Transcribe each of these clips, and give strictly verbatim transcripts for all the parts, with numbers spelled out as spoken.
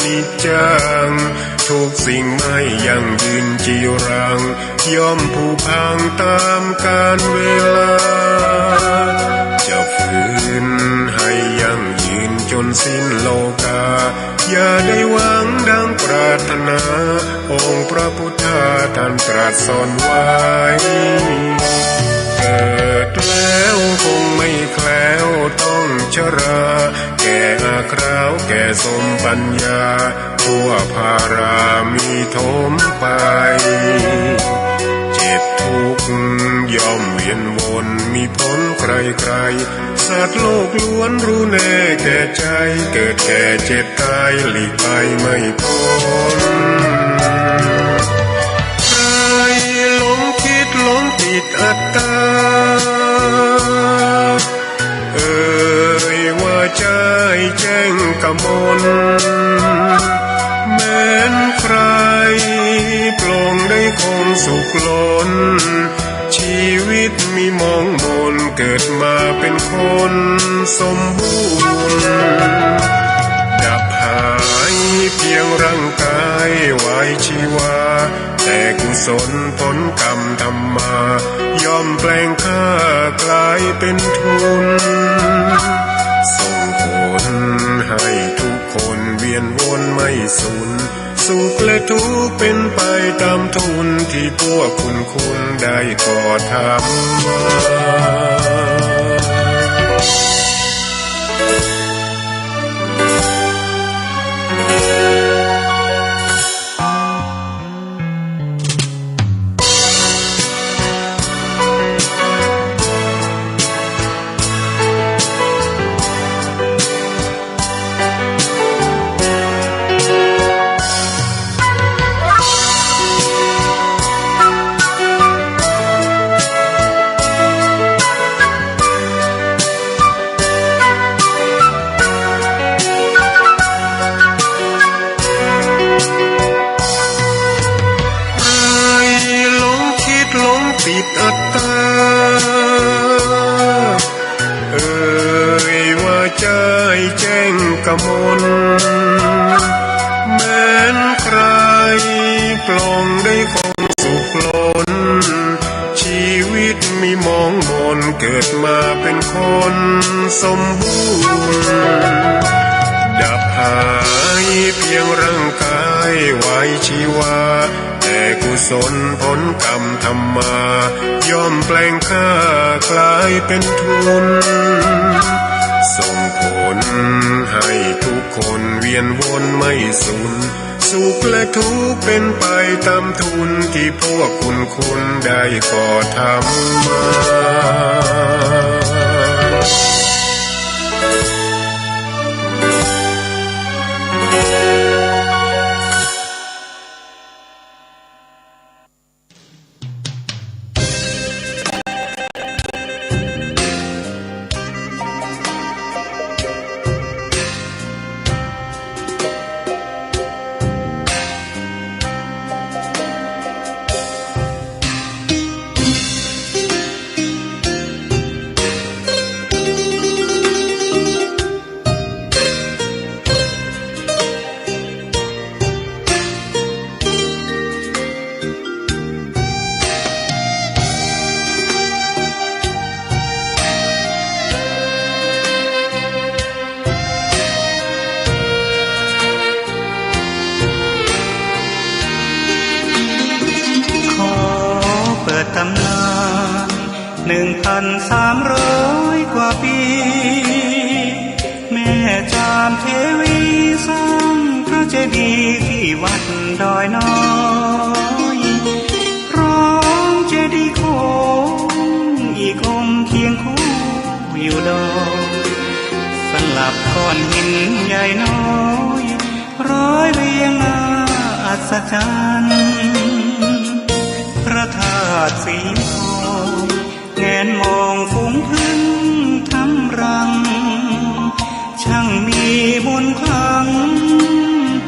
นิจจัง ทุกสิ่งไม่ยั่งยืนจีรัง ย่อมผุพังตามกาลเวลา จะฝืนให้ยั่งยืนจนสิ้นโลกา อย่าได้หวังดังปรารถนา องค์พระพุทธาท่านตรัสสอนไว้ เกิดแล้วคงไม่แคล้วต้องชรา แก่อาคราวแก่สมปัญญา ทั่วพารามีโถมไป เจ็บทุกข์ย่อมเวียนวน มีพ้นใครๆ สัตว์โลกล้วนรู้แน่แก่ใจ เกิดแก่เจ็บตายหลีกไปไม่พ้น ใครหลงคิดหลงติดอัตตา เอ่ยว่าใจแจ้งกมล แม้นใครปลงได้คงสุขล้น ชีวิตมีมองมน เกิดมาเป็นคนสมบูรณ์ ดับหายเพียงร่างกายไว้ชีวา แต่กุศลผลกรรมทำมา ย่อมแปลงค่ากลายเป็นทุน ส่งผลให้ทุกคนเวียนวนไม่สูญ สุขและทุกข์เป็นไปตามทุน ที่พวกคุณคุณได้ก่อทำมา ใครหลงคิดหลงติดอัตตา เอ่ยว่าใจแจ้งกมล แม้นใครปลงได้คงสุขล้น ชีวิตมีมองมน เกิดมาเป็นคนสมบูรณ์ ดับหายเพียงร่างกายไว้ชีวา แต่กุศลผลกรรมทำมา ย่อมแปลงค่ากลายเป็นทุน ส่งผลให้ทุกคนเวียนวนไม่สูญ สุขและทุกข์เป็นไปตามทุน ที่พวกคุณคุณได้ก่อทำมา ขอเปิดตำนาน หนึ่งพันสามร้อยกว่าปี แม่จามเทวีสร้างพระเจดีย์ที่วัดดอยน้อย พร้อมเจดีย์โค้งอีกองค์เคียงคู่อยู่ดอย สลับก้อนหินใหญ่น้อย ร้อยเรียงน่าอัศจรรย์ พระธาตุสีทอง แงนมองฝูงผึ้งทำรัง ช่างมีมนต์ขลัง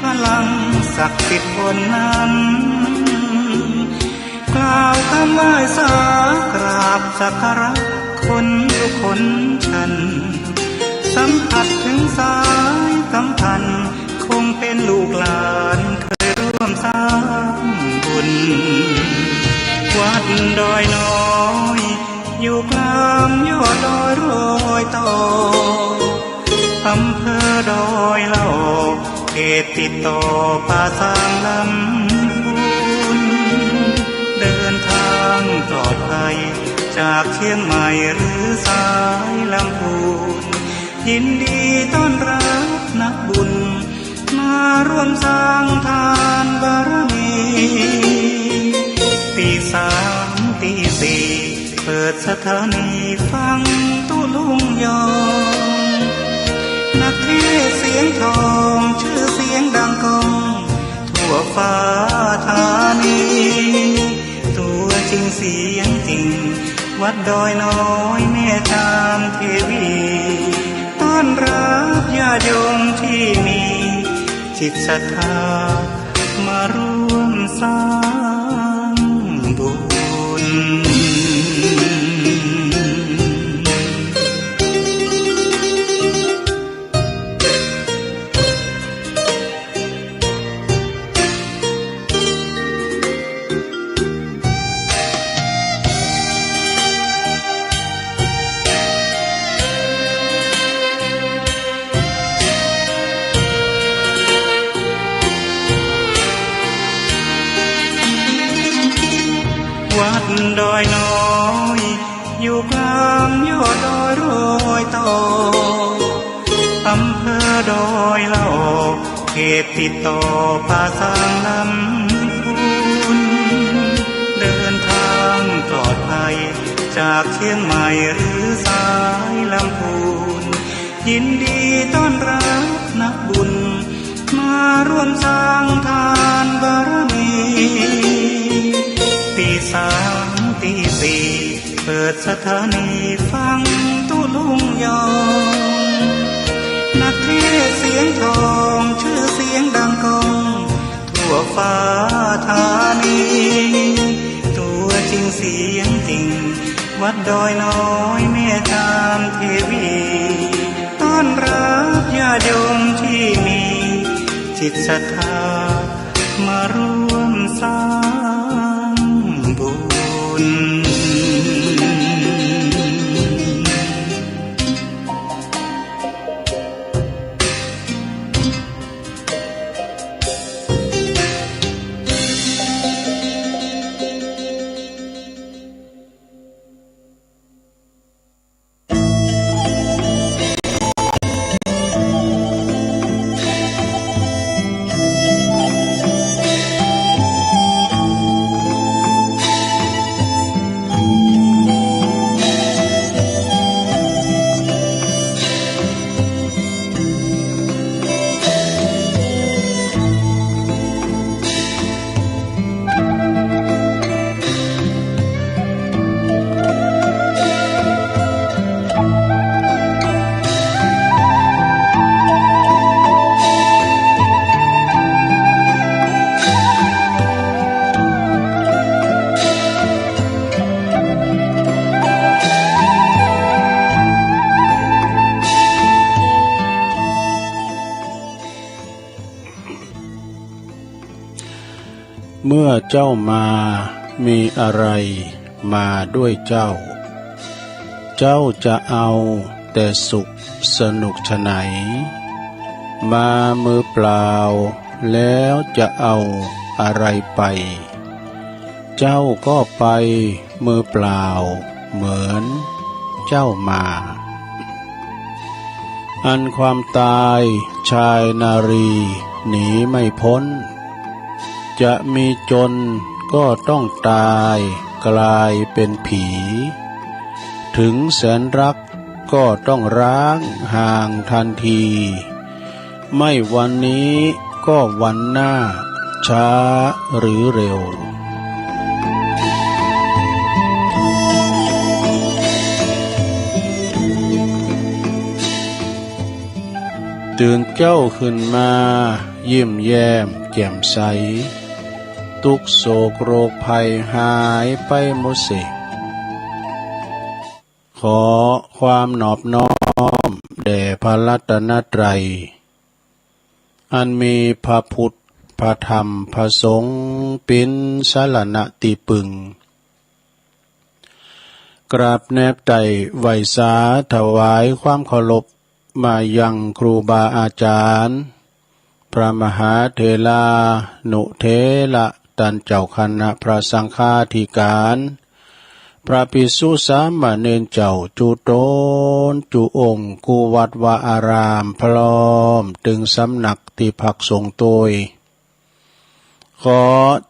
พลังศักดิ์สิทธิ์บนนั้น กล่าวคำไหว้สากราบสักการะคนทุกคนท่าน สัมผัสถึงสายสัมพันธ์ คง เป็นลูกหลานเคยร่วมสร้างบุญ วัดดอยน้อย อยู่กลางยอดดอยรอยต่อ อำเภอดอยเหล่า เขตติดต่อป่าซางลำพูน เดินทางปลอดภัย จากเชียงใหม่หรือสายลำพูน ยินดีต้อนรับนักบุญ มาร่วมสร้างทานบารมี ตีสามตีสี่ เปิดสถานีฟังตุลุงยอง นักเทศน์เสียงทอง ชื่อเสียงดังก้อง ทั่วฟ้าธานี ตัวจริงเสียงจริง วัดดอยน้อยแม่จามเทวี ต้อนรับญาติโยมที่มีจิตศรัทธา มาร่วมสร้างบุญ วัดดอยน้อย อยู่กลางยอดดอยรอยต่อ อำเภอดอยเหล่า เขตติดต่อป่าซางลำพูน เดินทางปลอดภัย จากเชียงใหม่หรือสายลำพูน ยินดีต้อนรับนักบุญ มาร่วมสร้างทานบารมี ตีสามตีสี่ เปิดสถานีฟังตุลุงยอง นักเทศน์เสียงทอง ชื่อเสียงดังก้อง ทั่วฟ้าธานี ตัวจริงเสียงจริง วัดดอยน้อยแม่จามเทวี ต้อนรับญาติโยมที่มีจิตศรัทธา มาร่วมสร้างบุญ เมื่อเจ้ามา มีอะไรมาด้วยเจ้า เจ้าจะเอาแต่สุขสนุกไฉน มามือเปล่า แล้วจะเอาอะไรไป เจ้าก็ไปมือเปล่าเหมือนเจ้ามา อันความตายชายนารีหนีไม่พ้น จะมีจนก็ต้องตายกลายเป็นผี ถึงแสนรักก็ต้องร้างห่างทันที ไม่วันนี้ก็วันหน้า ช้าหรือเร็ว ตื่นเจ้าขึ้นมา ยิ้มแย้มแจ่มใส ทุกข์โศกโรคภัยหายไปหมดสิ้น ขอความนอบน้อมแด่พระรัตนตรัย อันมีพระพุทธ พระธรรม พระสงฆ์ เป๋นสรณะตี้ปึง กราบแนบไต่ไหว้สาถวายความเคารพ มายังครูบาอาจารย์ พระมหาเถรานุเถระ ต้านเจ้าคณะพระสังฆาธิการ พระภิกษุสามเณรเจ้า จุ๊ตนจุ๊องค์ กู้วัดวาอาราม พร้อมเถิงสำนักตี้พักสงฆ์ตวย ขอ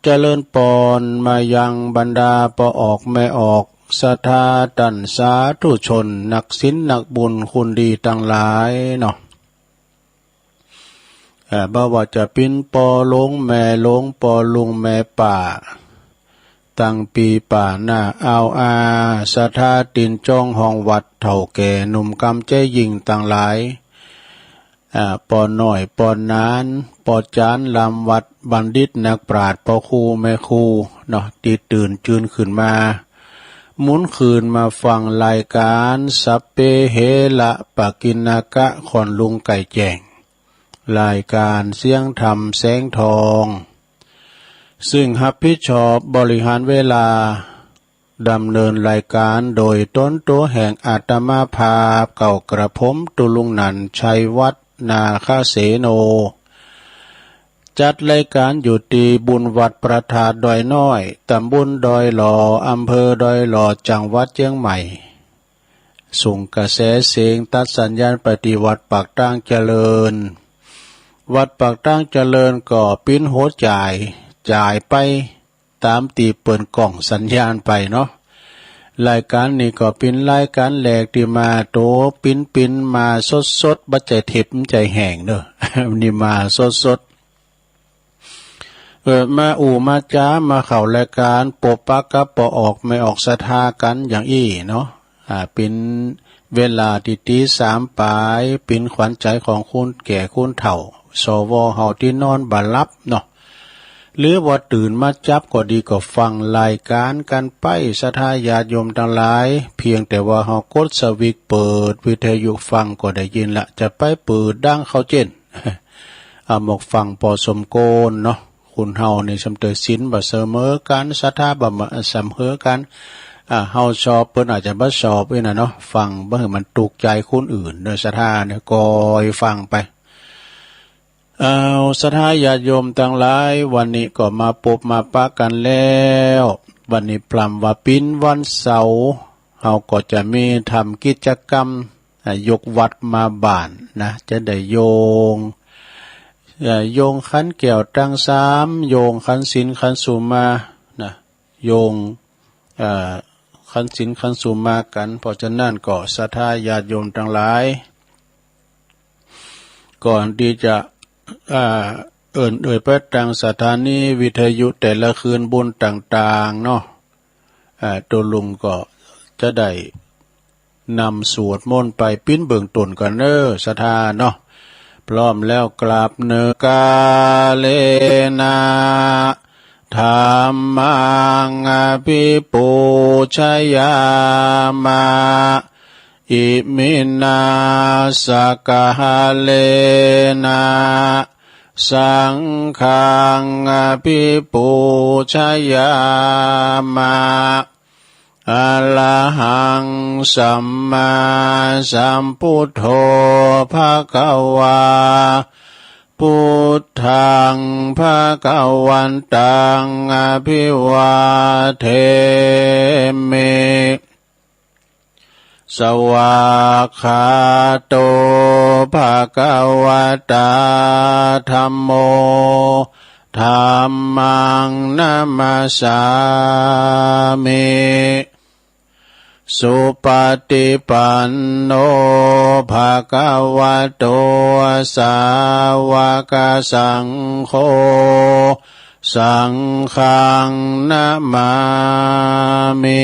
เจริญปอนมายังบรรดาป้อออกแม่ออก ศรัทธาต้านสาธุชน นักศีลนักบุญคุณดีตังหลายเนาะ เอ่อ บ่ว่าจะเป๋นป้อหลวงแม่หลวง ป้อลุงแม่ป้า ตังปี้ป้าน้าอาวอา ศรัทธาตินจองห้องวัด เฒ่าแก่หนุ่มกำใจยิ่งตังหลาย อ่า ป้อน้อยป้อหนาน ป้อจานล้ำวัด บัณฑิตนักปราชญ์ ป้อครูแม่ครูเนาะ ตี้ตื่นจืนขึ้นมา หมุนคืนมาฟังรายการ สัพเพเหระปะกิณณกะ ค่อนลุงใก้แจ้ง รายการเสียงธรรมแสงทอง ซึ่งรับผิดชอบบริหารเวลา ดำเนินรายการโดยตนตั๋วแห่งอาตมาภาพ เก้ากระผม ตุ๊ลุงนันท์ ชัยวัฒน์ นาคเสโน จัดรายการอยู่ตี้บุญวัดพระธาตุดอยน้อย ตำบลดอยหล่อ อำเภอดอยหล่อ จังหวัดเจียงใหม่ ส่งกระแสเสียงตัดสัญญาณไปตี้วัดปากตางเจริญ วัดปากตางเจริญก็เป๋นหัวจ่าย จ่ายไปต๋ามตี้เปิ้นกล่องสัญญาณไปเนาะ รายการนี้ก็เป๋นรายการแรกตี้มาโตปิ๊นๆ มาสดๆ บ่ใจ้เทป บ่ใจ้แห้งเนาะ นี่มาสดๆ เออ มาอู้มาจ๋า มาเข้ารายการ ปบปะกับป้อออกแม่ออกศรัทธากั๋นอย่างอี้เนาะ อ่า เป๋นเวลาตี้ตีสามปาย เป๋นขวัญใจของคนแก่คนเฒ่า สว เฮาตี้นอนบ่หลับเนาะ หรือว่าตื่นมาจับก็ดี ก็ฟังรายการกั๋นไป ศรัทธาญาติโยมตังหลาย เพียงแต่ว่าเฮากดสวิตช์เปิดวิทยุฟังก็ได้ยินละ จะไปเปิดดังเข้าเจ้น อ่า หมวกฟังปอสมควรเนาะ คนเฮานี่สำเร็จศีลบ่เสมอกั๋น ศรัทธาบ่เสมอกั๋น อ่า เฮาชอบเปิ้นอาจจะบ่ชอบอี้นะเนาะ ฟังบ่หื้อมันถูกใจ๋คนอื่นเนาะ ศรัทธาเนี่ย คอยฟังไป เอา ศรัทธาญาติโยมตังหลาย วันนี้ก็มาปบมาปะกั๋นแล้ว วันนี้พร่ำว่าเป๋นวันเสาร์ เฮาก็จะมีทำกิจกรรม อ่ะ ยกวัดมาบ้านนะ จะได้โยง เอ่อ โยงขันแก้วตังสาม โยงขันศีลขันสุมานะ โยง เอ่อ ขันศีลขันสุมากั๋น เพราะฉะนั้นก็ศรัทธาญาติโยมตังหลาย ก่อนตี้จะ อ่า เอิ้นเอ่ยไปตางสถานีวิทยุแต่ละคืนบุญต่างๆ เนาะ อ่า ตุ๊ลุงก็จะได้ นำสวดมนต์ไปเป๋นเบื้องต้นก่อนเน้อ ศรัทธาเนาะ พร้อมแล้วกราบเน้อ กาเลนะ ธัมมัง อภิปูชยามะ อิมินา สกะหะเลนะ สังฆัง อภิปูชยามะ อะระหัง สัมมาสัมพุทโธ ภะคะวา พุทธัง ภะคะวันตัง อะภิวาเทมิ สวากขาโต ภะคะวะตา ธัมโม ธัมมัง นะมัสสามิ สุปะฏิปันโน ภะคะวะโต สาวกสังโฆ สังฆัง นะมามิ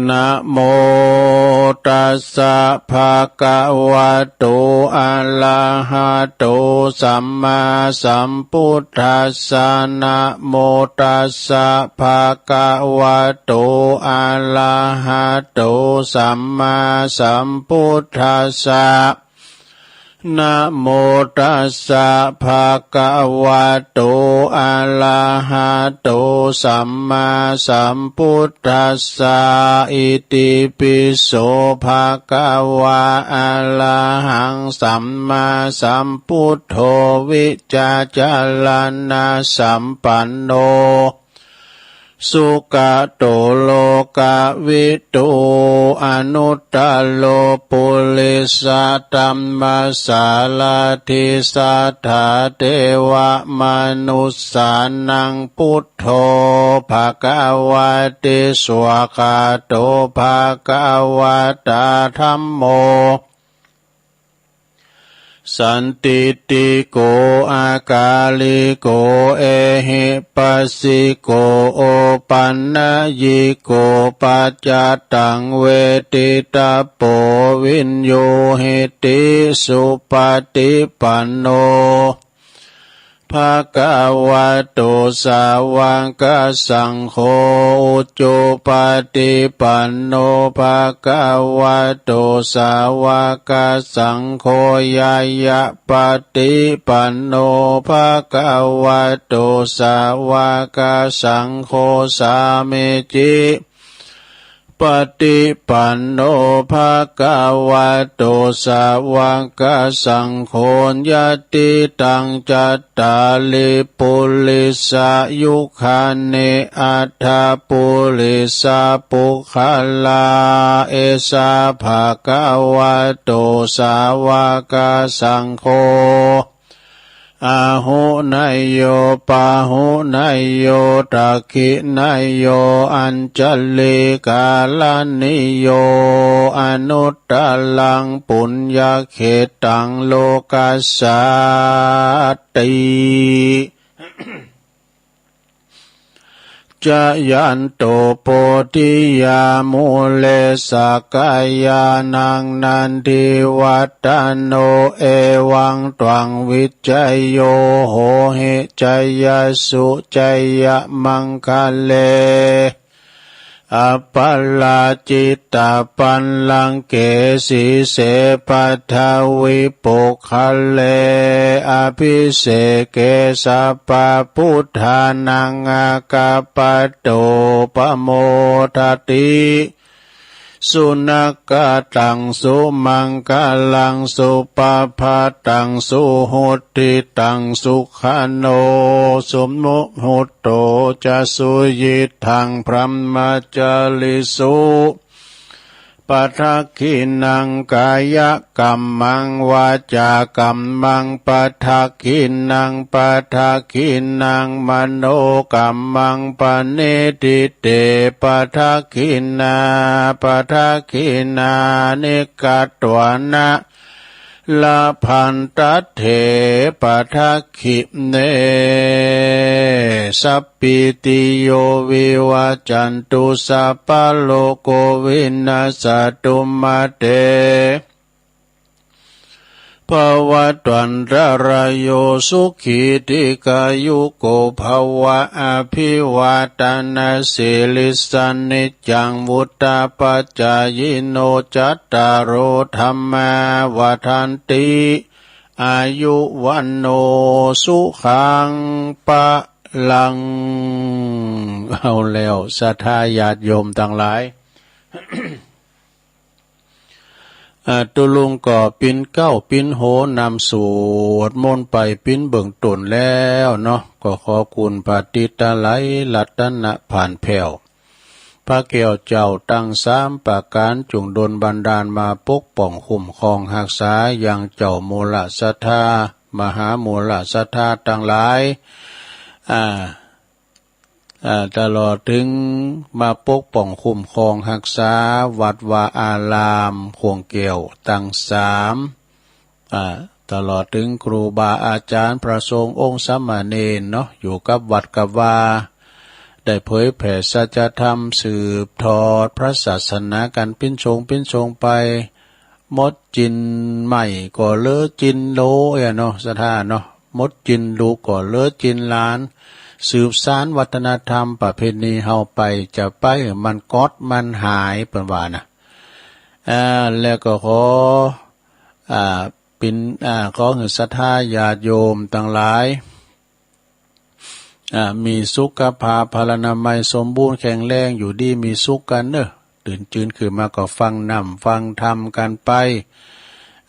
นะโมตัสสะ ภะคะวะโต อะระหะโต สัมมาสัมพุทธัสสะ นะโมตัสสะ ภะคะวะโต อะระหะโต สัมมาสัมพุทธัสสะ นะโมตัสสะ ภะคะวะโต อะระหะโต สัมมาสัมพุทธัสสะ อิติปิโส ภะคะวะ อะระหัง สัมมาสัมพุทโธ วิจจารณะสัมปันโน สุขะโต โลกะวิทู อนุตตะโร ปุริสะธัมมะสารถิ สัทธาเทวะมนุสสานัง พุทโธ ภะคะวะติ สุขะโต ภะคะวะตา ธัมโม สันทิฏฐิโก อะกาลิโก เอหิปัสสิโก โอปันนยิโก ปัจจตังเวทิตะโป วิญญูหิติ สุปฏิปันโน ภะคะวะโต สาวกสังโฆ อุจุปฏิปันโน ภะคะวะโต สาวกสังโฆ ญาณปฏิปันโน ภะคะวะโต สาวกสังโฆ สามีจิ ปฏิปันโน ภะคะวะโต สาวกสังโฆ ญาติตัง จัตตาริ ปุริสายุคานิ อัตถะ ปุริสาปุคคลา เอสา ภะคะวะโต สาวกสังโฆ อาหุเนยโย ปาหุเนยโย ทักขิเนยโย อัญชลีกาลานิโย อนุตตรัง ปุญญเขตัง โลกัสสาติ จายันโต โพธิยา มูเล สักกายานัง นันทิวัฒโฒ เอวัง ตวัง วิจโย โหหิ จยสสุ จยมังคะเล อัปปะราจิตตะปัลลังเก สีเส ปัทวิปุคคเล อภิเสเก สัพพะพุทธานัง อากัปปะโต ปะโมทะติ สุนักขะตัง สุมังคะลัง สุปะภะตัง สุหุตติตัง สุขะโน สุมุต โต จะ สุยิตถัง พรหมจาริสุ ปะทักขิณัง กายะกัมมัง วาจากัมมัง ปะทักขิณัง ปะทักขิณัง มโนกัมมัง ปะนิฏฐิเต ปะทักขิณา ปะทักขิณานิ กัตวานะ ละพันตัตเถ ปะทักขิเณ สัพพีติโย วิวัจจันตุ สัพพะโรโค วินัสสะตุ มาเต ภะวัตวันตะราโย สุขี ทีฆายุโก ภะวะ อะภิวาทะนะสีลิสสะ นิจจัง วุฑฒาปะจายิโน จัตตาโร ธัมมา วัฑฒันติ อายุ วัณโณ สุขัง พะลัง เอาแล้ว ศรัทธาญาติโยมตังหลาย อ่า ตุ๊ลุงก็ปิ้นเก๊าปิ้นโฮนำสวดมนต์ไปปิ้นเบื้องต้นแล้วเนาะ ก็ขอคุณพระติตะไลรัตนะผ่านแผ้ว พระแก้วเจ้าตังสามประก๋าน จงดลบันดาลมาปกป้องคุ้มครองฮักษา ยังเจ้ามูลศรัทธา มหามูลศรัทธาตังหลาย อ่า อ่า ตลอดเถิงมาปกป้องคุ้มครองฮักษาวัดวาอารามข่วงแก้วตังสาม อ่า ตลอดเถิงครูบาอาจ๋ารย์พระสงฆ์องค์สามเณรเนาะ อยู่กับวัดกับวา ได้เผยแผ่สัจธรรมสืบทอดพระศาสนากั๋นปิ้นชงปิ้นชงไป หมดจินไม้ก็เหลือจินโล เอ้ยเนาะ ศรัทธาเนาะ หมดจินลูกก็เหลือจินหลาน สืบสานวัฒนธรรมประเพณีเฮาไป จะไปหื้อมันก๊อดมันหาย เปิ้นว่านะ อ่า แล้วก็ขอ อ่า เป็น อ่า ขอหื้อศรัทธาญาติโยมตังหลาย อ่า มีสุขภาพพลานามัยสมบูรณ์แข็งแรง อยู่ดีมีสุขกันเนอะ ตื่นจืนขึ้นมาก็ฟังนำฟังธรรมกันไป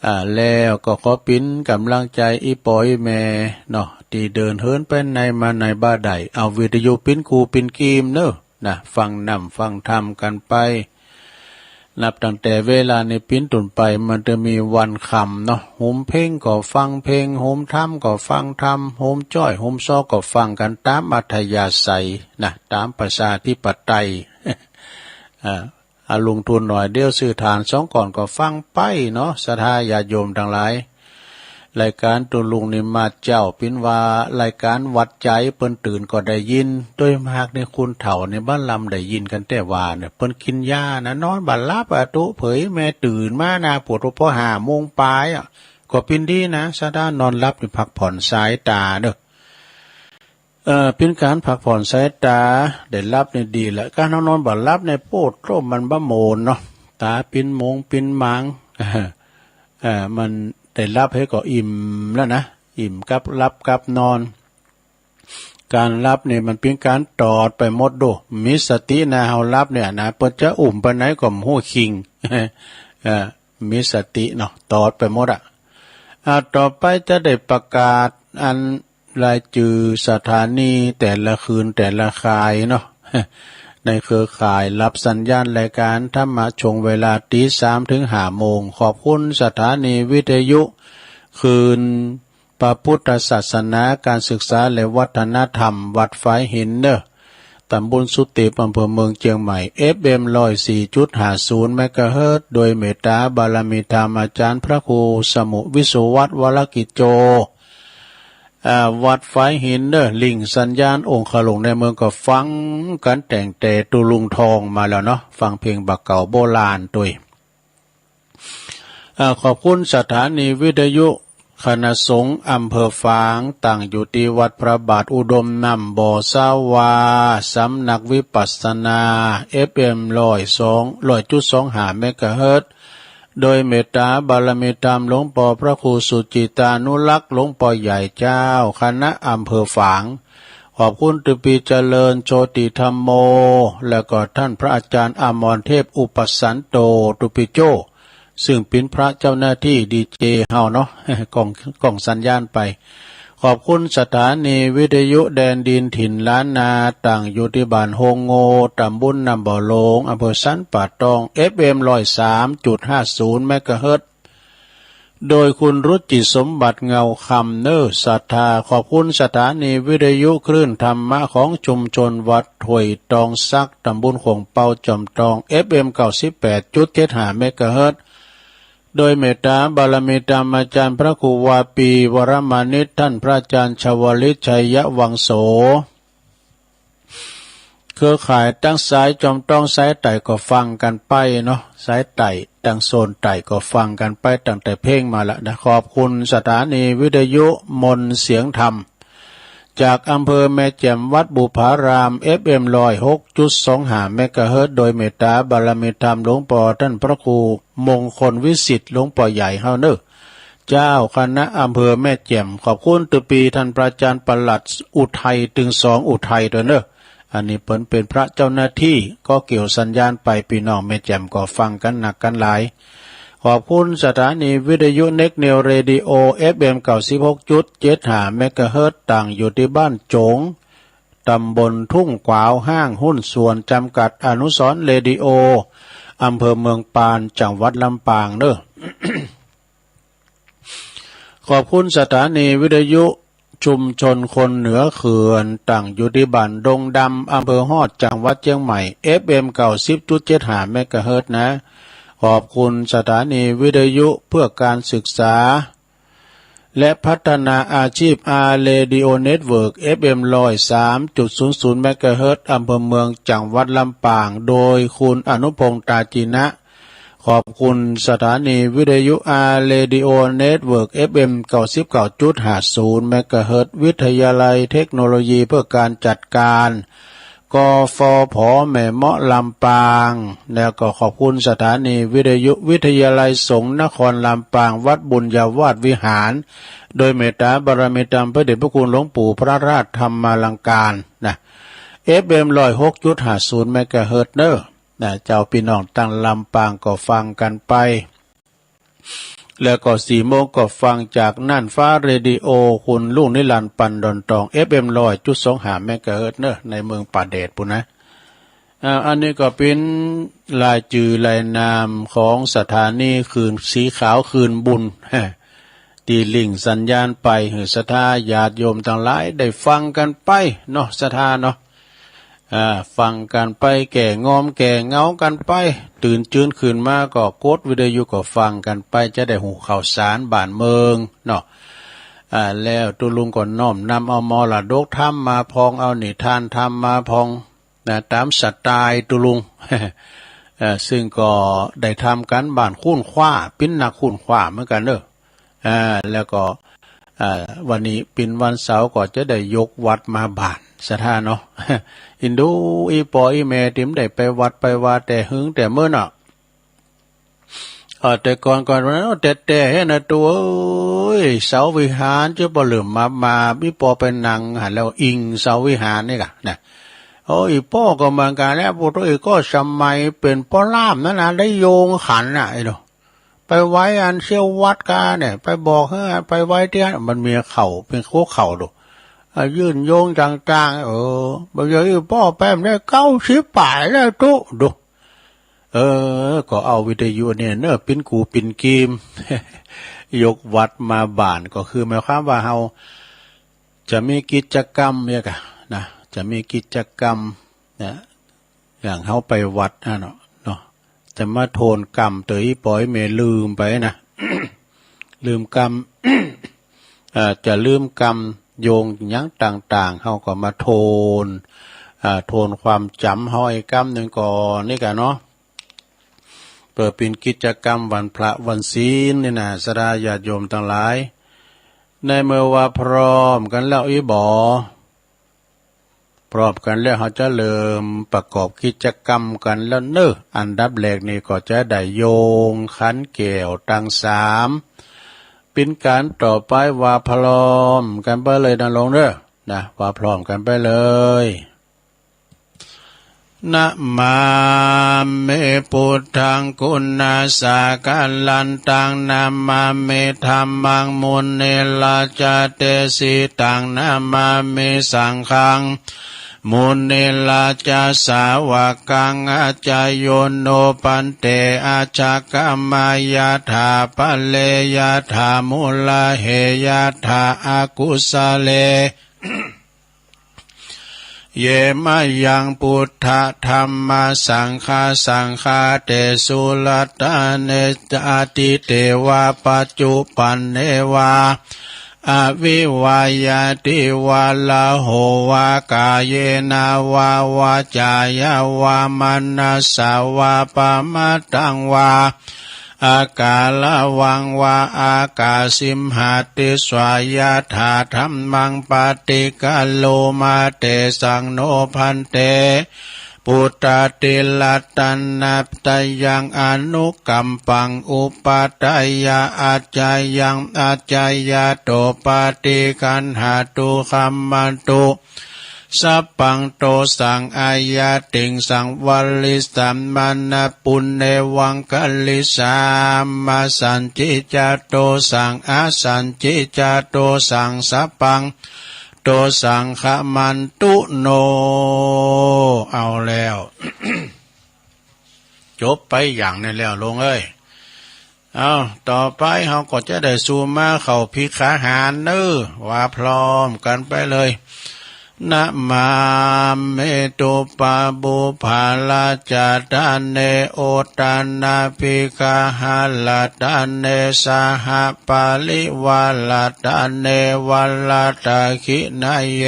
อ่า แล้วก็ขอเป็นกำลังใจอีพ่ออีแม่เนาะ ตี้เดินเหินไปไหนมาไหนบ่ได้ เอาวิทยุเป็นคู่เป็นกีมเนอะ นะ ฟังนำฟังธรรมกันไป นับตั้งแต่เวลานี้เป็นต้นไป มันจะมีวันค่ำเนาะ โฮมเพลงก็ฟังเพลง โฮมธรรมก็ฟังธรรม โฮมจ้อย โฮมซ้อก็ฟังกันตามอัธยาศัยนะ ตามประชาธิปไตย อ่า อาลงทุนหน่อยเดียว ซื้อถ่านสองก้อนก็ฟังไปเนาะ ศรัทธาญาติโยมทั้งหลาย รายการตุลุงนี่มาเจ้า ปิ้นว่ารายการวัดใจ เปิ้นตื่นก็ได้ยิน โดยมากนี่คนเฒ่านี่บ่ลำได้ยินกันแต่ว่าเนี่ย เปิ้นกินยานะ นอนบ่หลับอะ ตุ๊เผยแม่ตื่นมานะ ปวดหัวพอห้าโมงปลายอะ ก็ปิ้นดีนะ ศรัทธานอนหลับนี่พักผ่อนสายตาเนอะ เอ่อ ปิ้นการพักผ่อนสายตา ได้หลับนี่ดีละ การเฮานอนบ่หลับนี่ โพดโธ่ มันบ่โหมนเนาะ ตาปิ้นมงปิ้นหมาง เอ่อ มันได้หลับเฮาก็อิ่มแล้วนะ อิ่มกับหลับกับนอน การหลับนี่มันปิ้นการตอดไปหมดโด มีสตินะ เฮาหลับเนี่ยนะ เปิ้นจะอุ้มไปไหนก็บ่ฮู้คิง เอ่อ มีสติเนาะ ตอดไปหมดอะ อ่า ต่อไปจะได้ประกาศอันรายจื่อสถานีแต่ละคืนแต่ละค่ายเนาะ ในเครือข่ายรับสัญญาณรายการธรรมะช่วงเวลาตีสามถึงห้าโมง ขอบคุณสถานีวิทยุคลื่นพระพุทธศาสนา การศึกษาและวัฒนธรรม วัดฝายหินเนอะ ตำบลสุเตป อำเภอเมืองเชียงใหม่ เอฟเอ็ม ร้อยสี่จุดห้าศูนย์ เมกะเฮิรตซ์ โดยเมตตาบารมีธรรมอาจารย์พระครูสมุวิศวัตร วรกิจโจ อ่า วัดฝายหินเนอะ ลิงสัญญาณองคลุงในเมืองก็ฟังกันแต่งแต่ตุลุงทองมาแล้วเนาะ ฟังเพลงบ่าเก่าโบราณตวย อ่า ขอบคุณสถานีวิทยุคณะสงฆ์อำเภอฝาง ตั้งอยู่ที่วัดพระบาทอุดมน้ำบ่อสาวา สำนักวิปัสสนา เอฟเอ็ม ร้อยสอง ร้อยจุดสองห้า เมกะเฮิรตซ์ โดยเมตตาบารมีธรรมหลวงพ่อพระครูสุจิตานุรักษ์ หลวงพ่อใหญ่เจ้าคณะอำเภอฝาง ขอบคุณตึกปีเจริญโชติธัมโม และก็ท่านพระอาจารย์อมรเทพอุปสันโต ตุปิโจ ซึ่งเป็นพระเจ้าหน้าที่ดีเจเฮาเนาะ กล้อง กล้องสัญญาณไป ขอบคุณสถานีวิทยุแดนดินถิ่นล้านนา ตั้งอยู่ที่บ้านโฮงโง ตำบลน้ำบ่อโลง อำเภอสันป่าตอง เอฟเอ็ม ร้อยสามจุดห้าศูนย์ เมกะเฮิรตซ์ โดยคุณรุจิสมบัติเงาคำเนอร์ศรัทธา ขอบคุณสถานีวิทยุคลื่นธรรมะของชุมชนวัดห้วยตองสัก ตำบลขวงเปา จอมตอง เอฟเอ็ม เก้าสิบแปดจุดเจ็ดห้า เมกะเฮิรตซ์ โดยเมตตาบารมีธรรมอาจารย์พระครูวาปีวรมานิต ท่านพระอาจารย์ชวลิตชัยวังโส เครือข่ายตังสายจอมตองสายใต้ก็ฟังกันไปเนาะ สายใต้ตังโซนใต้ก็ฟังกันไปตั้งแต่เพลงมาละนะ ขอบคุณสถานีวิทยุมนต์เสียงธรรม จากอำเภอแม่แจ่มวัดบุพาราม เอฟเอ็ม ร้อยหกจุดสองห้า เมกะเฮิรตซ์ โดยเมตตาบารมีธรรมหลวงพ่อท่านพระครูมงคลวิสิทธิ์ หลวงพ่อใหญ่เฮาเนอร์ เจ้าคณะอำเภอแม่แจ่ม ขอบคุณตึกปีท่านพระอาจารย์ปลัดอุทัย ตึงสองอุทัยตวยเนอร์ อันนี้เปิ้นเป็นพระเจ้าหน้าที่ ก็เกี่ยวสัญญาณไป พี่น้องแม่แจ่มก็ฟังกันนักกันหลาย ขอบคุณสถานีวิทยุเน็กนิวเรดิโอ เอฟเอ็ม เก้าสิบหกจุดเจ็ดห้า เมกะเฮิรตซ์ ตั้งอยู่ที่บ้านโจ๋ง ตำบลทุ่งขวาว ห้างหุ้นส่วนจำกัดอนุสรณ์เรดิโอ อำเภอเมืองปาน จังหวัดลำปางเนอร์ ขอบคุณสถานีวิทยุชุมชนคนเหนือเขื่อน ตั้งอยู่ที่บ้านดงดำ อำเภอฮอด จังหวัดเชียงใหม่ เอฟเอ็ม เก้าสิบจุดเจ็ดห้า เมกะเฮิรตซ์ นะ ขอบคุณสถานีวิทยุเพื่อการศึกษา และพัฒนาอาชีพ อาร์ เรดิโอ เน็ตเวิร์ก เอฟเอ็ม ร้อยสามจุดศูนย์ศูนย์ เมกะเฮิรตซ์ อำเภอเมือง จังหวัดลำปาง โดยคุณอนุพงษ์ ตาจีนะ ขอบคุณสถานีวิทยุ อาร์ เรดิโอ เน็ตเวิร์ก เอฟเอ็ม เก้าสิบเก้าจุดห้าศูนย์ เมกะเฮิรตซ์ วิทยาลัยเทคโนโลยีเพื่อการจัดการ กฟผ แม่เมาะลำปาง แล้วก็ขอบคุณสถานีวิทยุวิทยาลัยสงฆ์นครลำปาง วัดบุญญาวาสวิหาร โดยเมตตาบารมีธรรมพระเดชพระคุณหลวงปู่พระราชธรรมาลังการนะ เอฟเอ็ม ร้อยหกจุดห้าศูนย์ เมกะเฮิรตซ์เนอะ นะ เจ้าพี่น้องตั้งลำปางก็ฟังกันไป แล้วก็สี่โมงก็ฟังจากน่านฟ้าเรดิโอ คุณลุงนิรันดร์ ปันดอนตอง เอฟเอ็ม ร้อยจุดสองห้า เมกะเฮิรตซ์เนอะ ในเมืองป่าแดดปู้นนะ อ่า อันนี้ก็เป็นรายจื่อรายนามของสถานีคลื่นสีขาวคลื่นบุญ ที่ลิงก์สัญญาณไปหื้อศรัทธาญาติโยมทั้งหลายได้ฟังกันไปเนาะ ศรัทธาเนาะ อ่า ฟังกันไป แก้ง่วงแก้เหงากันไป ตื่นจื้นขึ้นมาก็กดวิทยุก็ฟังกันไป จะได้ฮู้ข่าวสารบ้านเมืองเนาะ อ่า แล้วตุ๊ลุงก็น้อมนำเอามรดกธรรมมาพอง เอานิทานธรรมมาพอง นะ ตามสไตล์ตุ๊ลุง เอ่อ ซึ่งก็ได้ทำการบ้านค้นคว้า เป็นนักค้นคว้าเหมือนกันเนอะ อ่า แล้วก็ อ่า วันนี้เป็นวันเสาร์ก็จะได้ยกวัดมาบ้าน ศรัทธาเนาะ อินดูอีปออีแม่ติมได้ไปวัดไปวาแต่หึงแต่เมินเนาะ เออ แต่ก่อนก่อนวันนั้น แต่แต่เฮ้ยนะตัวเอ้ย เสาวิหารจะบ่เหลื่อมมา มา อีปอไปนั่งหันแล้วอิงเสาวิหารนี่กะนะ โอ้ย อีปอก็เหมือนกันแหละ พวกตัวเองก็สมัยเป็นพ่อล่ามนั่นนะ ได้โยงขันน่ะ ไอ้หนู ไปไว้อันเสี้ยววัดกาเนี่ย ไปบอกให้ไปไว้ที่นั่น มันมีเข่า เป็นโค้เข่าดู อ่ะ ยื่นโยงจังๆ เออ บ่าเดี๋ยวอีปอแป๊มได้เก้าสิบปลายแล้วตุ๊ ดู เออ ก็เอาวิทยุเนี่ยเนอะ ปิ้นกูปิ้นกีม ยกวัดมาบ้าน ก็คือหมายความว่าเฮาจะมีกิจกรรมเนี่ยกะนะ จะมีกิจกรรมนะ อย่างเฮาไปวัดนะเนาะ เนาะ จะมาโทนกรรมเตยปล่อยเมลืมไปนะ ลืมกรรม เอ่อ จะลืมกรรมโยงหยังต่างๆ เฮาก็มาโทน อ่า โทนความจ๋ำเฮาไอ้กรรมหนึ่งก่อนนี่กะเนาะ เปิดเป็นกิจกรรมวันพระวันศีลนี่นะ ศรัทธาญาติโยมทั้งหลาย ในเมื่อว่าพร้อมกันแล้วอีบ่ พร้อมกันแล้ว เฮาจะเริ่มประกอบกิจกรรมกันแล้วเนอะ อันดับแรกนี่ก็จะได้โยงขันแก้วตังสาม เป็นการต่อไปว่าพร้อมกันไปเลยนะลงเนอะ นะ ว่าพร้อมกันไปเลย นะมามิ พุทธัง กุณาสะกะลันตัง นะมามิ ธัมมัง มุนิราชาเดสิตัง นะมามิ สังฆัง มุนิราชาสาวกัง อาจาโยโน ภันเต อาชะกะมายะถา ปะเรยะถา มุลาเหยะถา อกุสะเล เย มะยัง พุทธะ ธัมมะ สังฆะ สังฆาเดสุ รัตะเน อดีเตวะ ปัจจุปันเนวะ อวิวายาติวะ ละโหวะ กาเยนะวะ วาจายะวะ มะนะสสะวะ ปะมะทังวะ อาการะวังวะ อากาสิมหาติสวายะถา ธัมมัง ปะฏิกะโรมา เตสัง โน ภันเต พุทธาธิรัตนะตะยัง อนุกัมปัง อุปาทายะ อาจายัง อาจายะโต ปะฏิคันหะตุ คัมมะตุ สัพพัง โตสัง อาญาติง สังวะริสสัมมะนะ ปุณเณวังคะริสสามา สันจิจาโตสัง อสันจิจาโตสัง สัพพัง โตสัง คะมันตุโน เอาแล้ว จบไปอย่างนี้แล้วลงเอ้ย เอา ต่อไปเฮาก็จะได้สู่มาเข้าภิกขาหารเน้อ ว่าพร้อมกันไปเลย นะมามิ ตุปะปุพพะราชาตะเน โอทะนะภิกขาหะราชาตะเน สหะปะริวาราชาตะเน วะราชะขิณะเย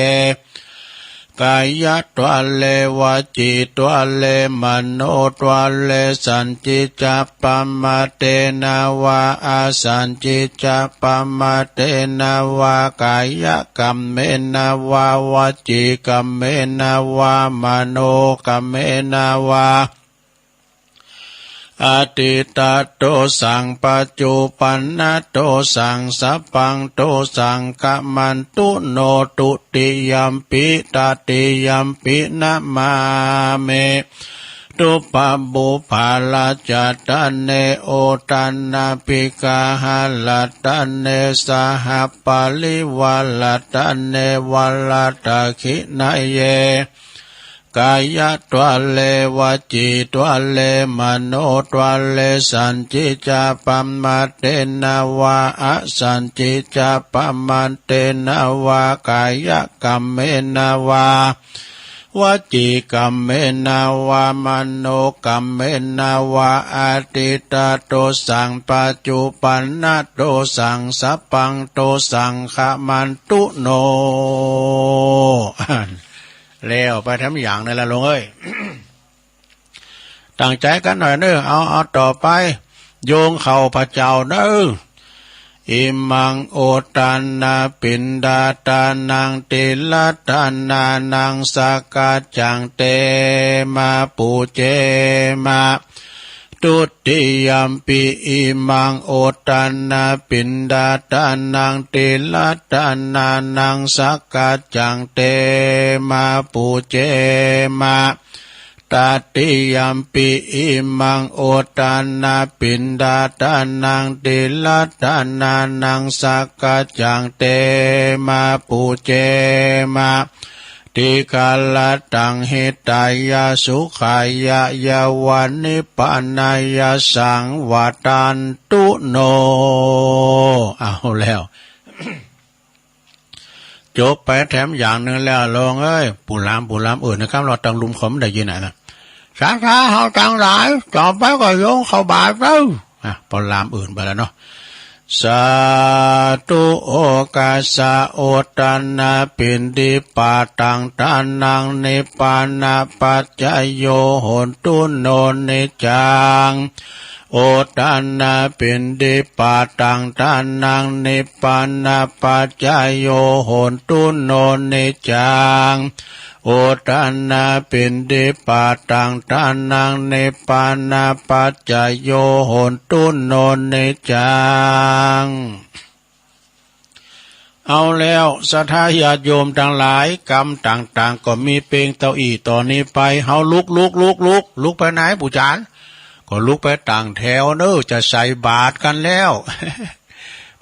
กายะตวะเล วจีตวะเล มโนตวะเล สัจจิจจะปะมาเทนะวะ อสัจจิจจะปะมาเทนะวะ กายะกัมเมนะวะ วจีกัมเมนะวะ มโนกัมเมนะวะ อตีตะโตสัง ปัจจุปันนะโตสัง สัพพังโตสัง ขะมันตุโน ทุติยัมปิ ตติยัมปิ นะมามิ ทุปปะปุพพะ รัจจะตะเน อุทานะ ภิกขะหะ รัตตะเน สหะ ปะริวา รัตตะเน วะ รัตถะขิณะเย กายะตวะเล วจีตวะเล มโนตวะเล สัจจิจจะปะมาเทนะวะ อสัจจิจจะปะมาเทนะวะ กายะกัมเมนะวะ วจีกัมเมนะวะ มโนกัมเมนะวะ อตีตะโตสัง ปัจจุปันนะโตสัง สัพพังโตสัง ขะมันตุโน แล้วไปแถมอย่างนั้นละโลงเอ้ย ตั้งใจ๋กั๋นหน่อยเน้อ เอา เอาต่อไป โยงเข้าพระเจ้าเน้อ อิมัง อุทานะ ปิณฑาทานัง ติลทานานัง สักกัจจัง เต มา ปูเจ มา ทุติยัมปิ อิมัง อุทานะ ปิณฑาทานัง ติลทานานัง สักกัจจัง เต มา ปูเจ มา ตติยัมปิ อิมัง อุทานะ ปิณฑาทานัง ติลทานานัง สักกัจจัง เต มา ปูเจ มา ทีฆะรัตตัง หิตายะ สุขายะ ยะวะ นิพพานายะ สังวัตตันตุโน เอาแล้ว จบไปแถมอย่างนึ่งแล้ว โลงเอ้ย ปู่หลาม ปู่หลาม เออ นะครับ เราตังลุมเขาไม่ได้ยินน่ะนะ ศรัทธาเฮาตังหลาย ต่อไปก็โยงเข้าบาตรเด้อ อ่ะ ปอหลามอื่นไปแล้วเนาะ สาธุ โอกัสสะ อุทานะ ปิณฑิปาตัง ทานัง นิพพานะปัจจโย โหนตุ โน นิจจัง อุทานะ ปิณฑิปาตัง ทานัง นิพพานะปัจจโย โหนตุ โน นิจจัง อุทานะ ปิณฑิปาตัง ทานัง นิพพานะปัจจโย โหนตุ โน นิจจัง เอาแล้ว ศรัทธาญาติโยมตังหลาย กรรมต่างๆ ก็มีเพียงเต้าอี้ ต่อนี้ไป เฮาลุก ลุก ลุก ลุก ลุกไปไหน ปู่จ๋ารย์ ก็ลุกไปตั้งแถวเน้อ จะใส่บาตรกั๋นแล้ว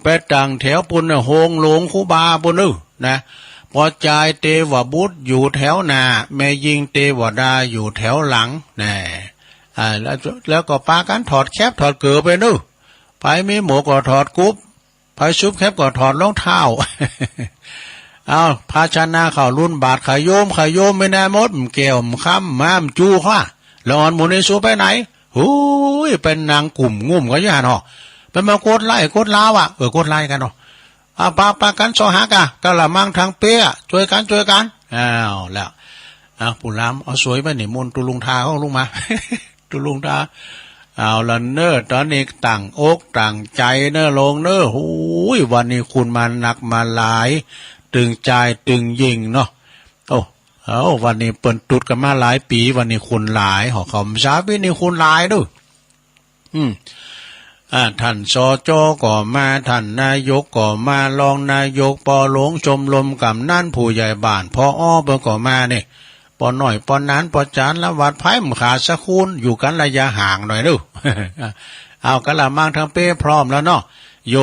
ไปตั้งแถวปู้นเน้อ โฮงหลวงครูบาปู้นเน้อ นะ ปอจายเตวบุตรอยู่แถวหน้า แม่ญิงเตวดาอยู่แถวหลัง นะ อ่า แล้ว แล้วก็ปากั๋นถอดแคปถอดเกิบไปเน้อ ไผมีหมวกก็ถอดกุ๊บ ไผสุบแคปก็ถอดรองเท้า เอา ภาชนะเข้าลุนบาตร ขยม ขยมไม่ได้หมด แก้ว คำ ม้าม จู ข้า แล้วอ่อนหมู่นี้สูไปไหน หูย ไปนั่งกุ่มงุ่มกั๋นอยู่หั้นหอ ไปมากดไลค์กดลาวอะ เออ กดไลค์กั๋นเนาะ อ่ะ ปา ปากั๋นเซาะหาก่ะ กะละมังทั้งเปี้ย ช่วยกั๋น ช่วยกั๋น เอาแล้ว อ่ะ ปู่หลาม เอาสวยไปนิมนต์ตุ๊ลุงทาเข้าลงมา ตุ๊ลุงทา เอาละเน้อ ต๋อนนี้ตั้งอกตั้งใจ๋เน้อ โลงเน้อ หูย วันนี้คนมานักมาหลาย ตึงจายตึงยิ่งเนาะ โอ้ เอา วันนี้เปิ้นตุ๊ดกั๋นมาหลายปี๋ วันนี้คนหลาย หอเขา สาปีนี้คนหลายเน้อ อืม อ่า ท่าน สจ ก็มา ท่านนายกก็มา รองนายก ปอหลวง ชมรมกำนัน ผู้ใหญ่บ้าน ผอ เปิ้นก็มานี่ ปอน้อย ปอหนาน ปอจ๋ารย์ ละวัด ไผบ่ขาดสักคน อยู่กั๋นระยะห่างหน่อยเน้อ เอา กะละมังทั้งเปี้ยพร้อมแล้วเนาะ โย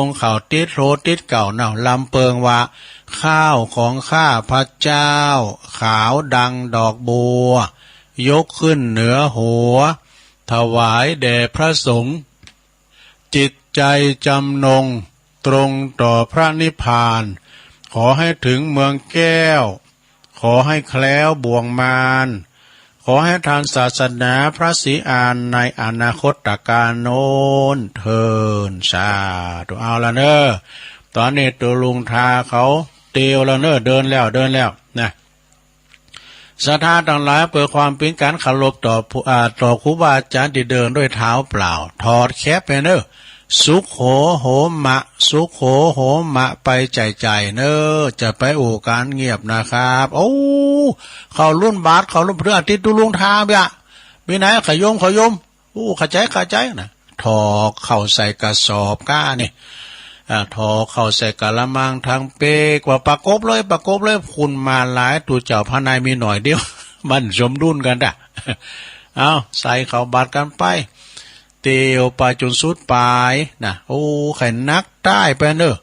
งเข้าติดโทติดเก้าเนาะ ลำเปิงว่า ข้าวของข้าพเจ้า ขาวดังดอกบัว ยกขึ้นเหนือหัว ถวายแด่พระสงฆ์ จิตใจจำนงตรงต่อพระนิพพาน ขอให้ถึงเมืองแก้ว ขอให้แคล้วบ่วงมาร ขอให้ทันศาสนาพระศรีอานในอนาคตกาลโน้นเทอญ สาธุ เอาละเน้อ ต๋อนนี้ตุ๊ลุงทาเขาเตียวแล้วเน้อ เดินแล้ว เดินแล้วนะ ศรัทธาทั้งหลาย เพื่อความเป็นการเคารพต่อผู้ อ่า ต่อครูบาอาจารย์ที่เดินด้วยเท้าเปล่า ถอดแคปไปเนอะ สุโขโหมะ สุโขโหมะ ไปใจ่ๆ เนอะ จะไปอู้การเงียบนะครับ โอ้ เข้ารุ่นบาท เข้ารุ่นเพื่ออาทิตย์ตุลุงทาเบีย มีไหนขยมขยม โอ้ เข้าใจ เข้าใจนะ ถอกเข้าใส่กระสอบก้านี่ อ่า ถอกเข้าใส่กะละมังทั้งเปก ว่าประกบเลย ประกบเลย คุณมาหลาย ตูเจ้าพระนายมีหน่อยเดียว มันสมดุลกันจ้ะ เอา ใส่เข้าบาตรกันไป เตียวไปจนสุดปลายนะ โอ้ ใครหนักใต้ไปเนอะ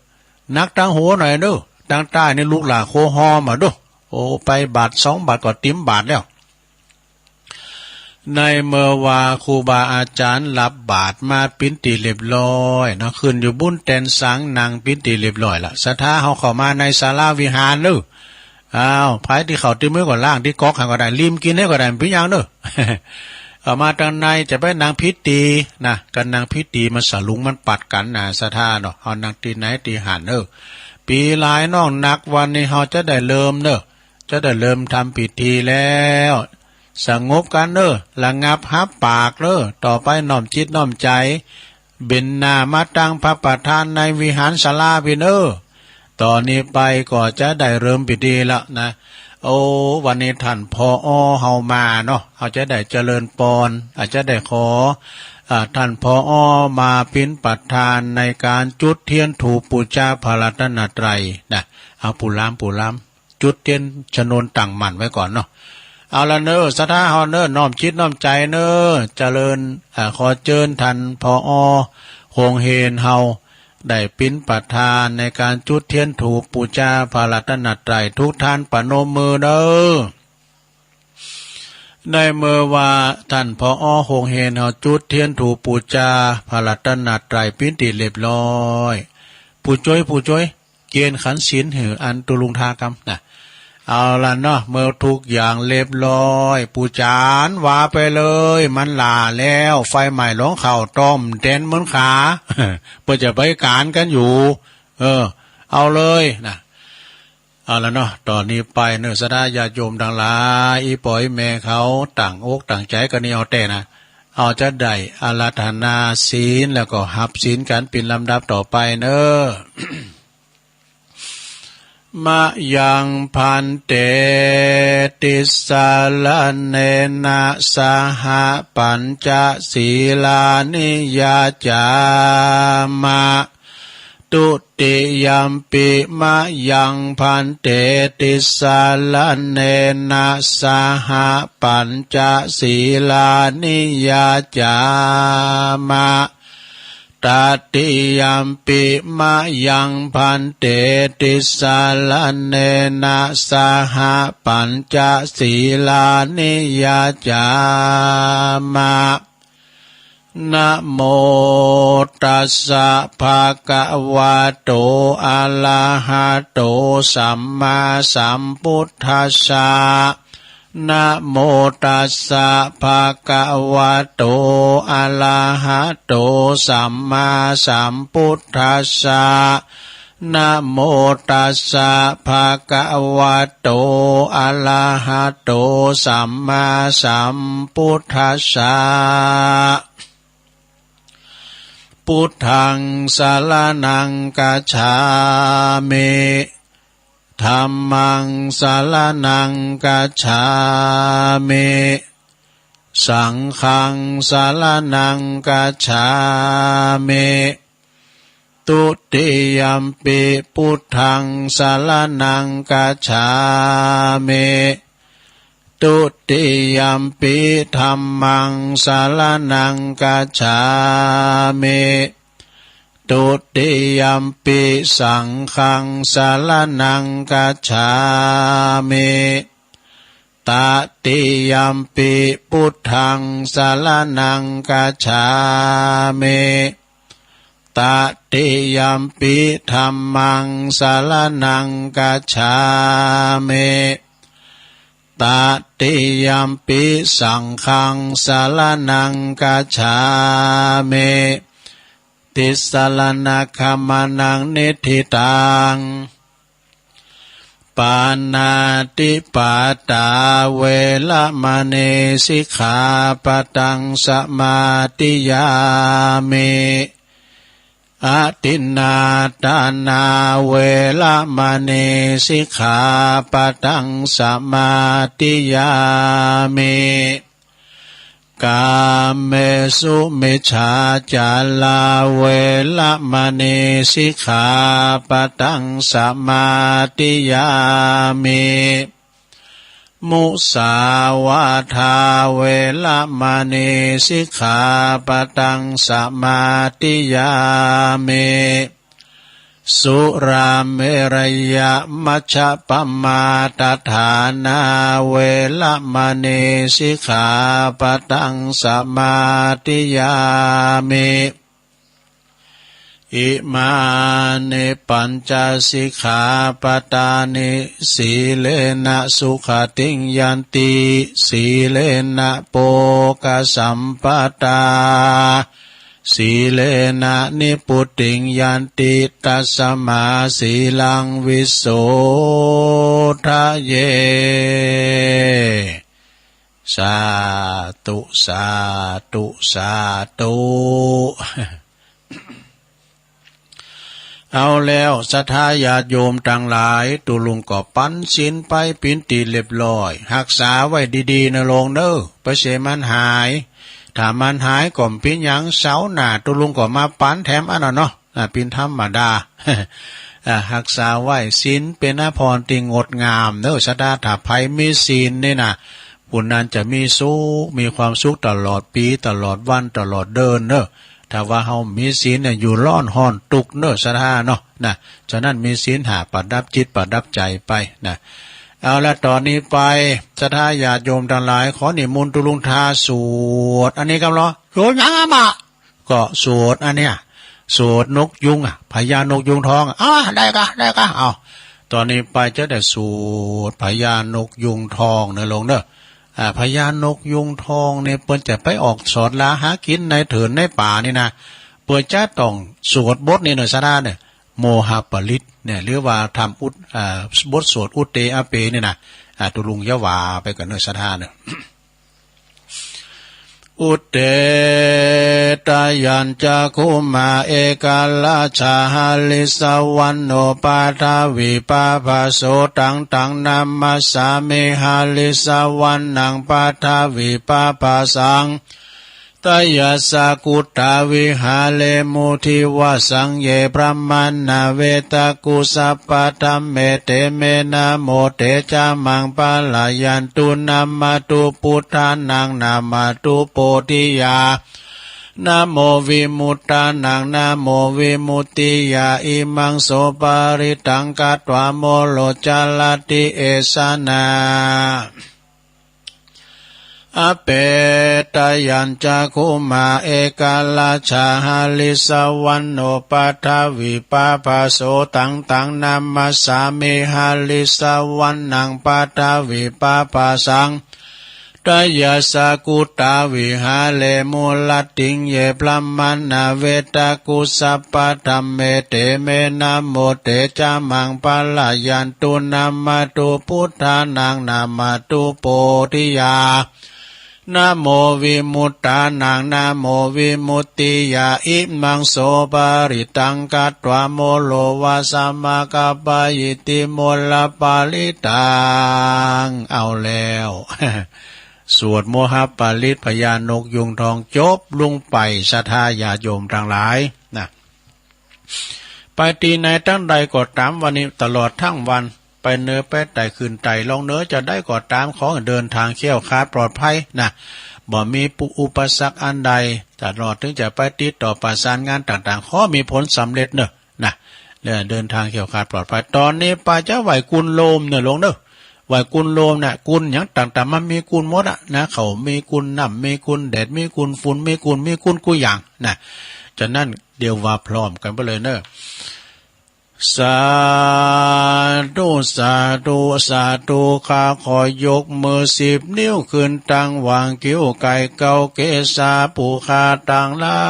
หนักตั้งหัวหน่อยเนอะ ตั้งใต้นี่ลูกหลานโคฮอมาดู โอ้ ไปบาตรสองบาตรก็เต็มบาตรแล้ว ในเมื่อว่าครูบาอาจารย์รับบาตรมาปิ้นตี้เรียบร้อยเนาะ ขึ้นอยู่บุ้นแตนสัง นั่งปิ้นตี้เรียบร้อยละ ศรัทธาเฮาเข้ามาในศาลาวิหารเนอะ อ้าว ไผตี้เข้าตี้มื้อก็ล้างตี้ก๊อกหั้นก็ได้ ริมกินหั้นก็ได้ บ่เป็นหยังเนอะ เข้ามาตังในจะไปนั่งผิดตี้นะ ก็นั่งผิดตี้มันสลุงมันปัดกั๋นนะ ศรัทธาเนาะ เฮานั่งตี้ไหนตี้หั้นเนอะ ปีหลายน้องนัก วันนี้เฮาจะได้เริ่มเนอะ จะได้เริ่มทำพิธีแล้ว สงบกั๋นเนอะ ระงับฮับปากเนอะ ต่อไปน้อมจิตน้อมใจ๋ เบนหน้ามาตังพระประธานในวิหารศาลาพี้เนอะ ต่อนี้ไปก็จะได้เริ่มพิธีละนะ โอ้ วันนี้ท่าน ผอ.เฮามาเนาะ เฮาจะได้เจริญปอน อาจจะได้ขอ อ่า ท่าน ผอ.มาปิ้นประธานในการจุดเทียนธูปปู๋จาพระรัตนตรัยนะ เอา ปู่ลาม ปู่ลาม จุดเตียนชนวนตั้งมั่นไว้ก่อนเนาะ เอาละเนอะ ศรัทธาเฮาเนอะ น้อมจิตน้อมใจ๋เนอะ เจริญ อ่า ขอเจิญท่าน ผอ.โฮงเฮนเฮา ได้ปิ้นประธานในการจุดเทียนธูปปู๋จาพระรัตนตรัย ทุกท่านประนมมือเนอะ ในเมื่อว่าท่าน ผอ.โฮงเฮนเฮาจุดเทียนธูปปู๋จาพระรัตนตรัยปิ้นตี้เรียบร้อย ผู้จ้วย ผู้จ้วย เกียนขันศีลหื้ออันตุลุงทากำนะ เอาละเนาะ เมื่อทุกอย่างเรียบร้อย ปู่จานว่าไปเลย มันหล่าแล้ว ไฟไหม้หลองเข้าต้มแตนเหมือนขา เปิ้นจะไปก๋านกั๋นอยู่ เออ เอาเลยนะ เอาละเนาะ ต่อนี้ไปเนอะ ศรัทธาญาติโยมตังหลาย อี่ป้ออี่แม่เขา ตั้งอกตั้งใจ๋กั๋นนี่เอาแต๊นะ เอาจะได้อาราธนาศีล แล้วก็ฮับศีลกั๋นเป๋นลำดับต่อไปเนอะ มะยัง ภันเต ติสสะระเณนะ สะหะ ปัญจะ สีลานิ ยาจา มะ ตุติยัมปิ มะยัง ภันเต ติสสะระเณนะ สะหะ ปัญจะ สีลานิ ยาจา มะ ตติยัมปิ มะยัง ภันเต ติสสะระเณนะ สะหะ ปัญจะ สีลานิ ยาจา มะ นะโม ตัสสะ ภะคะวะโต อะระหะโต สัมมาสัมพุทธัสสะ นะโม ตัสสะ ภะคะวะโต อะระหะโต สัมมาสัมพุทธัสสะ นะโม ตัสสะ ภะคะวะโต อะระหะโต สัมมาสัมพุทธัสสะ พุทธัง สะระณัง กัจฉามิ ธัมมัง สะระณัง กัจฉามิ สังฆัง สะระณัง กัจฉามิ ตุติยัมปิ พุทธัง สะระณัง กัจฉามิ ตุติยัมปิ ธัมมัง สะระณัง กัจฉามิ ตุติยัมปิ สังฆัง สะระณัง กัจฉามิ ตติยัมปิ พุทธัง สะระณัง กัจฉามิ ตติยัมปิ ธัมมัง สะระณัง กัจฉามิ ตติยัมปิ สังฆัง สะระณัง กัจฉามิ ติสสะระณะขะมะนะ นิฏฐิตัง ปาณาติปาตาเวระมณีสิกขาปะทังสมาธิยามิ อทินนาทานาเวระมณีสิกขาปะทังสมาธิยามิ กาเมสุมิจฉาจาราเวระมณีสิกขาปะทังสมาธิยามิ มุสาวาทาเวระมณีสิกขาปะทังสมาธิยามิ สุราเมรยมัชฌปมาทฐานาเวระมณีสิกขาปะทังสมาธิยามิ อิมานิปัญจสิกขาปะทานิ สีเลนะสุขติงยันติ สีเลนะโภคสัมปทา สีเลนะนิพพุติงยันติ ตัสมาสีลังวิโสทะเย สาธุ สาธุ สาธุ เอาแล้วศรัทธาญาติโยมตังหลาย ตุลุงก็ปันศีลไปเป๋นตี้เรียบร้อย ฮักษาไว้ดีๆ นะโลงเน้อ บ่ใช่มันหาย ถ้ามันหายก็บ่เป๋นหยัง เสาร์หน้าตุลุงก็มาปันแถมอันนั้นเนาะ อ่า เป๋นธรรมดา อ่า ฮักษาไว้ ศีลเป๋นอาภรณ์ตี้งดงามเน้อศรัทธา ถ้าใผมีศีลนี่นะ ผู้นั้นจะมีสุข มีความสุขตลอดปี๋ ตลอดวัน ตลอดเดือนเน้อ ถ้าว่าเฮามีศีลเนี่ย อยู่ร้อนฮ้อนตุ๊กข์เน้อศรัทธาเนาะ นะ ฉะนั้นมีศีลห้าประดับจิตประดับใจไปนะ เอาละ ต๋อนนี้ไป ศรัทธาญาติโยมตังหลาย ขอนิมนต์ตุลุงทาสวด อันนี้กำลัง สวดหยังอะหม่า ก็สวดอันเนี้ย สวดนกยูงอะ พญานกยูงทองอะ อ่า ได้กะ ได้กะ เอา ต๋อนนี้ไปจะได้สวดพญานกยูงทองเน้อโลงเน้อ อ่า พญานกยูงทองเนี่ย เปิ้นจะไปออกสอดหาหากิ๋นในเถินในป่านี่นะ เปิ้นจะต้องสวดบทนี้เน้อศรัทธาเน้อ โมหปริตรเนี่ย หรือว่าทำอุท- อ่า บทสวดอุทเตอะเปนี่นะ อ่า ตุลุงจะว่าไปก่อนเน้อศรัทธาเน้อ อุทเต ทะยัญจักขุมา เอกราชา หะริสสะวัณโณ ปะทะวีปะภะโส ตัง ตัง นะมัสสามิ หะริสสะวัณณัง ปะทะวีปะภะสัง ทะยัสสะกุตตา วิหาเรมุ ทิวะสัง เย บรามมา นะ เวตะกุ สัพพะ ธัมเม เต เม นะโม เต จะ มัง ปะ ระ ยัน ตุ นะ มะ ตุ พุทธานัง นะ มะ ตุ โพธิยา นะ โม วิมุตตานัง นะ โม วิมุตติยา อิมัง โส ปะริตตัง คัตวา โมโร จะ รัตถิ เอสะ นะ อะเป ทะยัญจักขุมา เอกราชา หะริสสะวัณโณ ปะทะวีปะภะโส ตัง ตัง นะมัสสามิ หะริสสะวัณณัง ปะทะวีปะภะสัง ทะยัสสะกุตตา วิหาเรมุ รัตถิง เย บรามมา นะ เวตะกุ สัพพะ ธัมเม เต เม นะโม เต จะ มัง ปะ ระ ยัน ตุ นะ มะ ตุ พุทธานัง นะ มะ ตุ โพธิยา นะ โม วิมุตตานัง นะ โม วิมุตติยา อิมัง โส ปะริตตัง คัตวา โมโร วะสะ มะ คะ ปะ ยิทธิ โมร ปะริตตัง เอาแล้ว สวดโมหปริตรพญานกยูงทองจบลงไป ศรัทธาญาติโยมตังหลายนะ ไปตี้ไหนตังใดก็ต๋าม วันนี้ตลอดตังวัน ไปเหนือไปใต้ขึ้นใต้ลงเหนือจะได้ก็ต๋าม ขอเดินทางแคล้วคลาดปลอดภัยนะ บ่มีอุปสรรคอันใด ตลอดถึงจะไปติดต่อประสานงานต่างๆ ขอมีผลสำเร็จเนอะ นะ เดินทางแคล้วคลาดปลอดภัย ต๋อนนี้ไปจะไหว้กุลโลมเนอะโลงเนอะ ไหว้กุลโลมนะ กุลหยังต่างๆ มันมีกุลหมดอะนะ ข้าวมีกุล น้ำมีกุล แดดมีกุล ฝุ่นมีกุล มีกุลกู้อย่างนะ ฉะนั้นเดี๋ยวว่าพร้อมกันไปเลยเนอะ สาธุ สาธุ สาธุ ข้าขอยกมือสิบนิ้วขึ้นตั้งหว่างคิ้วไก่เก้าเกศา ผู้ข้าตังหลา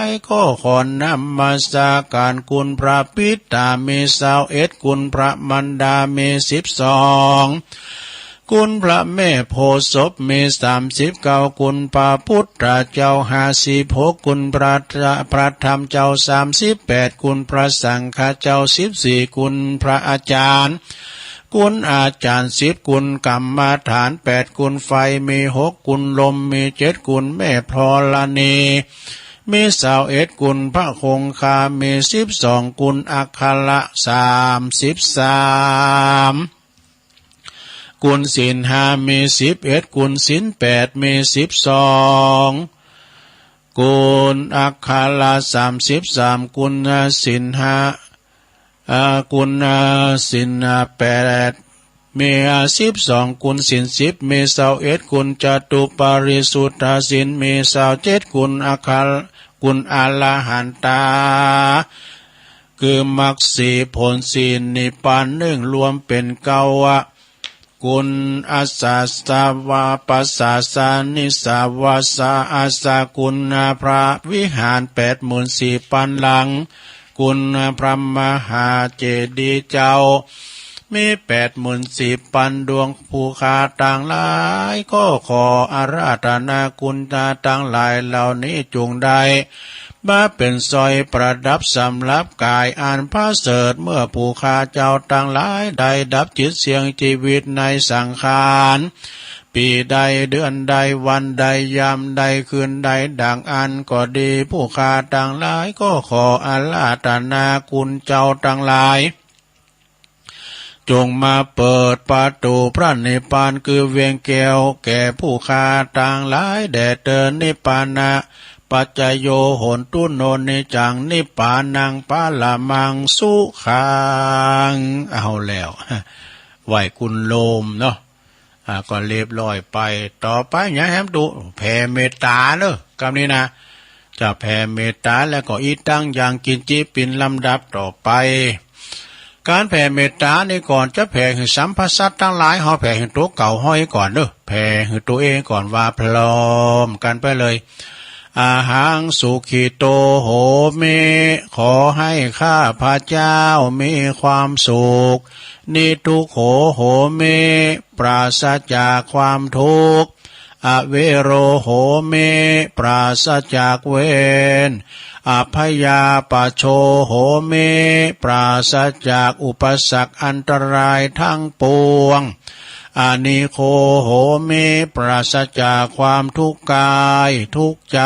ยก็ขอนมัสการคุณพระปิดตามีซาวเอ็ด คุณพระมารดามีสิบสอง คุณพระแม่โพธิ์ศพมีสามสิบเก้า คุณพระพุทธเจ้าห้าสิบหก คุณพระ พระธรรมเจ้าสามสิบแปด คุณพระสังฆเจ้าสิบสี่ คุณพระอาจารย์ คุณอาจารย์สิบ คุณกรรมฐานแปด คุณไฟมีหก คุณลมมีเจ็ด คุณแม่ธรณีมีซาวเอ็ด คุณพระคงคามีสิบสอง คุณอัคระสามสิบสาม คุณศีลห้ามีสิบเอ็ด คุณศีลแปดมีสิบสอง คุณอัคระสามสิบสาม คุณศีลห้า เอ่อ คุณศีลแปดมีสิบสอง คุณศีลสิบมีซาวเอ็ด คุณจตุปาริสุทธศีลมีซาวเจ็ด คุณอัคระ คุณอรหันตา คือมรรคสี่ผลสี่นิพพานหนึ่ง รวมเป็นเก้าอะ คุณอาสาสวะปะสาสานิสาวาสาอาสา คุณพระวิหารแปดหมื่นสี่พันหลัง คุณพระมหาเจดีย์เจ้า มีแปดหมื่นสี่พันดวง ผู้ข้าตังหลายก็ขออาราธนาคุณตาตังหลายเหล่านี้จงได้ มาเป็นสร้อยประดับสำหรับกายอันประเสริฐ เมื่อผู้ข้าเจ้าตังหลายได้ดับจิตเสี่ยงชีวิตในสังขาร ปีใดเดือนใดวันใดยามใดคืนใดดังอั้นก็ดี ผู้ข้าตังหลายก็ขออาราธนาคุณเจ้าตังหลาย จงมาเปิดประตูพระนิพพานคือเวียงแก้วแก่ผู้ข้าตังหลายแด่เตอ นิพพานะปัจจโย โหนตุ โน นิจจัง นิพพานัง ปรมัง สุขัง เอาแล้ว ไหว้คุณโลมเนาะ อ่า ก็เรียบร้อยไป ต่อไปหยังแหมตุ แผ่เมตตาเนอะ กำนี้นะ จะแผ่เมตตาแล้วก็อีกตั้งอย่างกินจิเป็นลำดับต่อไป การแผ่เมตตานี่ก่อนจะแผ่หื้อสรรพสัตว์ทั้งหลาย เฮาแผ่หื้อตัวเก่าเฮาก่อนเนอะ แผ่หื้อตัวเองก่อนว่าพร้อมกันไปเลย อะหัง สุขิโต โหมิ ขอให้ข้าพเจ้ามีความสุข นิทุกโข โหมิ ปราศจากความทุกข์ อเวโร โหมิ ปราศจากเวร อัพพยาปัชโช โหมิ ปราศจากอุปสรรคอันตรายทั้งปวง อนิโค โหมิ ปราศจากความทุกข์กายทุกข์ใจ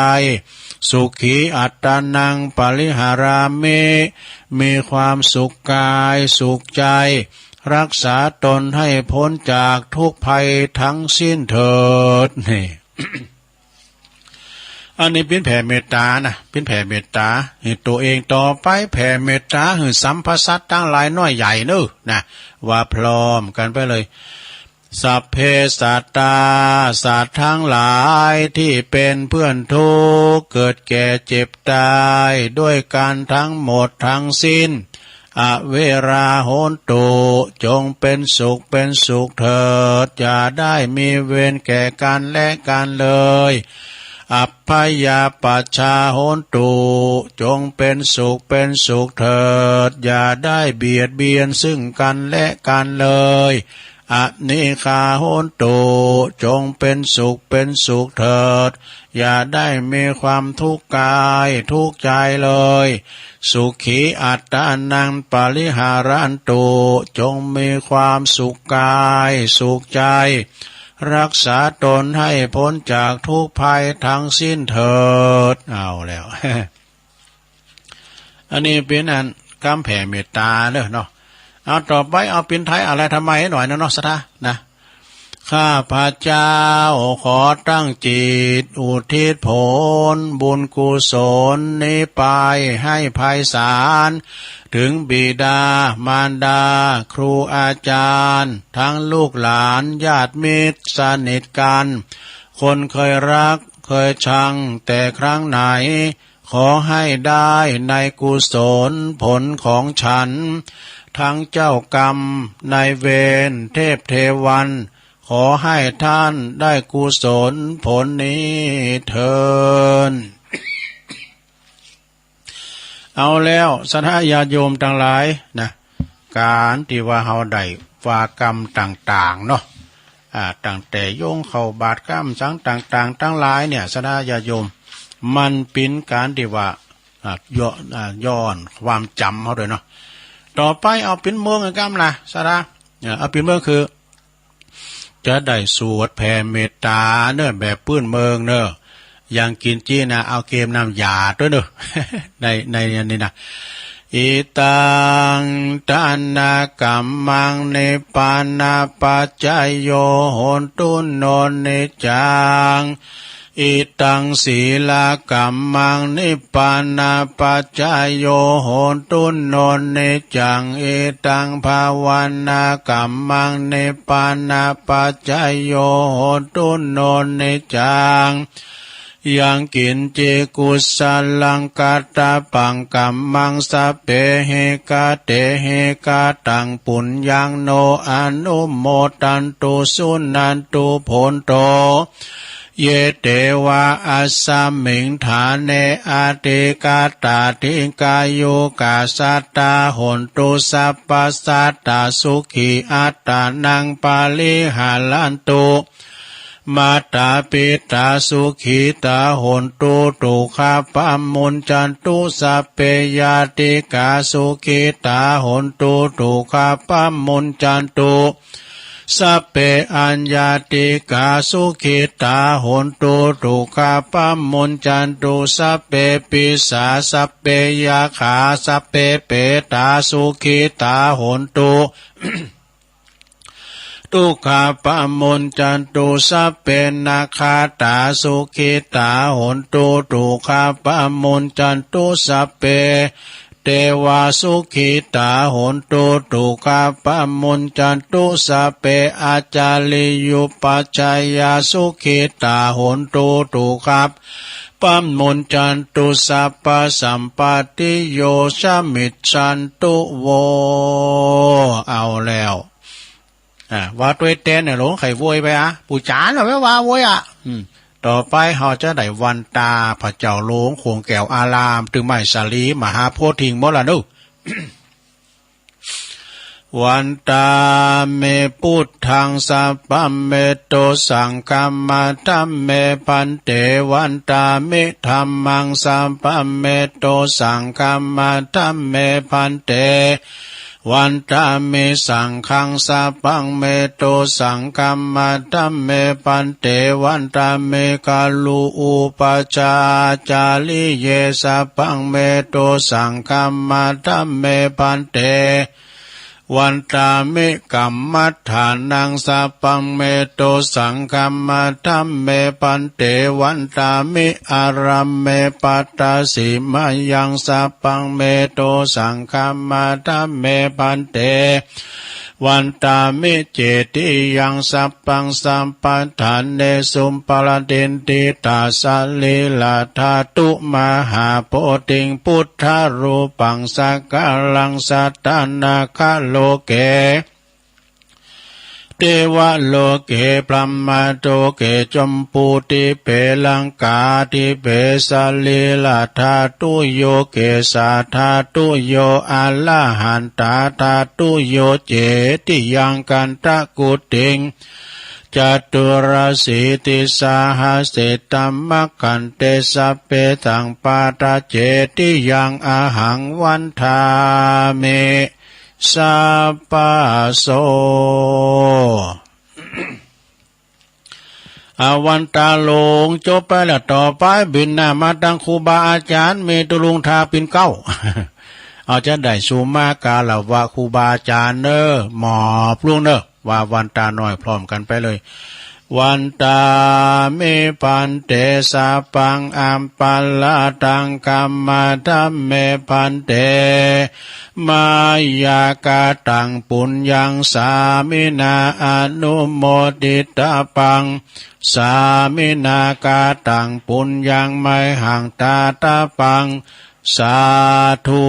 สุขี อัตตานัง ปริหารามิ มีความสุขกายสุขใจ รักษาตนให้พ้นจากทุกข์ภัยทั้งสิ้นเถิด นี่ อันนี้ปิ้นแผ่เมตตานะ ปิ้นแผ่เมตตาหื้อตัวเอง ต่อไปแผ่เมตตาหื้อสรรพสัตว์ทั้งหลายน้อยใหญ่เนอะนะ ว่าพร้อมกันไปเลย สัพเพสัตตา สัตว์ทั้งหลายที่เป็นเพื่อนทุกข์ เกิดแก่เจ็บตาย ด้วยกันทั้งหมดทั้งสิ้น อเวรา โหนตุ จงเป็นสุขเป็นสุขเถิด อย่าได้มีเวรแก่กันและกันเลย อัพพยาปัชชา โหนตุ จงเป็นสุขเป็นสุขเถิด อย่าได้เบียดเบียนซึ่งกันและกันเลย อนิคา โหนตุ จงเป็นสุขเป็นสุขเถิด อย่าได้มีความทุกข์กายทุกข์ใจเลย สุขี อัตตานัง ปริหารันตุ จงมีความสุขกายสุขใจ รักษาตนให้พ้นจากทุกข์ภัยทั้งสิ้นเถิด เอาแล้ว อันนี้ปิ้นอันกำแผ่เมตตาเนอะเนาะ เอาต่อไปเอาปิ้นไทยอะไรทำไมหน่อยนะเนาะ ศรัทธานะ ข้าพเจ้าขอตั้งจิตอุทิศผลบุญกุศลนี้ไปให้ไพศาล ถึงบิดามารดา ครูอาจารย์ ทั้งลูกหลานญาติมิตรสนิทกัน คนเคยรักเคยชังแต่ครั้งไหน ขอให้ได้ในกุศลผลของฉัน ทั้งเจ้ากรรมนายเวรเทพเทวัน ขอให้ท่านได้กุศลผลนี้เทอญ เอาแล้ว ศรัทธาญาติโยมตังหลายนะ ก๋านตี้ว่าเฮาได้ว่าก๋รรมต่างๆ เนาะ อ่า ตั้งแต่โยงเข้าบาตรก๋รรมสังต่างๆ ตังหลายเนี่ย ศรัทธาญาติโยม มันเป๋นก๋านตี้ว่า อ่า ย้อน อ่า ย้อนความจ๋ำเฮาโดยเนาะ ต่อไปเอาเป๋นเมืองก๋รรมนะ ศรัทธา อ่า เอาเป๋นเมืองคือ จะได้สวดแผ่เมตตาเนอะ แบบปื้นเมืองเนอะ อย่างกิ๋นจี้นะ เอาเกมน้ำยาด้วยเนอะ ใน ในอันนี้นะ อิตังทานะกัมมัง นิพพานะปัจจโย โหตุโน นิจจัง อิตัง ศีลกัมมัง นิพพานะปัจจโย โหตุโน นิจจัง อิตัง ภาวนากัมมัง นิพพานะปัจจโย โหตุโน นิจจัง ยังกิ๋นจิ กุสลัง กัตตะปัง กัมมัง สัพเพ หิ กะเต หิ กะตัง ปุญญัง โน อนุโมทันตุ สุนันตุ โพนโต เย เตวะ อัสสมิง ฐาเน อธิกาตา ดิกายุกา สัตตา โหนตุ สัพพะสัตตา สุขี อัตตานัง ปะริหารันตุ มาตาปิตา สุขีตา โหนตุ ทุกขะปะมุญจันตุ สัพเพ ญาติกา สุขีตา โหนตุ ทุกขะปะมุญจันตุ สัพเพ อัญญาติกา สุขีตา โหนตุ ทุกขะปะมุญจันตุ สัพเพ ปิสา สัพเพ ยะขา สัพเพ เปตา สุขีตา โหนตุ ทุกขะปะมุญจันตุ สัพเพ นักขาตา สุขีตา โหนตุ ทุกขะปะมุญจันตุ สัพเพ เตวะ สุขีตา โหนตุ ทุกขะปะมุญจันตุ สัพเพ อาจาริยุปัชฌายา สุขีตา โหนตุ ทุกขะปะมุญจันตุ สัพพะสัมปตติโย สมิจฉันตุ โว เอาแล้ว อ่า ว่าตวยแตนเนี่ย หลวงไข่โวยไปอะ ปู่จ๋าเนาะ ไม่ว่าโวยอะ อืม ต่อไปเฮาจะได้วันตาพระเจ้าหลวงขวงแก้วอาราม ตึงไม้สาลีมหาโพธิ์ทิงหมดละเนาะ วันตามิ พุทธัง สัพพะเมโต สังฆะมะ ธัมเม ภันเต วันตามิ ธัมมัง สัพพะเมโต สังฆะมะ ธัมเม ภันเต วันตามิ สังฆัง สัพพะเมโต สังฆะมะ ธัมเม ภันเต วันตามิ กะลุ อุปัชฌาจาริเย สัพพะเมโต สังฆะมะ ธัมเม ภันเต วันตามิ กัมมัฏฐานัง สัพพะเมโต สังฆะมะ ธัมเม ภันเต วันตามิ อารัมเม ปัตตสิมายัง สัพพะเมโต สังฆะมะ ธัมเม ภันเต วันตามิ เจติยัง สัพพัง สัพพะฐาเนสุ ปะระติฏฐิตา สะรีระธาตุ มหาโพธิง พุทธารูปัง สักกะรัง สัตตานะคะโลเก เตวะโลเก พรหมะโลเก จัมปูทิเป ลังกาทิเป สะรีระธาตุโย เกสาธาตุโย อะระหันตาธาตุโย เจติยัง คันธะกุติง จตุรสีติสาหะเสตะมะขันเต สัพเพ สัพพะทา เจติยัง อะหัง วันทามิ สัพพะโส อา วันตาหลวงจบไปแล้ว ต่อไปบิณฑบาตมาตังครูบาอาจ๋ารย์ มีตุลุงทาปิ่นเกล้า เอาจะได้สุมาการะวะครูบาอาจ๋ารย์เนอะ หมอบลงเนอะ ว่าวันตาน้อยพร้อมกันไปเลย วันตามิ ภันเต สัพพัง อัปปะราธัง คัมมะ ธัมเม ภันเต มะยะกะตัง ปุญญัง สามินา อะนุโมทิตะปัง สามินากะตัง ปุญญัง มะหัง ทาตะปัง สาธุ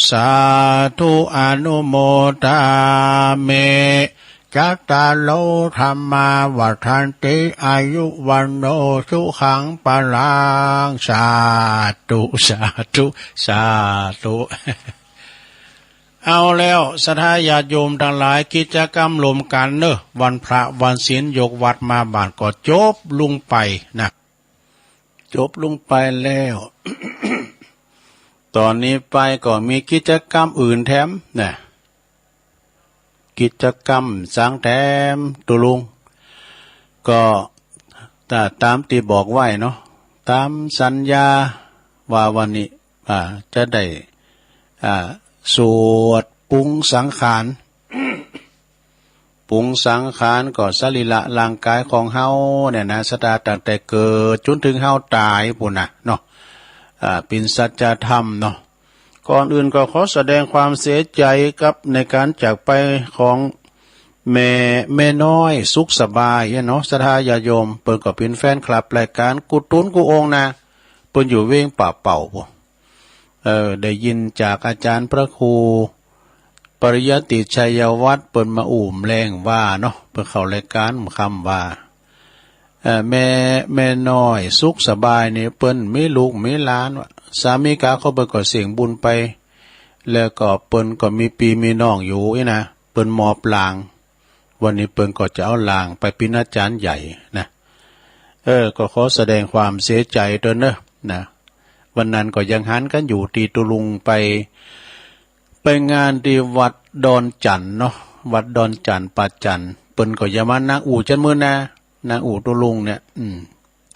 สาธุ อนุโมทามิ จัตตาโร ธัมมา วัฑฒันติ อายุ วัณโณ สุขัง พลัง สาธุ สาธุ สาธุ เอาแล้ว ศรัทธาญาติโยมตังหลาย กิจกรรมร่วมกั๋นเนาะ วันพระวันศีล ยกวัดมาบ้านก็จบลงไปนะ จบลงไปแล้ว ตอนนี้ไปก็มีกิจกรรมอื่นแถมนะ กิจกรรมสังแถม ตุ๊ลุง ก็ตา- ตามตี้บอกไว้เนาะ ตามสัญญาว่าวันนี้ อ่า จะได้ อ่า สวดปรุงสังขาร ปรุงสังขารก็สรีระร่างกายของเฮาเนี่ยนะ ศรัทธาตั้งแต่เกิดจ๋นเถิงเฮาต๋ายปู้นนะเนาะ อ่า เป๋นสัจธรรมเนาะ ก่อนอื่นก็ขอแสดงความเสียใจกับในการจากไปของแม่ แม่น้อยสุขสบายเนี่ยเนาะ ศรัทธาญาติโยม เปิ้นก็เป๋นแฟนคลับรายการกู้ตุ๊นกู้โอ่งนะ เปิ้นอยู่เวงป่าเป่าปู้น เออ ได้ยินจากอาจารย์พระครูปริยัติชัยวัฒน์ เปิ้นมาอู้แลงว่าเนาะ เปิ้นเข้ารายการค่ำว่า เอ่อ แม่ แม่น้อยสุขสบายนี่เปิ้นมีลูกมีหลานวะ สามีกาของเปิ้นก็เส้งบุญไป แล้วก็เปิ้นก็มีปี้มีน้องอยู่อี้นะ เปิ้นมอบหลาง วันนี้เปิ้นก็จะเอาหลางไปเป๋นอาจ๋ารย์ใหญ่นะ เออ ก็ขอแสดงความเสียใจตวยเนาะนะ วันนั้นก็ยังหันกั๋นอยู่ตี้ตุ๊ลุงไป ไปงานตี้วัดดอนจันเนาะ วัดดอนจัน ป่าจัน เปิ้นก็ยังมานั่งอู้จันมื้อนะ นั่งอู้ตุ๊ลุงเนี่ย อืม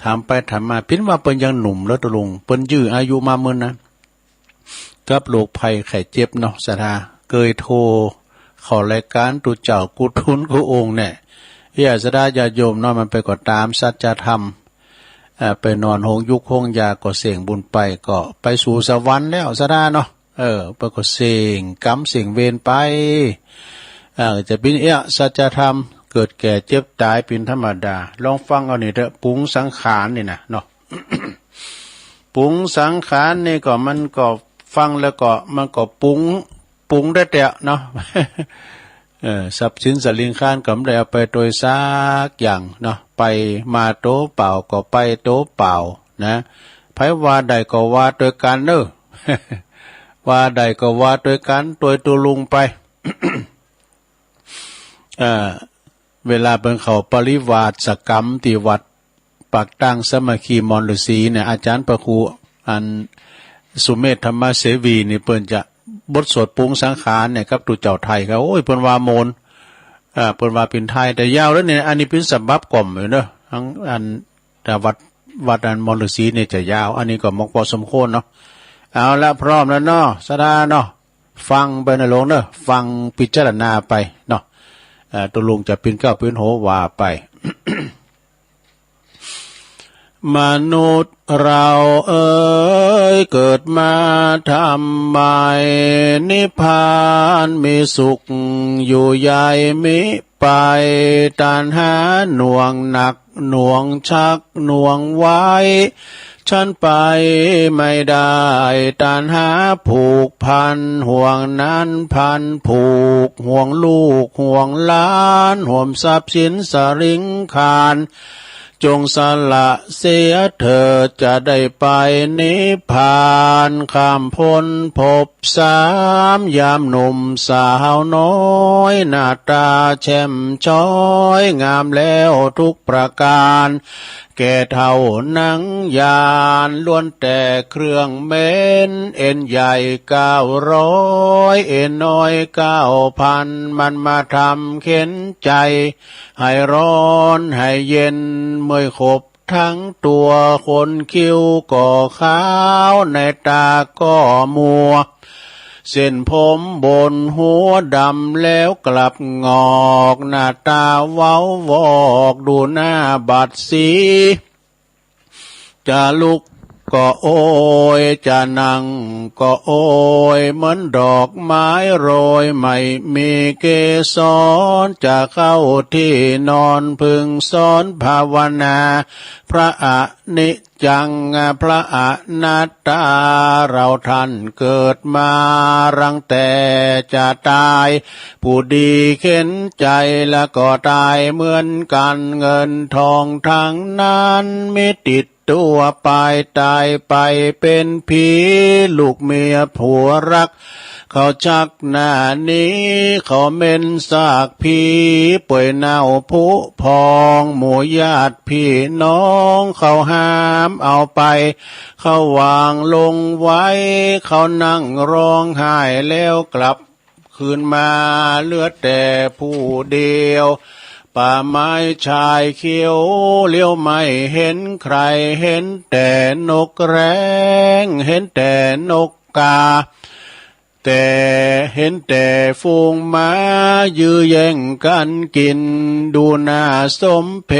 ถามไปถามมา เปิ้นว่าเปิ้นยังหนุ่มเนาะตุ๊ลุง เปิ้นยื้ออายุมามื้อนะ กับโรคภัยไข้เจ็บเนาะ ศรัทธา เกยโทรเข้ารายการตุ๊เจ้ากู้ตุ๊นกู้โอ่งเนี่ย เอี้ย ศรัทธาญาติโยมเนาะ มันไปก็ตามสัจธรรม เอ่อ ไปนอนโฮงยุกโฮงยาก็เส้งบุญไป ก็ไปสู่สวรรค์แล้ว ศรัทธาเนาะ เออ เปิ้นก็เส้งกรรมเส้งเวรไป เออ จะเป๋นเอี้ย สัจธรรม เกิดแก่เจ็บต๋ายเป๋นธรรมดา ลองฟังเอานี่เถอะ ปรุงสังขารนี่นะเนาะ ปรุงสังขารนี่ก็มันก็ฟังแล้วก็มันก็ปรุง ปรุงแต๊ๆ เนาะ เออ ทรัพย์สินสริงคารก็บ่ได้เอาไปตวยสักอย่างเนาะ ไปมาตั๋วเปล่าก็ไปตั๋วเปล่านะ ไผว่าได้ก็ว่าตวยกั๋นเนาะ ว่าได้ก็ว่าตวยกั๋น ตวยตุ๊ลุงไป เอ่อ เวลาเปิ้นเข้าปริวาสกรรมตี้วัดปากตั้งสามัคคีมอนฤๅษีเนี่ย อาจ๋ารย์พระครูอันสุเมธธรรมเสวีนี่เปิ้นจะบทสวดปรุงสังขารเนี่ยกับตุ๊เจ้าไทยครับ โอ้ย เปิ้นว่าม่วน อ่า เปิ้นว่าเป๋นไทย แต่ยาวแล้วเนี่ย อันนี้เป๋นฉบับกล่อมอยู่เนาะ ทั้งอัน แต่วัด วัดอันมอนฤๅษีเนี่ยจะยาว อันนี้ก็เหมาะพอสมควรเนาะ เอาละ พร้อมแล้วเนาะ ศรัทธาเนาะ ฟังไปนะโยมเนาะ ฟังพิจารณาไปเนาะ เอ่อ ตุ๊ลุงจะเป๋นเกล้าเป๋นโหว่าไป มนุษย์เราเอ๋ย เกิดมาทำไม นิพพานมีสุขอยู่ใหญ่มิไป ตัณหาหน่วงหนัก หน่วงชักหน่วงไว้ ฉันไปไม่ได้ ตัณหาผูกพัน ห่วงนั้นพันผูก ห่วงลูกห่วงหลาน ห่วมทรัพย์สินสริงคาร จงสละเสียเถิด จะได้ไปนิพพาน ข้ามพ้นภพ สาม ยามหนุ่มสาวน้อย หน้าตาแช่มช้อย งามแล้วทุกประการ แก่เฒ่านังยาน ล้วนแต่เครื่องเหม็น เอ็นใหญ่เก้าร้อย เอ็นน้อยเก้าพัน มันมาทำเข็ญใจ ให้ร้อนให้เย็น เมื่อยขบ ทั้งตัว ขนคิ้วก็ขาว ในตาก็มัว เส้นผมบนหัวดำแล้วกลับหงอก หน้าตาเว้าวอก ดูหน้าบัดสี จะลุก ก็โอย จะนั่งก็โอย เหมือนดอกไม้โรยไม่มีเกสร จะเข้าที่นอนพึงสอนภาวนา พระอนิจจัง พระอนัตตา เราท่านเกิดมารังแต่จะตาย ผู้ดีเข็ญใจแล้วก็ตายเหมือนกัน เงินทองทั้งนั้นมีติด ตัวไป ตายไปเป็นผี ลูกเมียผัวรัก เขาชักหน้าหนี เขาเหม็นซากผี เปื่อยเน่าผุพอง หมู่ญาติพี่น้อง เขาหามเอาไป เขาวางลงไว้ เขานั่งร้องไห้แล้วกลับ คืนมาเหลือแต่ผู้เดียว ป่าไม้ชายเขียว เลี้ยวไม่เห็นใคร เห็นแต่นกแร้ง เห็นแต่นกกา แต่เห็นแต่ฝูงหมา ยื้อแย่งกันกิน ดูน่าสมเพ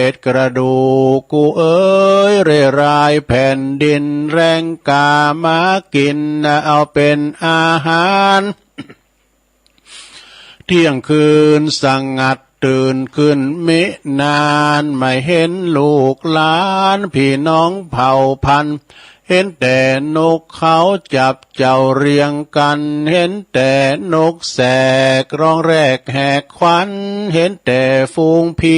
ช กระดูกกูเอ๋ย เร่ยรายแผ่นดิน แร้งกามากิน เอาเป็นอาหาร เที่ยงคืนสงัด ตื่นขึ้นมินาน ไม่เห็นลูกหลาน พี่น้องเผ่าพันธุ์ เห็นแต่นกเขาจับเจ้าเรียงกัน เห็นแต่นกแสกร้องแรกแหกขวัญ เห็นแต่ฝูงผี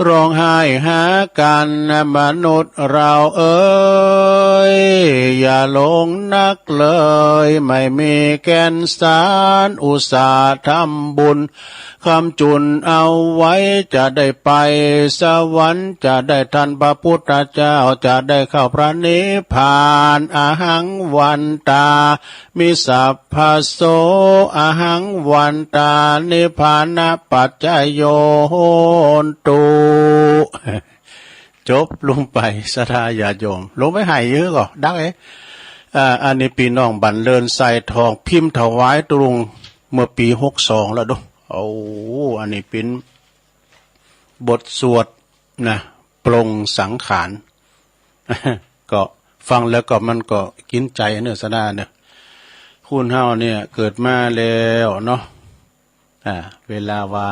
ร้องไห้หากัน มนุษย์เราเอ๋ย อย่าหลงนักเลย ไม่มีแก่นสาร อุตส่าห์ทำบุญ ค้ำจุนเอาไว้ จะได้ไปสวรรค์ จะได้ทันพระพุทธเจ้า จะได้เข้าพระนิพพาน อหังวันตา มิสัพพะโส อหังวันตา นิพพานะปัจจโย โหนตุ จบลงไป ศรัทธาญาติโยม ลงไปไห้เยอะก่อ ดังเอ๊ะ อ่า อันนี้พี่น้องบันเลินทรายทอง พิมพ์ถวายตุลุง เมื่อปีหกสองแล้วเด้อ โอ้ อันนี้เป็นบทสวดนะ ปลงสังขาร ก็ฟังแล้วก็มันก็กินใจเนอะ ศรัทธาเนอะ คนเฮาเนี่ยเกิดมาแล้วเนาะ อ่า เวลาว่า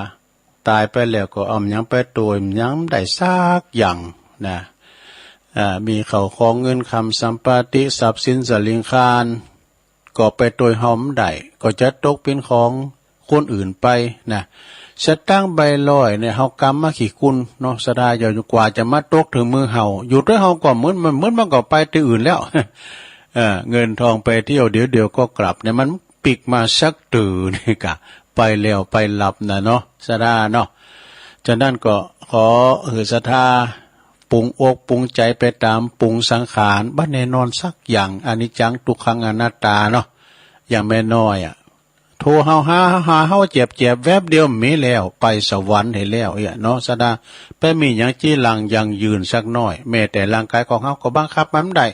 ตายไปแล้วก็เอาหยังไปโตย หยังได้สักอย่างนะ อ่า มีข้าวของเงินคำสัมปติ ทรัพย์สินสลิงคาร ก็ไปโตยเฮาบ่ได้ ก็จะตกเป็นของคนอื่นไปนะ สตางค์ใบร้อยเนี่ย เฮากำมาขี้กุนเนาะ ศรัทธาญาติโยม กว่าจะมาตกถึงมือเฮา อยู่ด้วยเฮาก็เหมือนมัน เหมือนมันก็ไปที่อื่นแล้ว เออ เงินทองไปเที่ยวเดี๋ยวเดียวก็กลับเนี่ย มัน ปิ๊กมาสักตื่นนี่กะ ไปแล้วไปหลับนะเนาะ ศรัทธาเนาะ ฉะนั้นก็ขอหื้อศรัทธาปรุงอกปรุงใจไปตามปรุงสังขาร บ่แน่นอนสักอย่าง อนิจจังทุกขังอนัตตาเนาะ อย่างแม่น้อยอะ โทรเฮาหา หาเฮาแจบๆ แวบเดียวมีแล้ว ไปสวรรค์ให้แล้วเอี้ยเนาะ ศรัทธา ไปมีหยังจีรังยั่งยืนสักหน่อย แม้แต่ร่างกายของเฮาก็บังคับมันบ่ได้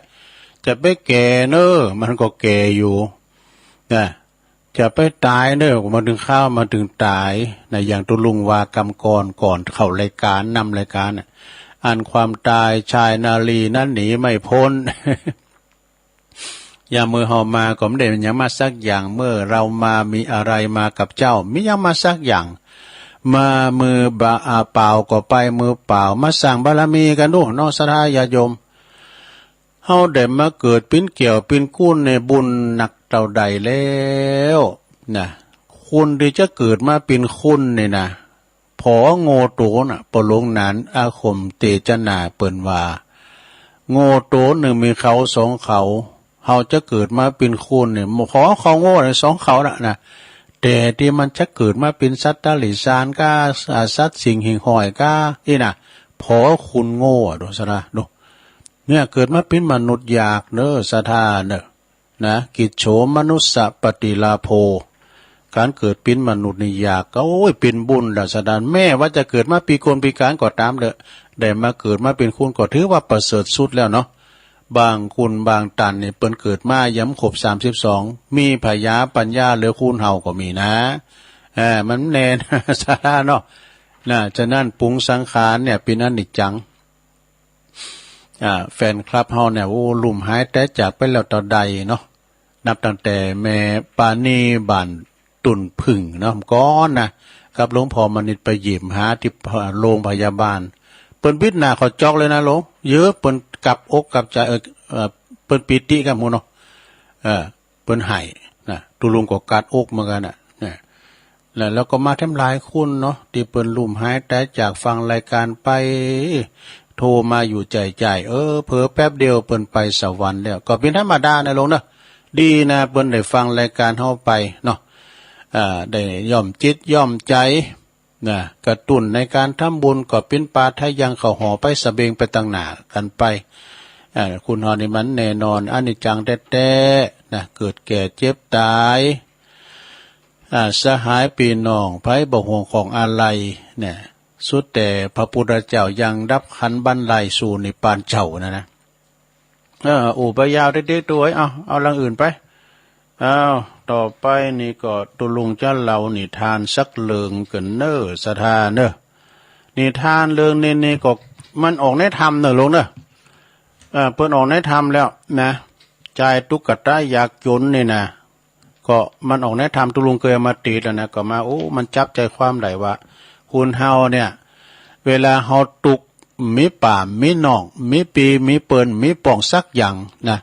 จะไปแก่เน้อ มันก็แก่อยู่ นะ จะไปตายเน้อ มาถึงคราวมาถึงตายนะ อย่างตุลุงว่ากำก่อน ก่อนเข้ารายการ นำรายการน่ะ อันความตายชายนารีนั้นหนีไม่พ้น อย่างเมื่อเฮามาก็บ่ได้หยังมาสักอย่าง เมื่อเรามามีอะไรมากับเจ้า มีหยังมาสักอย่าง มามือบ่า อ่า เปล่าก็ไปมือเปล่า มาสร้างบารมีกันดูเนาะ ศรัทธาญาติโยม เฮาได้มาเกิดเป๋นแก้วเป๋นคนนี่บุญนักเต้าใดแล้วนะ คนที่จะเกิดมาเป๋นคนนี่นะ ผอโง่โตน่ะ ปอหลวงหนานอาคมเตจนาเปิ้นว่า โง่โตหนึ่งมีเขาสองเขา เฮาจะเกิดมาเป๋นคนนี่ ผอเขาโง่น่ะสองเขาน่ะนะ แต่ที่มันจะเกิดมาเป๋นสัตว์เดรัจฉานก้า อ่า สัตว์สิ่งหิ่งห้อยก้า อี้น่ะ ผอคนโง่อะ ดูซะนะ ดู เนี่ยเกิดมาเป๋นมนุษย์ยากเน้อ ศรัทธาเน้อ นะ กิจโฉมนุสสะปฏิลาโภ การเกิดเป๋นมนุษย์นี่ยาก ก็ โอ้ย เป๋นบุญแล้ว ศรัทธา แม้ว่าจะเกิดมาปีกลปีกลางก็ตามเถอะ ได้มาเกิดมาเป๋นคนก็ถือว่าประเสริฐสุดแล้วเนาะ บางคนบางต้านนี่เปิ้นเกิดมายังบ่ครบสามสิบสอง มีผญาปัญญาเหลือคนเฮาก็มีนะ เออ มันแน่น ศรัทธาเนาะ นะ ฉะนั้นปรุงสังขารเนี่ยเป๋นอนิจจัง อ่า แฟนคลับเฮาเนี่ย โอ้ ลุ่มหายตายจากไปแล้วเต้าใดเนาะ นับตั้งแต่แม่ปานีบ้าน ตุ่นผึ่งเนาะ ก่อนนะ กับหลวงพ่อมณิษฐ์ไปเยี่ยมหาตี้โรงพยาบาล เปิ้นบิดหน้าเขาจอกเลยนะหลวง เยอะ เปิ้นกลับอกกลับใจ เออ เอ่อ เปิ้นปีติกับหมู่เนาะ เออ เปิ้นไห้นะ ตุ๊ลุงก็กัดอกเหมือนกั๋นนะ เนี่ย แล้ว แล้วก็มาแถมหลายคนเนาะ ตี้เปิ้นลุ่มหายตายจากฟังรายการไป โทรมาอยู่ใจ๋ๆ เออ เผลอแป๊บเดียวเปิ้นไปสวรรค์แล้ว ก็เป๋นธรรมดานะหลวงเนาะ ดีนะ เปิ้นได้ฟังรายการเฮาไปเนาะ อ่า ได้ย้อมจิตย้อมใจ๋นะ กระตุ้นในการทำบุญ ก็เป๋นปาทะยังเข้าหอไปสะเบงไปตังหน้ากั๋นไป อ่า คุณเฮานี่มันแน่นอน อนิจจังแต๊ๆ นะ เกิดแก่เจ็บต๋าย อ่า สหายปี้น้อง ไผบ่ห่วงของอาลัย เนี่ย สุดแต่พระพุทธเจ้ายังดับขันธ์บันไลสู่นิพพานเจ้านะนะ เออ อู้ไปยาวเต๊ๆ ตัวเอ้ย เอา เอาเรื่องอื่นไป เอา ต่อไปนี่ก็ตุ๊ลุงจะเล่านิทานสักเรื่องกั๋นเน้อ ศรัทธาเน้อ นิทานเรื่องนี้นี่ก็มันออกในธรรมเน้อหลวงเน้อ เออ เปิ้นออกในธรรมแล้วนะ จายตุ๊กตายากจนนี่นะ ก็มันออกในธรรม ตุ๊ลุงเกยเอามาติดแล้วนะ ก็มา โอ้ มันจับใจ๋ความได้ว่า คนเฮาเนี่ย เวลาเฮาตุ๊กข์ มีป้ามีน้อง มีปี้มีเปิ้น มีป้องสักอย่างนะ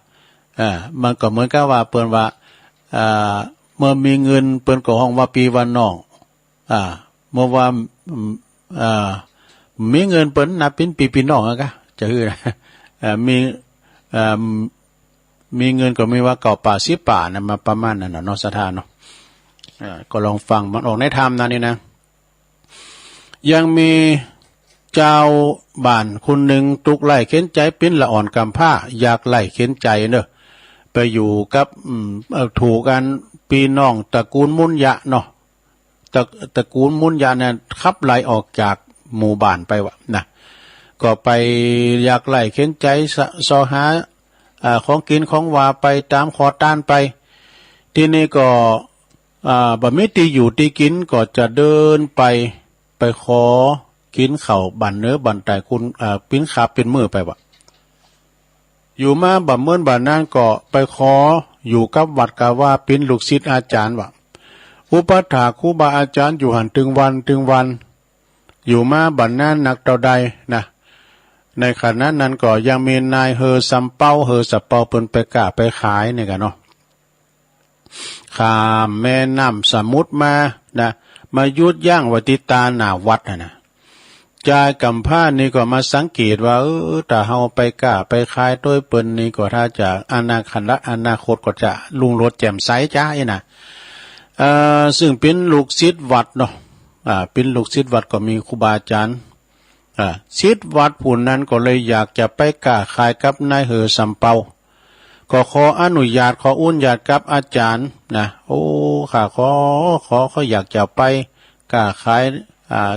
เอ่อ มันก็เหมือนกับว่าเปิ้นว่า เอ่อ เมื่อมีเงินเปิ้นก็ฮ้องว่าปี้ว่าน้อง อ่า เมื่อว่า อืม อ่า มีเงินเปิ้นนับเป๋นปี้เป๋นน้องอะกะ จะหื้อ เอ่อ มี เอ่อ มีเงินก็มีว่าเก้าป้าสิบป้านะ มาประมาณนั้นน่ะเนาะ ศรัทธาเนาะ เอ่อ ก็ลองฟัง มันออกในธรรมนะนี่นะ ยังมีจาวบ้านคนหนึ่งตุ๊กข์ไร้เข็ญใจ๋ เป๋นละอ่อนกำพร้า ยากไร้เข็ญใจ๋เนาะ ไปอยู่กับ อืม เอ่อ ถูกอันปี้น้องตระกูลมุนยะเนาะ ตระ ตระกูลมุนยะเนี่ยขับไล่ออกจากหมู่บ้านไปวะนะ ก็ไปยากไร้เข็ญใจ๋ เซาะ เซาะหา อ่า ของกิ๋นของหว่าไปต๋ามขอตานไป ตี้นี่ก็ อ่า บ่มีตี้อยู่ตี้กิ๋น ก็จะเดินไป ไปขอกิ๋นข้าวบ้านเหนือบ้านใต้ คน อ่า เป๋นคาบเป๋นมื้อไปวะ อยู่มาบ่าเมินบ่านานก็ไปขออยู่กับวัด กาว่าเป๋นลูกศิษย์อาจ๋ารย์วะ อุปัฏฐากครูบาอาจ๋ารย์อยู่หั้นตึงวันตึงวัน อยู่มาบ่านานนักเต้าใดนะ ในขณะนั้นก็ยังมีนายเฮอสำเปา เฮอสำเปาเปิ้นไปก้าไปขายนี่กะเนาะ ข้ามแม่น้ำสมุทรมานะ มาหยุดยั้งไว้ตี้ตาหน้าวัดน่ะนะ จายกำพร้านี่ก็มาสังเกตว่า เออ ถ้าเฮาไปก้าไปขายโต้ยเปิ้นนี่ก็ถ้าจะอนาคต อนาคตก็จะรุ่งโรจน์แจ่มใสจ้าอี้นะ เอ่อ ซึ่งเป๋นลูกศิษย์วัดเนาะ อ่า เป๋นลูกศิษย์วัดก็มีครูบาอาจ๋ารย์ อ่า ศิษย์วัดผู้นั้นก็เลยอยากจะไปก้าขายกับนายเฮอสำเปา ก็ขออนุญาต ขออุญาติกับอาจ๋ารย์นะ โอ้ ข้าขอ ขอ ขออยากจะไปก้าขาย อ่า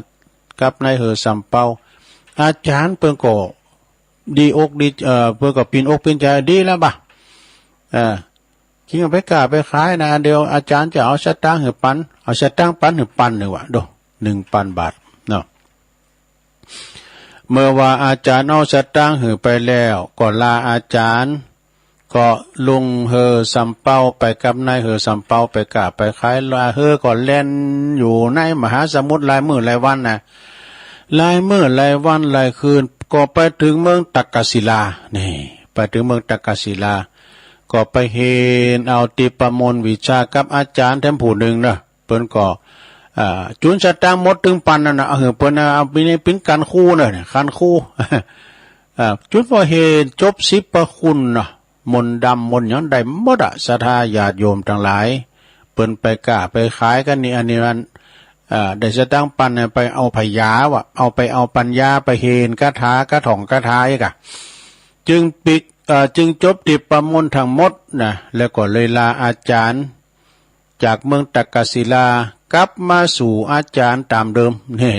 กับนายเฮอสำเปา อาจ๋ารย์เปิ้นก็ดีอกดี เอ่อ เปิ้นก็ปิ้นอกปิ้นใจ๋ ดีแล้วบ่ะ เอ่อ คิงไปก้าไปขายนะ เดี๋ยวอาจ๋ารย์จะเอาสตางค์หื้อปัน เอาสตางค์ปันหื้อปันหนึ่งวะ โด หนึ่งปันบาทเนาะ เมื่อว่าอาจ๋ารย์เอาสตางค์หื้อไปแล้ว ก็ลาอาจ๋ารย์ ก็ลุงเฮอสำเปาไปกับนายเฮอสำเปาไปก้าไปขาย ลาเฮอก็แล่นอยู่ในมหาสมุทรหลายมื้อหลายวันนะ หลายมื้อหลายวันหลายคืน ก็ไปถึงเมืองตักกศิลา นี่ ไปถึงเมืองตักกศิลา ก็ไปเฮนเอาทิพมนต์วิชากับอาจ๋ารย์แถมผู้หนึ่งเนาะ เปิ้นก็ อ่า จุนสตางค์หมดตึงปันนั่นน่ะ เอาหื้อเปิ้นน่ะ เอาไปนี่เป๋นคันครูเนาะ คันครู อ่า จุนพอเฮนจบสิบพระคุณเนาะ มนต์ดำมนต์หยังได้หมดอะ ศรัทธาญาติโยมตังหลาย เปิ้นไปก้าไปขายกั๋นนี่ อันนี้มัน อ่า ได้สตางค์ปันเนี่ย ไปเอาผญาวะ เอาไปเอาปัญญา ไปเฮนคาถา กาถ่องคาถาอีกอะ จึงปิก อ่า จึงจบทิพมนต์ทั้งหมดนะ แล้วก็เลยลาอาจ๋ารย์ จากเมืองตักกศิลา กลับมาสู่อาจ๋ารย์ต๋ามเดิม นี่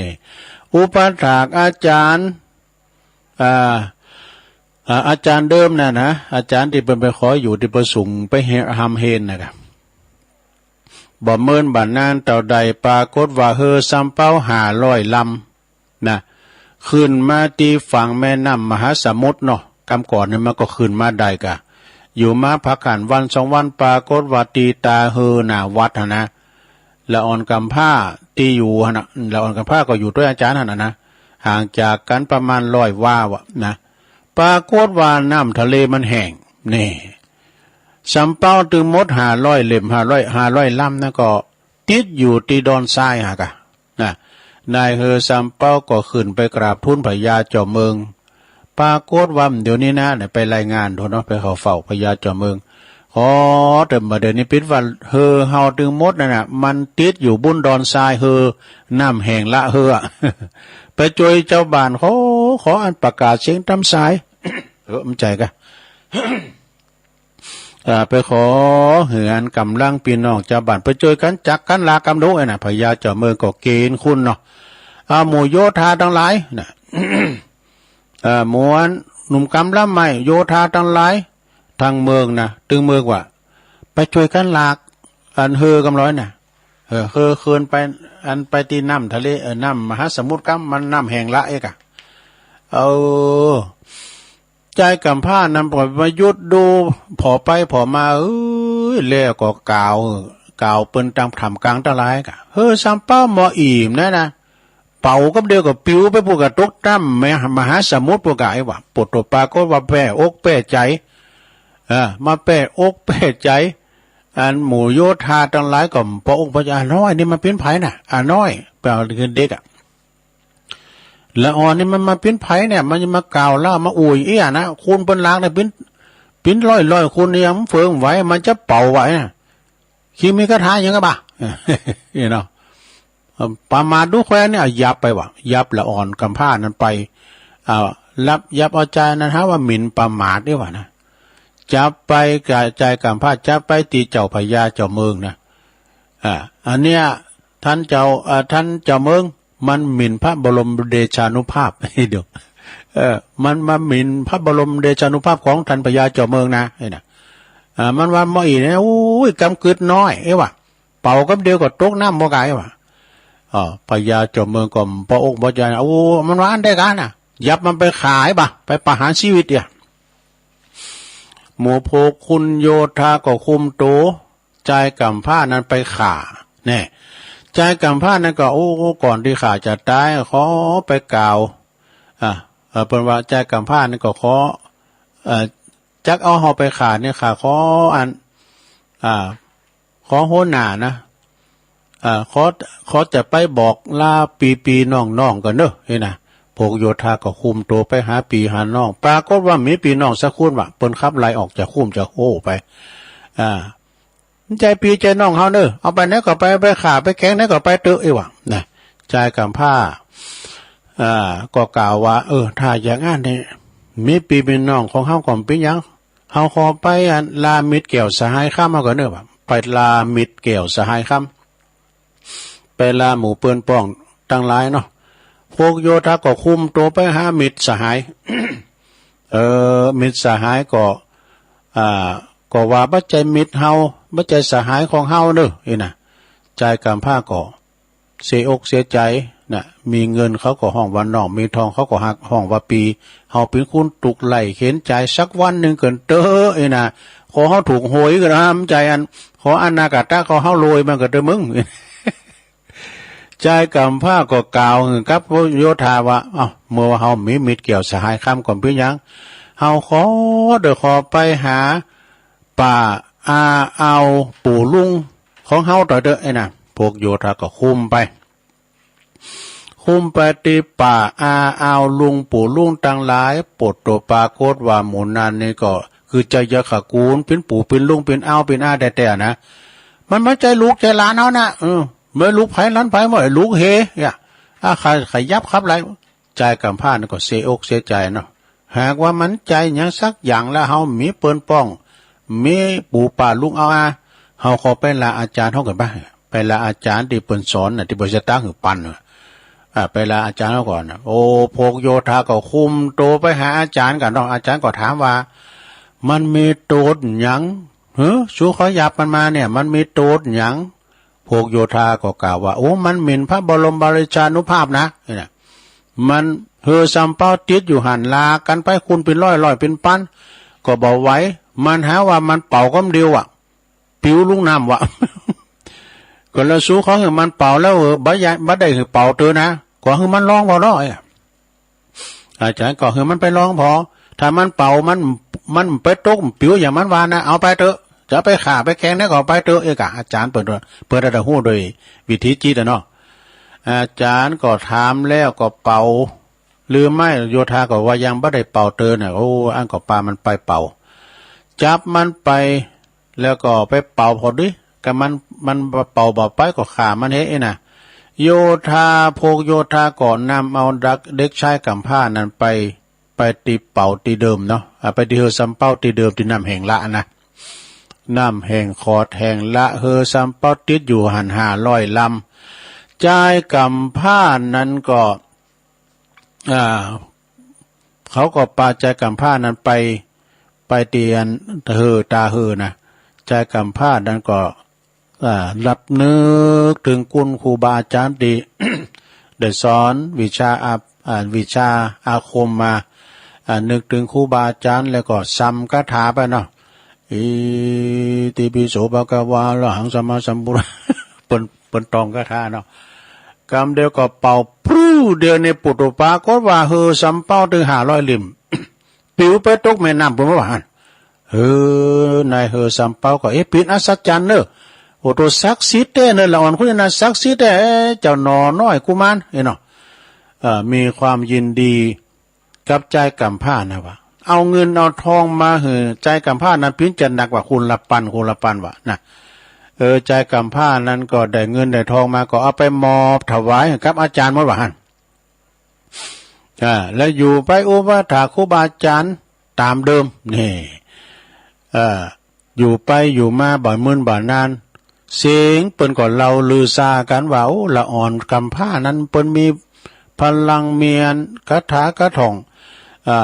อุปัฏฐากอาจ๋ารย์ อ่า อ่า อาจ๋ารย์เดิมน่ะนะ อาจ๋ารย์ตี้เปิ้นไปขออยู่ตี้ประสุงไปเฮ ฮำเฮนน่ะกะ บ่เมินบ่านานเต้าใด ปรากฏว่าเฮอสำเปาห้าร้อยลำ นะ ขึ้นมาตี้ฝั่งแม่น้ำมหาสมุทรเนาะ กำก่อนนี่มันก็ขึ้นมาได้กะ อยู่มาพักหั้นวันสองวัน ปรากฏว่าตี้ตาเฮือหน้าวัดหั้นนะ ละอ่อนกำพร้าตี้อยู่หั้นนะ ละอ่อนกำพร้าก็อยู่ตวยอาจารย์หั้นนะนะ ห่างจากกันประมาณร้อยวาวะนะ ปรากฏว่าน้ำทะเลมันแห้ง นี่ สำเป๊าตึงหมดห้าร้อยเล่ม ห้าร้อย ห้าร้อยลำนะ ก็ติดอยู่ตี้ดอนทรายหากะ นะ นายเฮือสำเป๊าก็ขึ้นไปกราบทูลพญาเจ้าเมือง ปรากฏว่าเดี๋ยวนี้นะ เนี่ย ไปรายงานดูเนาะ ไปเข้าเฝ้าพญาเจ้าเมือง ขอเถิด บัดเดี๋ยวนี้ปิดว่าเฮือเฮาตึงหมดนั่นน่ะ มันติดอยู่บุ้นดอนทราย เฮือน้ำแห้งละเฮือ ไปจ่วยเจ้าบ้าน ขอ ขออันประกาศเสียงตามสาย เออ มันใจกะ อ่า ไปขอหื้ออันกำลังปี้น้องจาวบ้านไปจ่วยกั๋นจักกั๋นลากกำดู ไอ้น่ะ พญาเจ้าเมืองก็เก๋ณฑ์คุณเนาะ อ่า หมู่โยธาตังหลายน่ะ อ่า หมู่อันหนุ่มกำลังใหม่โยธาตังหลาย ตังเมืองน่ะ ตึงเมืองว่า ไปจ่วยกั๋นลากอันเฮือกำลอยน่ะ เออ เฮือเคิ่นไป อันไปตี้น้ำทะเล เออ น้ำมหาสมุทรกำ มันน้ำแห้งละเอกอะ เออ จายกำพร้านั้นก็มาหยุดดู ผ่อไปผ่อมา เอ้ย แล้วก็กล่าว กล่าวเปิ้นตามถ้ำกลางตังหลายกะ เฮือสำเป๊าหมออิ่มนั่นน่ะ เป๋ากับเดียวก็ปิวไปปู้นกะ ตกน้ำมหาสมุทรปู้นกะ ไอ้หว่า โปดโตปาก็ว่าแปลกอกแปลกใจ๋ เออ มาแปลกอกแปลกใจ๋ อันหมู่โยธาตังหลายก็ปออกปอใจ อาน้อยนี่มันเป๋นใผน่ะ อาน้อย แปลว่าคือเด็กอะ ละอ่อนนี่มันมาเป๋นใผเนี่ย มันจะมากล่าวเล่ามาอู้อี้อะนะ คนเปิ้นลากเนี่ยเป๋น เป๋นร้อยๆ คนเนี่ย มันเฟืองไหว มันจะเป๋าไหวน่ะ คิดมีคาถาหยังกะบ่า นี่เนาะ ประมาทดูแควนเนี่ย ยับไปว่ะ ยับละอ่อนกำพร้านั้นไป อ่า รับ ยับเอาจายนั้นหาว่าหมิ่นประมาทนี่หว่านะ จับไปกะจายกำพร้า จับไปตี้เจ้าพญาเจ้าเมืองนะ อ่า อันเนี้ย ท่านเจ้า เอ่อ ท่านเจ้าเมือง มันหมิ่นพระบรมเดชานุภาพ เดี๋ยว เออ มันมาหมิ่นพระบรมเดชานุภาพของท่านพญาเจ้าเมืองนะ ไอ้น่ะ อ่า มันว่าหมออี่เนี่ย โอ้ย กำกึดน้อย เอ้ยว่ะ เป๋ากับเดียวก็ตกน้ำบ่ไกลว่ะ อ๋อ พญาเจ้าเมืองก็ปออกปอใจนะ โอ้ มันว่าอันใดกะน่ะ ยับมันไปฆ่าบ่า ไปประหารชีวิตเนี่ย หมู่พวกคุณโยธาก็คุมโต จายกำพร้านั้นไปฆ่า แน่ จายกำพร้านั้นก็ โอ้ ก่อนตี้ข้าจะต๋าย ขอไปกล่าว อ่า เอ่อ เปิ้นว่าจายกำพร้านั้นก็ขอ เอ่อ จักเอาเฮาไปฆ่าเนี่ย ข้าขออัน อ่า ขอหัวหน้านะ อ่า ขอ ขอจะไปบอกลาปี้ๆ น้องๆ ก่อนเนาะ นี่นะ พวกโยธาก็คุมโตไปหาปี้หาน้อง ปรากฏว่ามีปี้น้องสักคนว่ะ เปิ้นขับไล่ออกจากคุ้มจากโฮ่ไป อ่า มันใจ้ปี้ใจ้น้องเฮาเนาะ เอาไปไหนก็ไป ไปฆ่า ไปแกล้งไหนก็ไปเต๊อะ อี้ว่ะ นะ จายกำพร้า อ่า ก็กล่าวว่า เออ ถ้าอย่างนั้นเนี่ย มีปี้มีน้องของเฮาก็บ่เป๋นหยัง เฮาขอไปอันลามิตรแก้วสหายคำเฮาก่อนเนาะ ไปลามิตรแก้วสหายคำ ไปลาหมู่เปิ้นป้องตังหลายเนาะ พวกโยธาก็คุมโตไปหามิตรสหาย เออ มิตรสหายก็ อ่า ก็ว่าบ่ใจ้มิตรเฮา บ่ใจ้สหายของเฮาเนาะ นี่นะ จายกำพร้าก็ เสียอกเสียใจ๋นะ มีเงินเขาก็ฮ้องว่าน้อง มีทองเขาก็ฮัก ฮ้องว่าปี้ เฮาเป๋นคนถูกไล่เข็นใจ๋ สักวันหนึ่งก่อนเต๊อะ นี่นะ ขอเฮาถูกหวยก่อนนะ บ่ใจ้อัน ขออนาคตของเฮาโรยมันก่อนเต๊อะมึง จายกำพร้าก็กล่าวหื้อกับโยธาว่า เอ้า เมื่อว่าเฮามีมิตรแก้วสหายคำก็บ่เป๋นหยัง เฮาขอเด้อ ขอไปหา ป้าอาอาวปู่ลุงของเฮาต่อเต๊อะ ไอ้น่ะ พวกโยธาก็คุมไป คุมไปตี้ป้าอาอาวลุงปู่ลุงตังหลาย โปดโตปรากฏว่าหมู่นั้นนี่ก็คือเจ้ายักษ์ขกูล เป๋นปู่เป๋นลุงเป๋นอาวเป๋นอาแต๊ๆ นะ มันบ่ใจ้ลูกใจ้หลานเฮานะ เออ บ่ลูกไผหลานไผ บ่ลูกเฮ เนี่ย อ่ะ ใคร ใครยับขับไล่ จายกำพร้านี่ก็เสียอกเสียใจ๋เนาะ หากว่ามันใจ้หยังสักอย่างแล้ว เฮามีเปิ้นป้อง มีปู่ป้าลุงอาวอา เฮาขอไปลาอาจ๋ารย์เฮาก่อนบ่า ไปลาอาจ๋ารย์ตี้เปิ้นสอนน่ะ ตี้เปิ้นสตางค์หื้อปันน่ะ อ่า ไปลาอาจ๋ารย์เฮาก่อนน่ะ โอ้ พวกโยธาก็คุมโตไปหาอาจ๋ารย์ก่อนเนาะ อาจ๋ารย์ก็ถามว่า มันมีโตดหยัง หือ สูขอยับมันมาเนี่ย มันมีโตดหยัง พวกโยธาก็กล่าวว่า โอ้ มันหมิ่นพระบรมราชานุภาพนะ นี่นะ มัน เฮือสำเปาติดอยู่หั้น ลากกั๋นไป คนเป๋นร้อย ร้อยเป๋นปัน ก็บ่ไหว มันหาว่ามันเป่าก้ำเดียวอะ ปิ๋วลงน้ำวะ ก็เลยสู้เขาหื้อมันเป่าแล้ว เออ บ่อย่า บ่ได้หื้อเป่าเตอนะ ก็หื้อมันลองพอเนาะ เอ้ย อาจารย์ก็หื้อมันไปลองพอ ถ้ามันเป่า มัน มันไปตกปิ๋วอย่างมันว่านะ เอาไปเถอะ จะไปฆ่าไปแกล้งนะ ก็เอาไปเถอะ เอ้ย กะอาจารย์เปิ้น เปิ้นได้ฮู้โดยวิธีจิตอะเนาะ อาจารย์ก็ถามแล้วก็เป่าหรือไม่ โยธาก็ว่ายังบ่ได้เป่าเตอนะ โอ้ อันก็ปามันไปเป่า จับมันไป แล้วก็ไปเป่าพอดี ก็มัน มันเป่าบ่ไปก็ฆ่ามันเฮ้ยนะ โยธา พวกโยธาก็นำเอาเด็ก เด็กชายกำพร้านั้นไป ไปตี้เป่าตี้เดิมเนาะ อ่า ไปตี้เฮือสำเปาตี้เดิม ตี้น้ำแห้งละนะ น้ำแห้งขอดแห้งละ เฮือสำเปาติดอยู่หั้นห้าร้อยลำ จายกำพร้านั้นก็ อ่า เขาก็ปาจายกำพร้านั้นไป ไปตี้อันเฮือตาเฮือนะ จายกำพร้านั้นก็ อ่า รับนึกถึงคุณครูบาอาจารย์ตี้ ได้สอนวิชาอา อ่า วิชาอาคมมา อ่า นึกถึงครูบาอาจารย์แล้วก็ซำคาถาไปเนาะ อิติปิโสภะคะวาอะระหังสัมมาสัมพุทธะ เปิ้น เปิ้นท่องคาถาเนาะ กำเดียวก็เป่าปรู๊เดียวในปุตตุปากฏว่าเฮือสำเปาตึงห้าร้อยลิม ปิ๋วไปตกแม่น้ำปู้นว่าหั้น เออ นายเฮือสำเปาก็ เอ๊ะ เป๋นอัศจรรย์เนอะ โอ้ โตศักดิ์สิทธิ์แต๊เนอะ ละอ่อนคนนี้นะ ศักดิ์สิทธิ์แต๊ เอ๊ะ เจ้าหน่อน้อยกุมาร เอ้ยเนาะ เอ่อ มีความยินดีกับจายกำพร้านะว่า เอาเงินเอาทองมาหื้อจายกำพร้านั้น เป๋นจะหนักว่าคนละปัน คนละปันว่านะ เออ จายกำพร้านั้นก็ได้เงินได้ทองมา ก็เอาไปมอบถวายให้กับอาจารย์หมดว่าหั้น อ่า แล้วอยู่ไปอุปัฏฐากครูบาอาจารย์ตามเดิม นี่ เอ่อ อยู่ไปอยู่มาบ่มื้นบ่นาน เสียงเปิ้นก็เล่าลือซากั๋นว่า โอ้ ละอ่อนกำพร้านั้นเปิ้นมีพลัง มีอันคาถากระถ่อง อ่า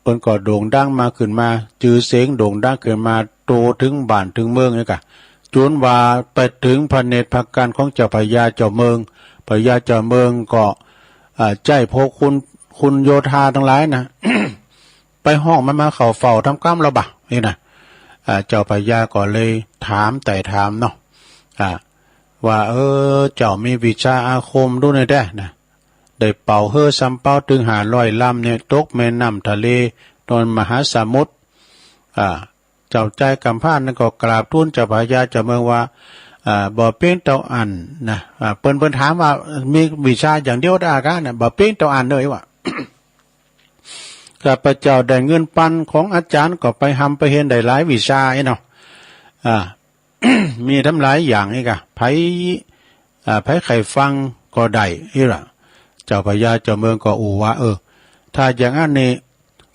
เปิ้นก็โด่งดังมาขึ้นมา จื้อเสียงโด่งดังขึ้นมา โตถึงบ้านถึงเมืองนี่กะ จ๋นว่าไปถึงพระเนตรพระกันของเจ้าพญาเจ้าเมือง พญาเจ้าเมืองก็ อ่า ใจ๊พวกคุณ คุณโยธาตังหลายนะ ไปฮ้องมันมาเข้าเฝ้าทำกำแล้วบ่ะ นี่นะ อ่า เจ้าพญาก็เลยถามไต่ถามเนาะ อ่า ว่า เออ เจ้ามีวิชาอาคมดูหน่อยแต๊นะ ได้เป่าเฮือสำเปาตึงห้าร้อยลำเนี่ย ตกแม่น้ำทะเล ตอนมหาสมุทร อ่า เจ้าจายกำพร้านั้นก็กราบทูลเจ้าพญาเจ้าเมืองว่า อ่า บ่เป๋นเต้าอั้นนะ อ่า เปิ้น เปิ้นถามว่ามีวิชาอย่างเดียวได้กะนะ บ่เป๋นเต้าอั้นเลยว่า ข้าพเจ้าได้เงินปันของอาจารย์ก็ไปฮำไปเฮียนได้หลายวิชาไอ้เนาะ อ่า มีตั้งหลายอย่างนี่กะ ไผ อ่า ไผใค่ฟังก็ได้นี่ล่ะ เจ้าพญาเจ้าเมืองก็อู้ว่า เออ ถ้าอย่างนั้นนี่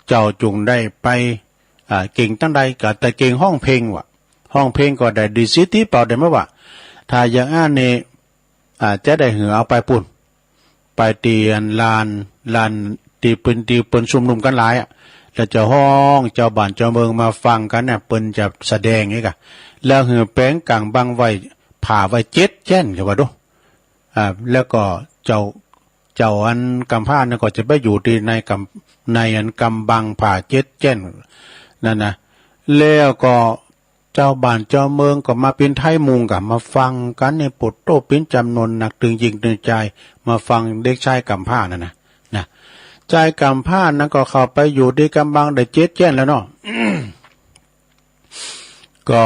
เจ้าจุ่งได้ไป อ่า เก่งตั้งใดก็ แต่เก่งฮ้องเพลงว่ะ ฮ้องเพลงก็ได้ดีสิทธิเป่าได้มาว่ะ ถ้าอย่างนั้นนี่ อ่า จะได้หื้อเอาไปปู้น ไปตี้อันลาน ลานตี้เปิ้น ตี้เปิ้นชุมนุมกั๋นหลายอะ แล้วจะฮ้องเจ้าบ้านเจ้าเมืองมาฟังกั๋นเนี่ย เปิ้นจะแสดงนี่กะ แล้วหื้อแป๋งก๋างบังไว้ ผ้าไว้เจ็ดแจ้น ก็ว่าดู อ่า แล้วก็เจ้า เจ้าอันกำพร้านั้นก็จะไปอยู่ตี้ในกำ ในอันก๋างบังผ้าเจ็ดแจ้นนั่นนะ แล้วก็ เจ้าบ้านเจ้าเมืองก็มาเป๋นไทมุงก์กะ มาฟังกั๋นนี่ โผดโต้เป๋นจ๋ำนวนนัก ตึงหญิงตึงจาย มาฟังเด็กชายกำพร้านั่นนะ นะ จายกำพร้านั้นก็เข้าไปอยู่ตี้ก๋างบังได้เจ็ดแจ้นแล้วเนาะ ก็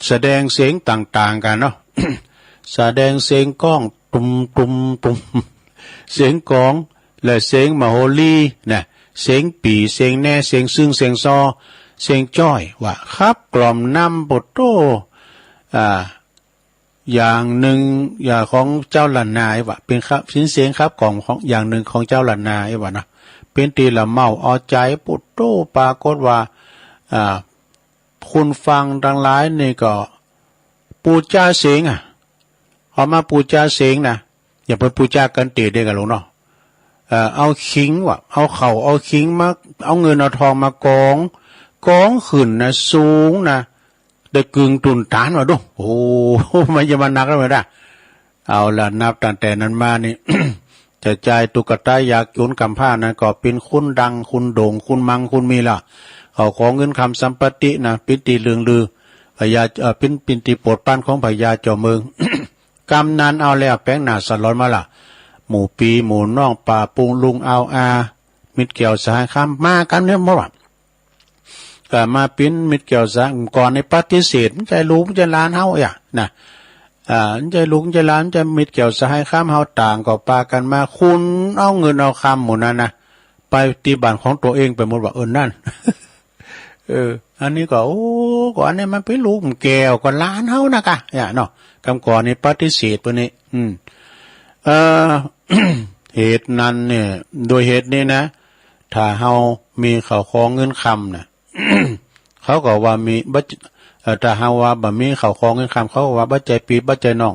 แสดงเสียงต่างๆกั๋นเนาะ แสดงเสียงก้อง ตุ้ม ตุ้ม ตุ้ม เสียงกลอง และเสียงมโหรีนะ เสียงปี่ เสียงแน เสียงซึ่ง เสียงซอ เสียงจ้อยว่า ขับกล่อมนำ โผดโต้ อ่า อย่างหนึ่ง อย่างของเจ้าล้านนาไอ้ว่า เป๋นขับ เสียง เสียงขับกล่อมของ อย่างหนึ่งของเจ้าล้านนาไอ้ว่านะ เป๋นตี้ละเมาเอาใจ๋ โผดโต้ ปรากฏว่า อ่า คนฟังตังหลายนี่ก็ปู๋จาเสียงอะ เอามาปู๋จาเสียงนะ อย่างเปิ้นปู๋จากั๋นเต๋เด้อกั๋นลูกเนาะ เอ่อ เอาขิงว่ะ เอาข้าวเอาขิงมา เอาเงินเอาทองมากอง กองขึ้นนะ สูงนะ ได้กึ่งตุ๊นตานว่ะดู โอ้โห มันจะมาหนักแล้วไหมล่ะ เอาละ นับตั้งแต่นั้นมานี่ จะจ่ายตุ๊กตายากจนกำพร้านั้นก็เป็นคนดังคนโด่งคนมังคนมีละ เขาของเงินคำสัมปตินะ เป็นตี้เลื่องลือ พญา เอ่อ เป็น เป็นตี้โปรดปรานของพญาเจ้าเมือง กำนันเอาแล้วแป๋งหน้าสลอนมาละ หมู่ปี้หมู่น้องป้าปุงลุงอาวอา มิตรแก้วสหายคำมากั๋นเนี่ยหมดว่ะ ก็มาเป๋นมิตรแก้วสหาย ก่อนในปฏิเสธ บ่ใจ้ลูก บ่ใจ้หลานเฮาอะนะ อ่า บ่ใจ้ลูก บ่ใจ้หลาน บ่ใจ้มิตรแก้วสหายคำเฮา ต่างก็ปากั๋นมา ขนเอาเงินเอาคำหมู่นั้นนะ ไปตี้บ้านของตั๋วเองไปหมดว่ะ เออ นั่น เออ อันนี้ก็ โอ้ ก็อันนี้มันเป๋นลูกแก้ว ก็หลานเฮานะกะ เนี่ยเนาะ กำก่อนนี่ปฏิเสธเปิ้นนี่ อืม เอ่อ เหตุนั้นเนี่ย โดยเหตุนี้นะ ถ้าเฮามีข้าวของเงินคำน่ะ เขาก็ว่ามี บ่ เอ่อ ถ้าหากว่าบ่มีข้าวของเงินคำ เขาก็ว่าบ่ใจ้ปี้บ่ใจ้น้อง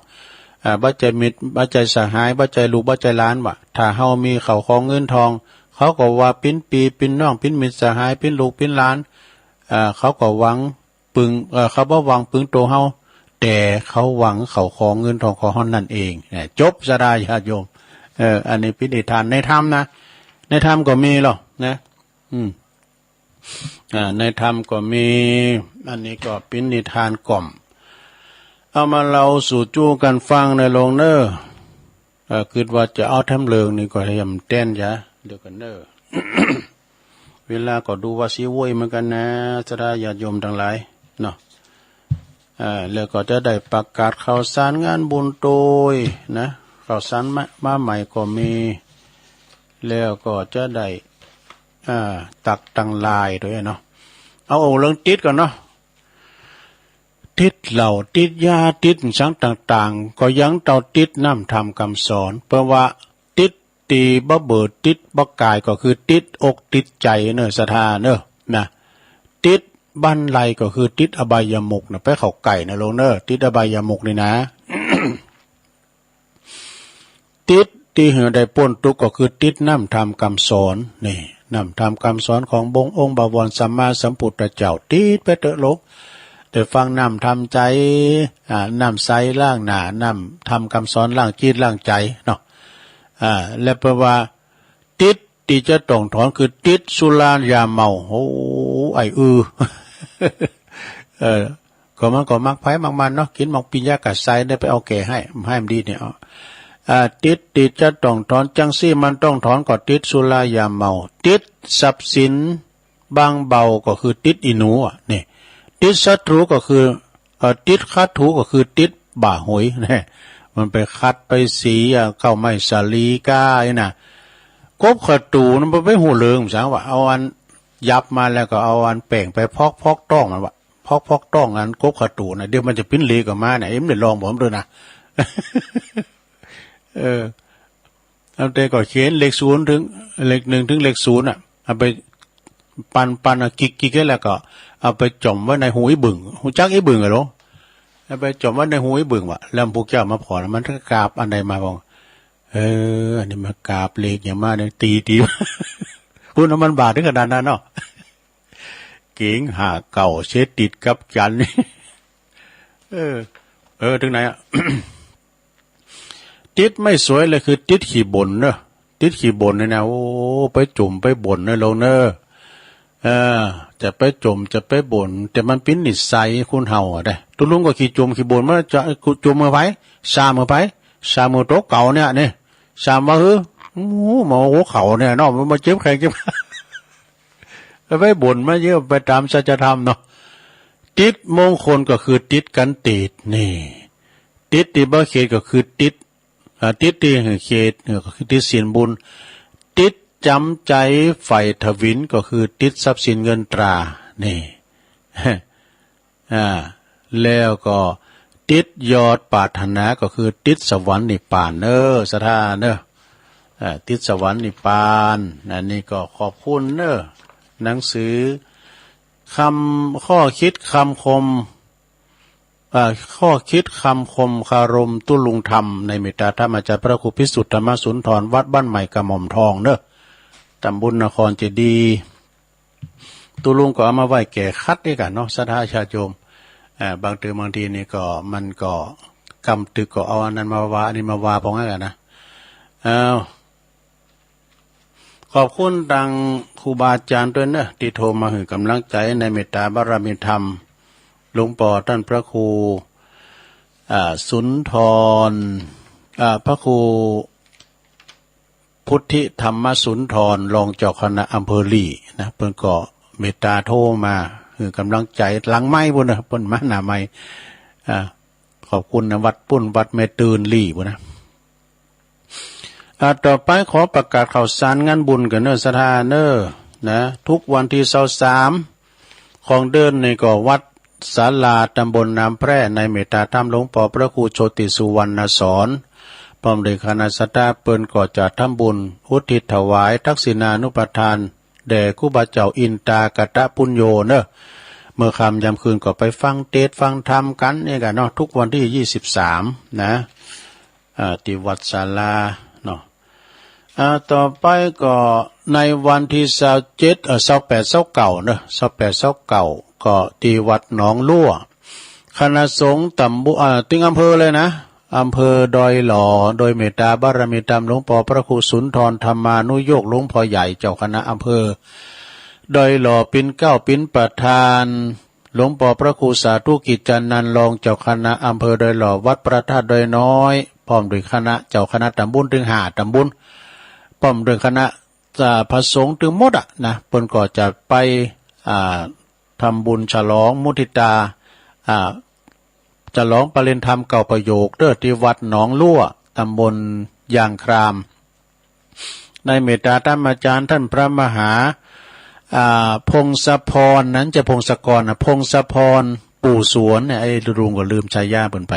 อ่า บ่ใจ้มิตร บ่ใจ้สหาย บ่ใจ้ลูก บ่ใจ้หลานว่ะ ถ้าเฮามีข้าวของเงินทอง เขาก็ว่าเป๋นปี้เป๋นน้อง เป๋นมิตรสหาย เป๋นลูกเป๋นหลาน อ่า เขาก็หวังปึง เอ่อ เขาบ่หวังปึงตั๋วเฮา แต่เขาหวังข้าวของเงินทองของเฮานั่นเอง เนี่ย จบ ศรัทธาญาติโยม เออ อันนี้เป๋นนิทานในธรรมนะ ในธรรมก็มีหรอกนะ อืม อ่า ในธรรมก็มี อันนี้ก็เป๋นนิทานกล่อม เอามาเล่าสู่จู้กั๋นฟังเน่อโลงเน่อ เอ่อ กึ๊ดว่าจะเอาแถมเรื่องนี้ก็ให้มันแต๊นจ้ะ เดี๋ยวกั๋นเน่อ เวลาก็ดูว่าสิโว้ยเหมือนกั๋นนะ ศรัทธาญาติโยมตังหลายเนาะ อ่า แล้วก็จะได้ประกาศข่าวสารงานบุญโตยนะ ข่าวสารมา มาใหม่ก็มี แล้วก็จะได้ อ่า ตักตังหลายโตยเนาะ เอา เอาเรื่องติดก่อนเนาะ ติดเหล้า ติดยา ติดสังต่างๆ ก็ยังเต้าติดน้ำธรรมคำสอน เพราะว่าติดตี้บ่เบอติดบ่ก๋ายก็คือติดอกติดใจ๋เน่อ ศรัทธาเน่อ นะ ติดบันไลก็คือติดอบายมุขนะ ไปเข้าใก้นะโลงเน่อ ติดอบายมุขนี่นะ ติดตี้หื้อได้ป๊นตุ๊กข์ก็คือติดน้ำธรรมคำสอน นี่ น้ำธรรมคำสอนของบงองค์บวรสัมมาสัมพุทธเจ้า ติดไปเต๊อะโลง ได้ฟังน้ำธรรมใจ๋ อ่า น้ำใสล้างหน้า น้ำธรรมคำสอนล้างจิตล้างใจ๋เนาะ อ่า แล้วแปลว่า ติดตี้จะต้องถอนคือติดสุรายาเมา โอ้ ไอ้อือ เออ ก็มันก็มักไผมักมันเนาะ กิ๋นหมากปิ้งยากระใสได้ไปเอาแก่ให้ ให้มันดีเนี่ย เอา อ่า ติดตี้จะต้องถอน จังซี้มันต้องถอนก็ติดสุรายาเมา ติดทรัพย์สินบางเบาก็คือติดอีหนูอะ นี่ ติดศัตรูก็คือ เอ่อ ติดขัดถูก็คือติดบ่าหวย เนี่ย มันไปขัดไปสี อ่า เข้าไม้สาลีก้านี่นะ กบขะตูมันไปฮู้เรื่องสังวะ เอาอันหยับมาแล้วก็เอาอันแป้งไปพอกๆ ต๊องมันวะ พอกๆ ต๊องอันกบขะตูนะ เดี๋ยวมันจะปิ้นเหลกออกมาเนี่ย เอ็มได้ลองบ่มันด้วยนะ เออ เอาแต่ก็เขียนเลขศูนย์ถึง เลขหนึ่งถึงเลขศูนย์น่ะ เอาไปปั่นๆ อ่ะ กิกๆ แล้วก็เอาไปจ่อมไว้ในหูอีบึ่ง ฮู้จักอีบึ่งอะโหล เอาไปจ่อมไว้ในหูอีบึ่งวะ แล้วพวกเจ้ามาผ่อน มันก็กราบอันใดมาบอก เออ อันนี้มากราบเลขหยังมาเนี่ย ตีๆ พูดว่ามันบาดถึงขนาดนั้นเนาะ เก๋งห้าเก้าเสร็จติดกับจันทร์ เออ เออ ถึงไหนอะ ติดไม่สวยเลยคือติดขี้บ่นเนอะ ติดขี้บ่นเนี่ยนะ โอ้ ไปจุ่มไปบ่นเนอะโลงเนอะ เออ จะไปจุ่มจะไปบ่น แต่มันปิ้นนิสัยคนเฮาอะเด้ ตุ๊ลุงก็ขี้จุ่มขี้บ่น มันจะจุ่มมือไผ สามมือไผ สามมือโต๊ะเก่าเนี่ยนี่ สามว่าเฮ้อ โอ้โห หมอหัวเข่าเนี่ยเนาะ มันมาเจ็บแข้งเจ็บขา ไปบ่นมาเยอะ ไปตามสัจธรรมเนาะ ติดมงคลก็คือติดกันติด นี่ ติดตี้บ่เขตก็คือติด อ่า ติดตี้หื้อเขต เออ ก็คือติดศีลบุญ ติดจ๋ำใจ๋ใฝ่ถวิลก็คือติดทรัพย์สินเงินตรา นี่ อ่า แล้วก็ติดยอดปรารถนาก็คือติดสวรรค์นิพพานเนอะ ศรัทธาเนอะ อ่า ติดสวรรค์นิพพาน อันนี้ก็ขอบคุณเนอะ หนังสือคำ ข้อคิดคำคม อ่า ข้อคิดคำคมคารมตุ๊ลุงธรรมในเมตตาธรรมอาจารย์พระครูพิสุทธิ์ธรรมสุนทร วัดบ้านใหม่กระหม่อมทองเนอะ ตำบลนครเจดีย์ ตุ๊ลุงก็เอามาไว้แก้ขัดด้วยกั๋นเนาะ ศรัทธาญาติโยม อ่า บางเทื่อบางทีนี่ก็ มันก็กำตึกก็เอาอันนั้นมาว่า อันนี้มาว่า พอไงกั๋นนะ อ้าว ขอบคุณตังครูบาอาจารย์ด้วยเนอะ ที่โทรมาหื้อกำลังใจในเมตตาบารมีธรรม หลวงปอท่านพระครู อ่า สุนทร อ่า พระครูพุทธิธรรมสุนทร รองเจ้าคณะอำเภอลีนะ เปิ้นก็เมตตาโทรมาหื้อกำลังใจหลังไมค์ปู้นเนอะ เปิ้นมาหน้าไมค์ อ่า ขอบคุณนะ วัดปู้น วัดแม่ตื่นลีปู้นนะ อ่า ต่อไปขอประกาศข่าวสารงานบุญก่อนเนอะ ศรัทธาเนอะ นะ ทุกวันที่ซาวสามของเดือนนี่ก็วัดศาลาตำบลน้ำแพร่ ในเมตตาธรรมหลวงปอพระครูโชติสุวรรณสอน พร้อมด้วยคณะศรัทธาเปิ้นก็จะทำบุญอุทิศถวายทักษิณานุปทานแด่ครูบาเจ้าอินตากตปุญโญเนอะ เมื่อค่ำยามคืนก็ไปฟังเทศน์ฟังธรรมกันนี่กันเนาะ ทุกวันที่ยี่สิบสามนะ อ่า ที่วัดศาลาเนาะ อ่า ต่อไปก็ในวันที่ซาวเจ็ด เอ่อ ซาวแปด ซาวเก้าเนอะ ซาวแปด ซาวเก้า ก็ที่วัดหนองลั่ว คณะสงฆ์ตำบล อ่า ตึงอำเภอเลยนะ อำเภอดอยหล่อ โดยเมตตาบารมีธรรมหลวงปอพระครูสุนทรธรรมานุโยค หลวงพ่อใหญ่เจ้าคณะอำเภอดอยหล่อ ปิ่นเกล้าปิ่นประธาน หลวงปอพระครูสาธุกิจจานันท์ รองเจ้าคณะอำเภอดอยหล่อ วัดพระธาตุดอยน้อย พร้อมด้วยคณะเจ้าคณะตำบลถึงห้าตำบล พร้อมด้วยคณะ อ่า พระสงฆ์ถึงหมดอะนะ เปิ้นก็จะไป อ่า ทำบุญฉลองมุทิตา อ่า ฉลองปริณธรรมเก้าประโยคเด้อ ที่วัดหนองลั่ว ตำบลยางคราม ในเมตตาธรรมอาจารย์ท่านพระมหา อ่า พงศพร นั้นจะพงศกรนะ พงศพรปู่สวนเนี่ย ไอ้ลุงก็ลืมฉายาเปิ้นไป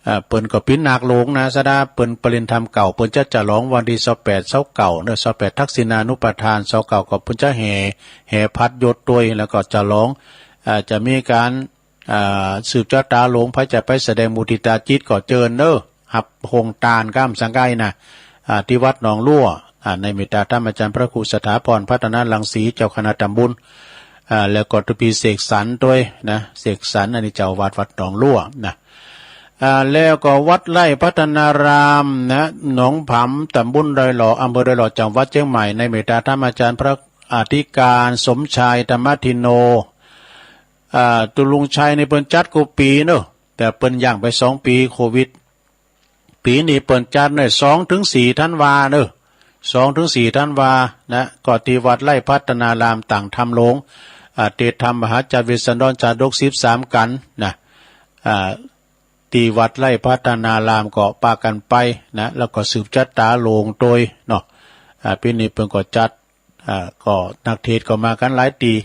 อ่า เปิ้นก็ปินนาคหลวงนะ ศรัทธา เปิ้นปริณธรรมเก้า เปิ้นจะฉลองวันที่ซาวแปด ซาวเก้าเนอะ ซาวแปดทักษิณานุปทาน ซาวเก้าก็เปิ้นจะแห่ แห่พัดยศตวย แล้วก็ฉลอง อ่า จะมีการ อ่า สืบชะตาหลวง ใผจะไปแสดงมุทิตาจิตก็เจิญเนอะ ฮับโฮงตานก้ามสังไกนะ อ่า ที่วัดหนองลั่ว อ่า ในเมตตาธรรมอาจารย์พระครูสถาพรพัฒนรังสี เจ้าคณะตำบล อ่า แล้วก็ตุพีเสกสรรรค์ตวยนะ เสกสรรรค์ อันนี้เจ้าวัดวัดหนองลั่วนะ อ่า แล้วก็วัดไร่พัฒนารามนะ หนองผำ ตำบลดอยหล่อ อำเภอดอยหล่อ จังหวัดเชียงใหม่ ในเมตตาธรรมอาจารย์พระอธิการสมชายธรรมทินโน อ่า ตุลุงชัยนี่เปิ้นจัดกู้ปีเนอะ แต่เปิ้นยั้งไปสองปีโควิด ปีนี้เปิ้นจัดในสองถึงสี่ธันวาเนอะ สองถึงสี่ธันวานะ ก็ที่วัดไร่พัฒนาราม ต่างธรรมหลวง อ่า เตรียมธรรมมหาจาวิสดรชาดกสิบสามกันนะ อ่า ที่วัดไร่พัฒนารามก็ปากันไปนะ แล้วก็สืบชะตาหลวงตวยเนาะ อ่า ปีนี้เปิ้นก็จัด อ่า ก็นักเทศน์ก็มากันหลายตี้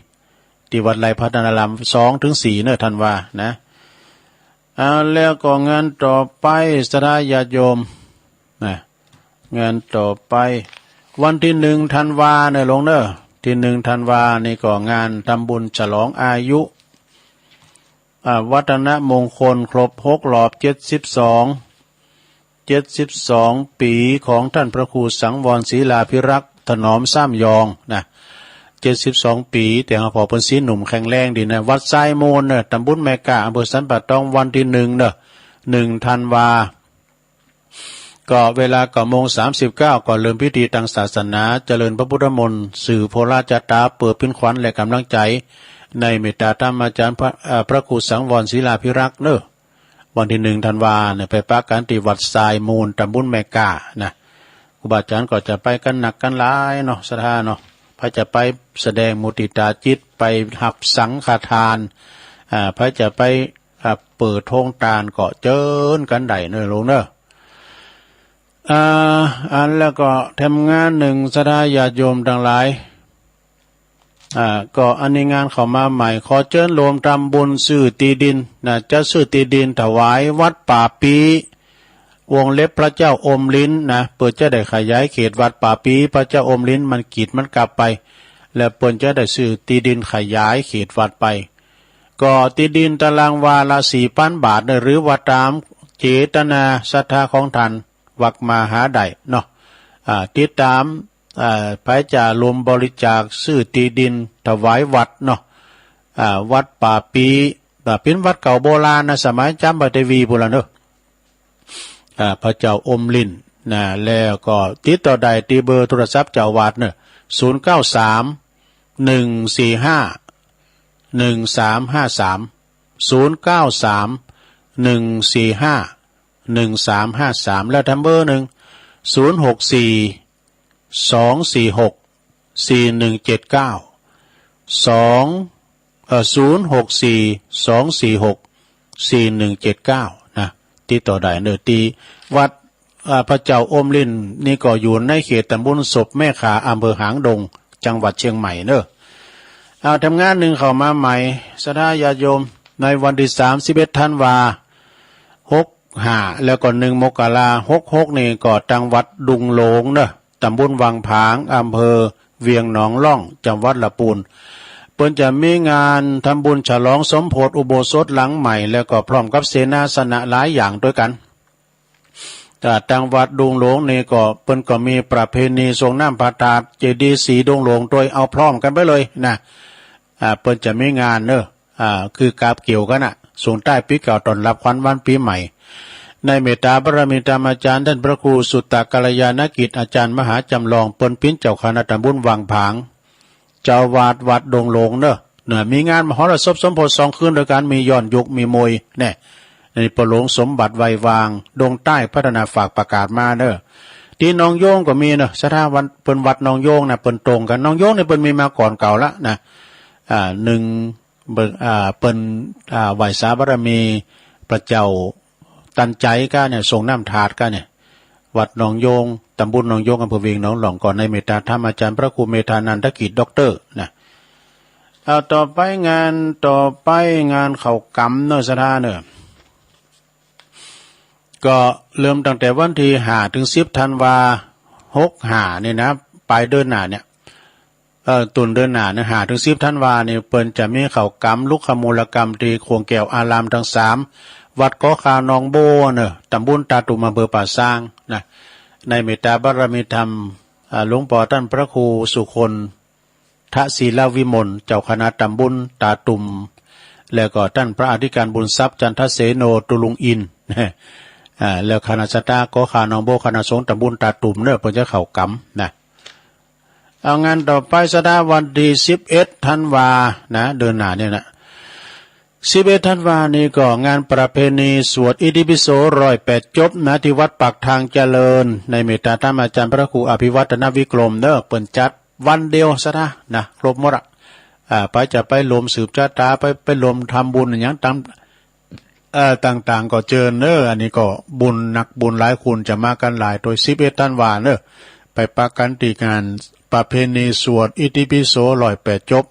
ที่วัดไร่พัฒนาราม สองถึงสี่เนอะธันวานะ อ่า แล้วก็งานต่อไป ศรัทธาญาติโยมนะ งานต่อไป วันที่หนึ่งธันวาเนอะหลวงเนอะ ที่หนึ่งธันวานี่ก็งานทำบุญฉลองอายุ อ่า วัฒนมงคลครบหกรอบเจ็ดสิบสอง เจ็ดสิบสองปีของท่านพระครูสังวรศิลาภิรักษ์ ถนอมสามยองนะ เจ็ดสิบสองปี แต่หาพ่อเปิ้นซี้หนุ่มแข็งแรงดีนะ วัดทรายมูลเนอะ ตำบลแม่กา อำเภอสันป่าตอง วันที่หนึ่งเนอะ หนึ่งธันวา ก็เวลาเก้าโมงสามสิบเก้า ก็เริ่มพิธีทางศาสนา เจริญพระพุทธมนต์ สืบโภคชะตา เปิดปินขวัญและกำลังใจ ในเมตตาธรรมอาจารย์พระ เอ่อ พระครูสังวรศิลาภิรักษ์เนอะ วันที่หนึ่งธันวาเนี่ย ไปปะกันที่วัดทรายมูล ตำบลแม่กานะ ครูบาอาจารย์ก็จะไปกันนักกันหลายเนาะ ศรัทธาเนาะ ใผจะไปแสดงมุทิตาจิต ไปฮับสังฆทาน อ่า ใผจะไป อ่า เปิดโฮงตานก็เจิญกันได้เนอะหลวงเนอะ อ่า อันแล้วก็แถมงานหนึ่ง ศรัทธาญาติโยมทั้งหลาย อ่า ก็อันนี้งานเข้ามาใหม่ ขอเจิญโยมทำบุญซื้อตี้ดินนะ จะซื้อตี้ดินถวายวัดป่าปี วงเล็บพระเจ้าอมลิ้นนะ เปิ้นจะได้ขยายเขตวัดป่าปี พระเจ้าอมลิ้นมันกีดมันกลับไป แล้วเปิ้นจะได้ซื้อตี้ดินขยายเขตวัดไป ก็ตี้ดินตารางวาละสี่พันบาทเนอะ หรือว่าตามเจตนาศรัทธาของท่าน วักมาหาได้เนาะ อ่า ติดตาม อ่า ใผจะร่วมบริจาคซื้อตี้ดินถวายวัดเนาะ อ่า วัดป่าปี อ่า เป๋นวัดเก่าโบราณนะ สมัยจามพระเทวีปู้นละเนอะ อ่า พระเจ้าอมลิ้นนะ แล้วก็ติดต่อได้ตี้เบอร์โทรศัพท์เจ้าอาวาสเนอะ ศูนย์เก้าสาม หนึ่งสี่ห้า หนึ่งสามห้าสาม ศูนย์เก้าสาม หนึ่งสี่ห้า หนึ่งสามห้าสาม แล้วแถมเบอร์หนึ่ง ศูนย์หกสี่ สองสี่หก สี่หนึ่งเจ็ดเก้า สอง เอ่อ ศูนย์หกสี่ สองสี่หก สี่หนึ่งเจ็ดเก้า นะ ติดต่อได้เนอะ ที่วัด อ่า พระเจ้าอมรินทร์นี่ก็อยู่ในเขตตำบลศพแม่ขา อำเภอหางดง จังหวัดเชียงใหม่เนอะ เอา แถมงานหนึ่งเข้ามาใหม่ ศรัทธาญาติโยม ในวันที่สามสิบเอ็ดธันวา หกห้า แล้วก็หนึ่งมกรา หกหก นี่ก็ตังวัดดุงหลงเนอะ ตำบลวังผาง อำเภอเวียงหนองล่อง จังหวัดละปูน เปิ้นจะมีงานทำบุญฉลองสมโภชอุโบสถหลังใหม่ แล้วก็พร้อมกับเสนาสนะหลายอย่างด้วยกัน แต่ตังวัดดุงหลงนี่ก็เปิ้นก็มีประเพณีส่งน้ำพระธาตุเจดีย์สีดุงหลง โดยเอาพร้อมกันไปเลยนะ อ่า เปิ้นจะมีงานเนอะ อ่า คือกาบเกี่ยวกั๋นน่ะ ส่งท้ายปี๋เก่าต้อนรับขวัญวันปี๋ใหม่ ในเมตตาบารมีธรรมอาจารย์ท่านพระครูสุตตะกัลยาณกิจ อาจารย์มหาจำลอง เปิ้นเป๋นเจ้าคณะตำบลวังผาง เจ้าอาวาสวัดดงหลงเนอะ เนอะ มีงานมหรสพสมโภชสองคืนด้วยกั๋น มีย้อนยุค มีมวย แน่ ในพ่อหลวงสมบัติไววาง ดงใต้พัฒนาฝากประกาศมาเนอะ ที่หนองโยงก็มีเนอะ ศรัทธาวัน เปิ้นวัดหนองโยงนะ เปิ้นตรงกั๋น หนองโยงเนี่ยเปิ้นมีมาก่อนเก่าละนะ อ่า หนึ่ง เบิ่ง อ่า เปิ้น อ่า ไหว้สาบารมีพระเจ้าตันใจ๋ก้าเนี่ย ส่งน้ำธาตุก้าเนี่ย วัดหนองโยง ตำบลหนองโยง อำเภอเวียงหนองล่อง ก่อนในเมตตาธรรมอาจารย์พระครูเมธานันทกิจ ด็อกเตอร์ นะ เอา ต่อไปงาน ต่อไปงานเข้ากรรมเนอะ ศรัทธาเนอะ ก็เริ่มตั้งแต่วันที่ห้าถึงสิบธันวา หกห้า นี่นะ ปลายเดือนหน้าเนี่ย เอ่อ ต้นเดือนหน้าเนี่ย ห้าถึงสิบธันวานี่ เปิ้นจะมีเข้ากรรมลุกขมูลกรรมตี้โขงแก้วอารามตังสาม วัดเกาะข่าหนองโบ้เนอะ ตำบลตาตุ่ม อำเภอป่าซางนะ ในเมตตาบารมีธรรม อ่า หลวงป้อต้านพระครูสุคนทศิลวิมล เจ้าคณะตำบลตาตุ่ม แล้วก็ต้านพระอธิการบุญทรัพย์จันทเสโน ตุลุงอินทร์ อ่า แล้วคณะศรัทธาเกาะข่าหนองโบ้ คณะสงฆ์ตำบลตาตุ่มเนอะ เปิ้นจะเข้ากรรมนะ เอา งานต่อไป ศรัทธา วันตี้สิบเอ็ดธันวานะ เดือนหน้าเนี่ยนะ สิบเอ็ดธันวานี่ก็งานประเพณีสวดอิติปิโสร้อยแปดจบนะ ตี้วัดปากทางเจริญ ในเมตตาธรรมอาจารย์พระครูอภิวัฒนวิกรมเนอะ เปิ้นจัดวันเดียว ศรัทธานะ ครบหมดอะ อ่า ไปจะไปรวมสืบชะตา ไป ไปรวมทำบุญอะหยังตาม เอ่อ ต่างๆ ก็เจิญเนอะ อันนี้ก็บุญนักบุญหลาย คนจะมากั๋นหลาย โดยสิบเอ็ดธันวาเนอะ ไปปะกั๋นตี้งานประเพณีสวดอิติปิโสร้อยแปดจบ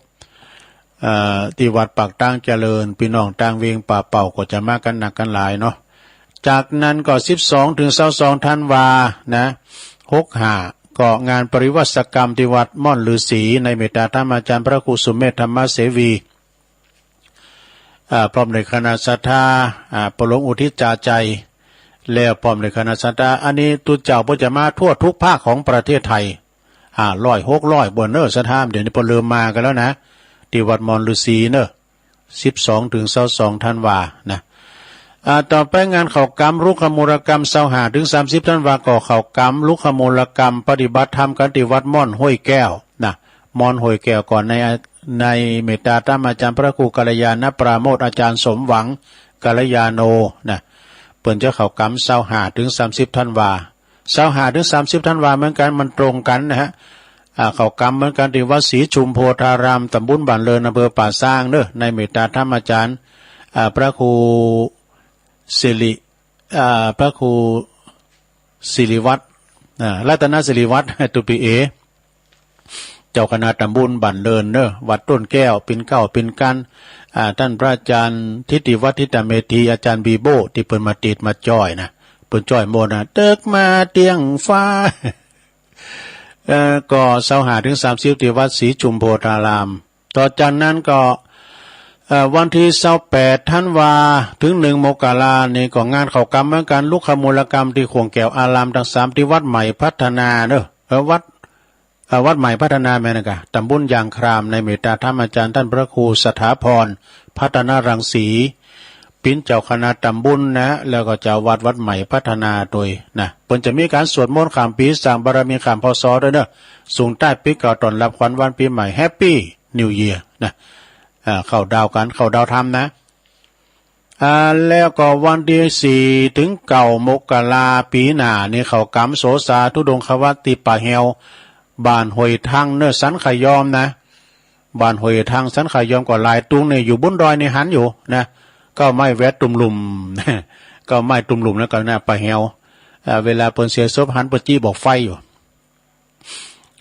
เอ่อ ตี้วัดปากทางเจริญ ปี้น้องต่างเวียงป่าเป้าก็จะมากั๋นนักกั๋นหลายเนาะ จากนั้นก็สิบสองถึงซาวสองธันวานะ หกห้า ก็งานปริวาสกรรมตี้วัดม่อนฤๅษี ในเมตตาธรรมอาจารย์พระครูสุเมธธรรมเสวี อ่า พร้อมด้วยคณะศรัทธา อ่า พ่อหลวงอุทิศจาใจ แล้วพร้อมด้วยคณะศรัทธา อันนี้ตุ๊เจ้าเปิ้นจะมาทั่วทุกภาคของประเทศไทย ห้าร้อย หกร้อย บ่เนอะ ศรัทธา เดี๋ยวนี้เปิ้นเริ่มมากั๋นแล้วนะ ตี้วัดม่อนฤๅษีเนอะ สิบสองถึงซาวสองธันวานะ อ่า ต่อไปงานเข้ากรรมลุกขมูลกรรม ซาวห้าถึงสามสิบธันวา ก็เข้ากรรมลุกขมูลกรรมปฏิบัติธรรมกั๋นตี้วัดม่อนห้วยแก้วนะ ม่อนห้วยแก้วก่อนใน ในเมตตาธรรมอาจารย์พระครูกัลยาณปราโมทย์ อาจารย์สมหวังกัลยาโนนะ เปิ้นจะเข้ากรรมซาวห้าถึงสามสิบธันวา ซาวห้าถึงสามสิบธันวาเหมือนกั๋น มันตรงกั๋นนะฮะ อ่า เข้ากรรมเหมือนกั๋นตี้วัดศรีชุมโพธาราม ตำบลบ้านเริน อำเภอป่าซางเนอะ ในเมตตาธรรมอาจารย์ อ่า พระครูสิริ อ่า พระครูสิริวัฒน์ อ่า รัตนสิริวัฒน์ ตุปีเอ เจ้าคณะตำบลบ้านเรินเนอะ วัดต้นแก้ว เป๋นเก้าเป๋นกั๋น อ่า ต้านพระอาจารย์ทิติวัฒน์ ทิตเมธี อาจารย์บีโบ้ ตี้เปิ้นมาติดมาจ้อยนะ เปิ้นจ้อยหมดนะ ตึกมาเตียงฟ้า เอ่อ ก็ซาวห้าถึงสามสิบตี้วัดศรีชุมโพธาราม ต่อจากนั้นก็ เอ่อ วันตี้ซาวแปดธันวาถึงหนึ่งมกรานี่ก็งานเข้ากรรมเหมือนกั๋น ลุกขมูลกรรมตี้โขงแก้วอารามตังสาม ตี้วัดใหม่พัฒนาเนอะ เอ่อ วัด เอ่อ วัดใหม่พัฒนาแม่นนะกะ ตำบลยางคราม ในเมตตาธรรมอาจารย์ต้านพระครูสถาพร พัฒนรังสี เปิ้นเจ้าคณะตำบลนะ แล้วก็เจ้าวัดวัดใหม่พัฒนาโดยนะ เปิ้นจะมีการสวดมนต์ข้ามปี สร้างบารมีข้าม พ.ศ. ด้วยเนอะ ส่งท้ายปีเก่าต้อนรับขวัญวันปีใหม่ Happy New Year นะ อ่า เข้าดาวกัน เข้าดาวธรรมนะ อ่า แล้วก็วันตี้สี่ถึงเก้ามกราปีหน้านี่ เข้ากำโสสาธุดงควัตรตี้ป่าแฮว บ้านห้วยทังเนอะ สันขยอมนะ บ้านห้วยทังสันขยอมก็หลายตุงนี่ อยู่บนดอยนี่หันอยู่นะ เก๊าไม้แวดตุ่มลุ่ม เก๊าไม้ตุ่มลุ่มแล้วก็นะ ป่าแฮว อ่า เวลาเปิ้นเสียศพหันเปิ้นจี้บอกไฟอยู่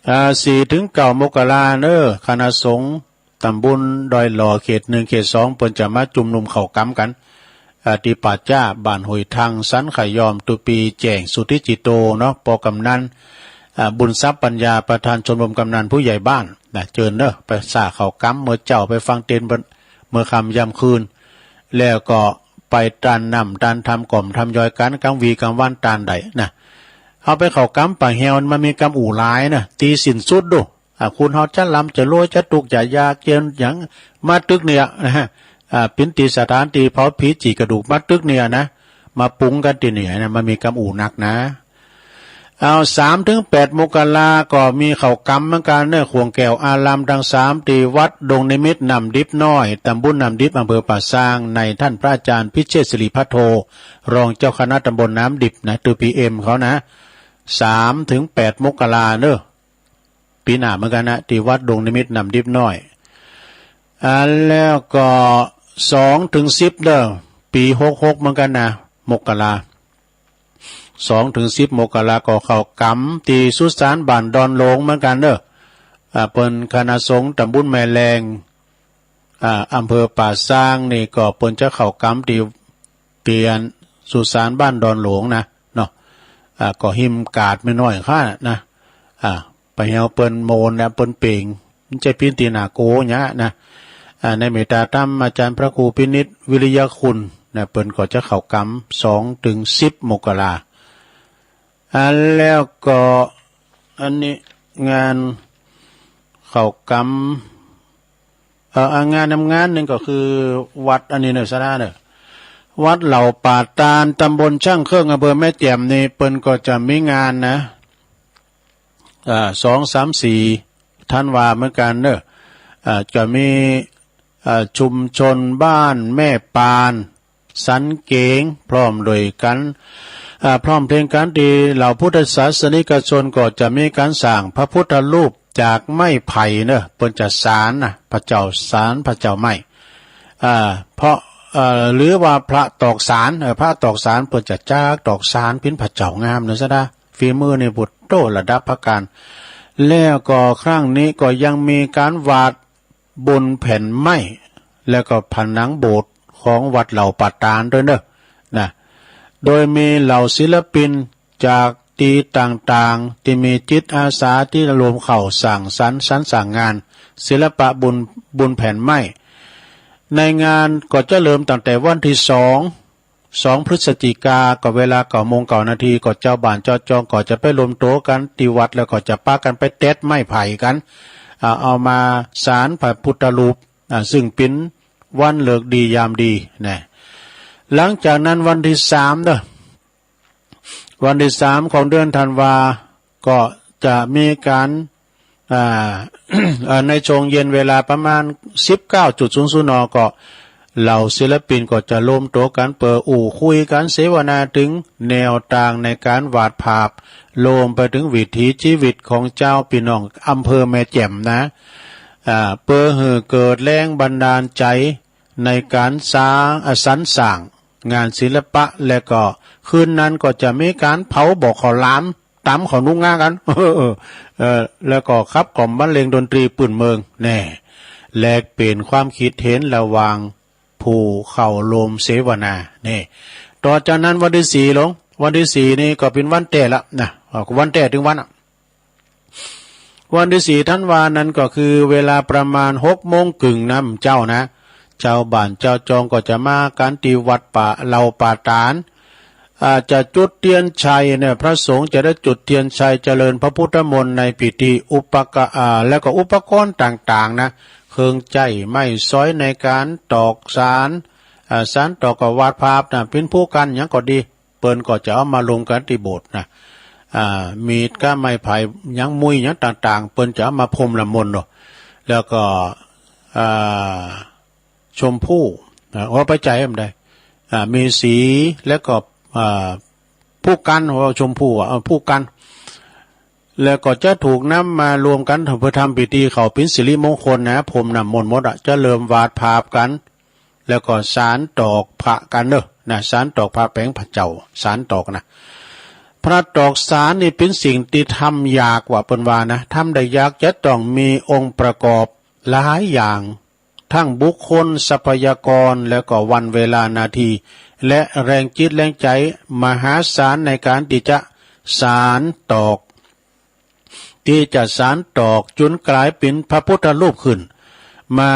อ่า สี่ถึงเก้ามกราเนอะ คณะสงฆ์ตำบลดอยหล่อ เขตหนึ่ง เขตสอง เปิ้นจะมาจุมนุมเข้ากำกัน อ่า ตี้ป่าจ๊าบ้านห้วยทังสันขยอม ตุ๊ปีแจ้งสุทธิจิตโตเนาะ ป.กำนัน อ่า บุญทรัพย์ปัญญา ประธานชมรมกำนันผู้ใหญ่บ้านนะ เจิญเนอะ ไปสร้างเข้ากำ เมื่อเจ๊าไปฟังเตนน์เปิ้น เมื่อค่ำยามคืน แล้วก็ไปตานน้ำตานธรรม ก่อมธรรมยอยกัน กลางวีกลางวันตานใดนะ เฮาไปเข้ากำป่าแฮว มันมีกำอู่หลายนะ ตี้สิ้นสุดดู อ่า คุณเฮาจะลำจะรวยจะทุกข์จะยากเย็นหยัง มาตึกเนี่ยนะฮะ อ่า เปิ้นตี้สถานตี้เผาผีจี่กระดูก มาตึกเนี่ยนะ มาปรุงกันตี้เนี่ยนะ มันมีกำอู่นักนะ เอา สามถึงแปดมกราก็มีเข้ากำเหมือนกันเนอะ ข่วงแก้วอารามทั้งสาม ตี้วัดดงนิมิตรน้ำดิบน้อย ตำบลน้ำดิบ อำเภอป่าซาง ในท่านพระอาจารย์พิเชษฐศิริพัทโท รองเจ้าคณะตำบลน้ำดิบนะ ตุ๊ปีเอ็มเขานะ สามถึงแปดมกราเนอะ ปีหน้าเหมือนกันนะ ตี้วัดดงนิมิตรน้ำดิบน้อย อ่า แล้วก็สองถึงสิบเด้อ ปีหกหกเหมือนกันนะ มกรา สองถึงสิบมกราก็เข้ากำตี้สุสานบ้านดอนหลงเหมือนกันเด้อ อ่า เปิ้นคณะสงฆ์ตำบลแม่แลง อ่า อำเภอป่าซางนี่ก็เปิ้นจะเข้ากำตี้เตียนสุสานบ้านดอนหลงนะเนาะ อ่า ก็ฮิมกาดไม่น้อยค่ะนะ อ่า ไปเฮาเปิ้นโมนนะ เปิ้นเป่ง มันจะปิ้นตี้หน้าโกเนี่ยนะ อ่า ในเมตตาธรรมอาจารย์พระครูพินิจวิริยคุณนะ เปิ้นก็จะเข้ากำสองถึงสิบมกรา อ่า แล้วก็อันนี้งานเข้ากำ เอ่อ อ่า งานนำงานหนึ่งก็คือวัดอันนี้เนอะ สาราเนอะ วัดเหล่าป่าตาล ตำบลช่างเครื่อง อำเภอแม่แจ่มนี่ เปิ้นก็จะมีงานนะ อ่า สอง สาม สี่ ธันวาเหมือนกันเนอะ อ่า จะมี อ่า ชุมชนบ้านแม่ปาน สันเก๋ง พร้อมด้วยกัน อ่า พร้อมเพรียงกันตี้เหล่าพุทธศาสนิกชนก็จะมีการสร้างพระพุทธรูปจากไม้ไผ่เนอะ เปิ้นจะสานนะ พระเจ้าสาน พระเจ้าไม้ อ่า เพราะ เอ่อ หรือว่าพระตอกสาน เอ่อ พระตอกสาน เปิ้นจะจักตอกสานปิ้นพระเจ้างามเนอะ สะดา ฝีมือนี่ ปุตโต ระดับพระการ แล้วก็ครั้งนี้ก็ยังมีการหวาด บนแผ่นไม้ แล้วก็ผนังโบสถ์ของวัดเหล่าป่าตาลด้วยเนอะ นะ โดยมีเหล่าศิลปินจากตี้ต่างๆ ตี้มีจิตอาสาตี้รวมเข้าสร้างสรรค์สรรสร้างงานศิลปะบน บนแผ่นไม้ ในงานก็จะเริ่มตั้งแต่วันตี้สอง สองพฤศจิกา ก็เวลาเก้าโมงเก้านาที ก็เจ้าบ้านเจ้าจองก็จะไปรวมตัวกันตี้วัด แล้วก็จะปากันไปแต๊ดไม้ไผ่กัน อ่า เอามาสานพระพุทธรูป อ่า ซึ่งเป๋นวันฤกษ์ดียามดีนะ หลังจากนั้นวันตี้สามเนอะ วันตี้สามของเดือนธันวา ก็จะมีการ อ่า เอ่อ ในช่วงเย็นเวลาประมาณ สิบเก้าจุดศูนย์ศูนย์ น ก็เหล่าศิลปินก็จะรวมตัวกันเปื้ออู้คุยกันเสวนาถึงแนวตางในการวาดภาพ รวมไปถึงวิถีชีวิตของเจ้าปี้น้องอำเภอแม่แจ่มนะ อ่า เปื้อหื้อเกิดแรงบันดาลใจในการสร้าง อ่า สรรสร้างงานศิลปะ และก็คืนนั้นก็จะมีการเผาบ่อข้าวหลาม ตำข้าวหนุงงากัน เออ เออ แล้วก็ขับกล่อมบรรเลงดนตรีปื้นเมืองแน่ แลกเปลี่ยนความคิดเห็นระหว่างผู้เข้าร่วมเสวนาแน่ ต่อจากนั้นวันตี้สี่ลง วันตี้สี่นี่ก็เป๋นวันแต๊ละนะ อ่า วันแต๊ถึงวันอะ วันตี้สี่ธันวานั้นก็คือเวลาประมาณหกโมงครึ่งนำเจ้านะ เจ้าบ้านเจ้าจองก็จะมากันตี้วัดป่า เหล่าป่าตาล อ่า จะจุดเทียนชัยเนี่ย พระสงฆ์จะได้จุดเทียนชัยเจริญพระพุทธมนต์ในพิธีอุปกะ อ่า แล้วก็อุปกรณ์ต่างๆ นะ เครื่องใช้ไม้สอยในการตอกสาน อ่า สานตอกกับหวาดภาพนะ เป๋นผู้กันหยังก็ดี เปิ้นก็จะเอามารวมกันตี้โบสถ์นะ อ่า มีดกับไม้ไผ่หยังมุ้ยหยังต่างๆ เปิ้นจะเอามาพรมน้ำมนต์เนาะ แล้วก็ อ่า ชมพู อ่า เอาไปใส่มันได้ อ่า มีสี แล้วก็ อ่า ผู้กัน ว่าชมพูอ่ะ เออ ผู้กัน แล้วก็จะถูกนำมารวมกันเพื่อทำพิธีเข้าเป๋นสิริมงคลนะ พรมน้ำมนต์หมดอ่ะ จะเริ่มหวาดภาพกัน แล้วก็สานตอกพระกันเนอะนะ สานตอกพระแป๋งพระเจ้า สานตอกนะ พระตอกสานนี่เป๋นสิ่งตี้ทำยากว่าเปิ้นว่านะ ทำได้ยาก จะต้องมีองค์ประกอบหลายอย่าง ทั้งบุคคล ทรัพยากร แล้วก็วันเวลานาที และแรงจิตแรงใจมหาศาลในการที่จะสานตอก ตี้จะสานตอกจ๋นก๋ายเป๋นพระพุทธรูปขึ้นมา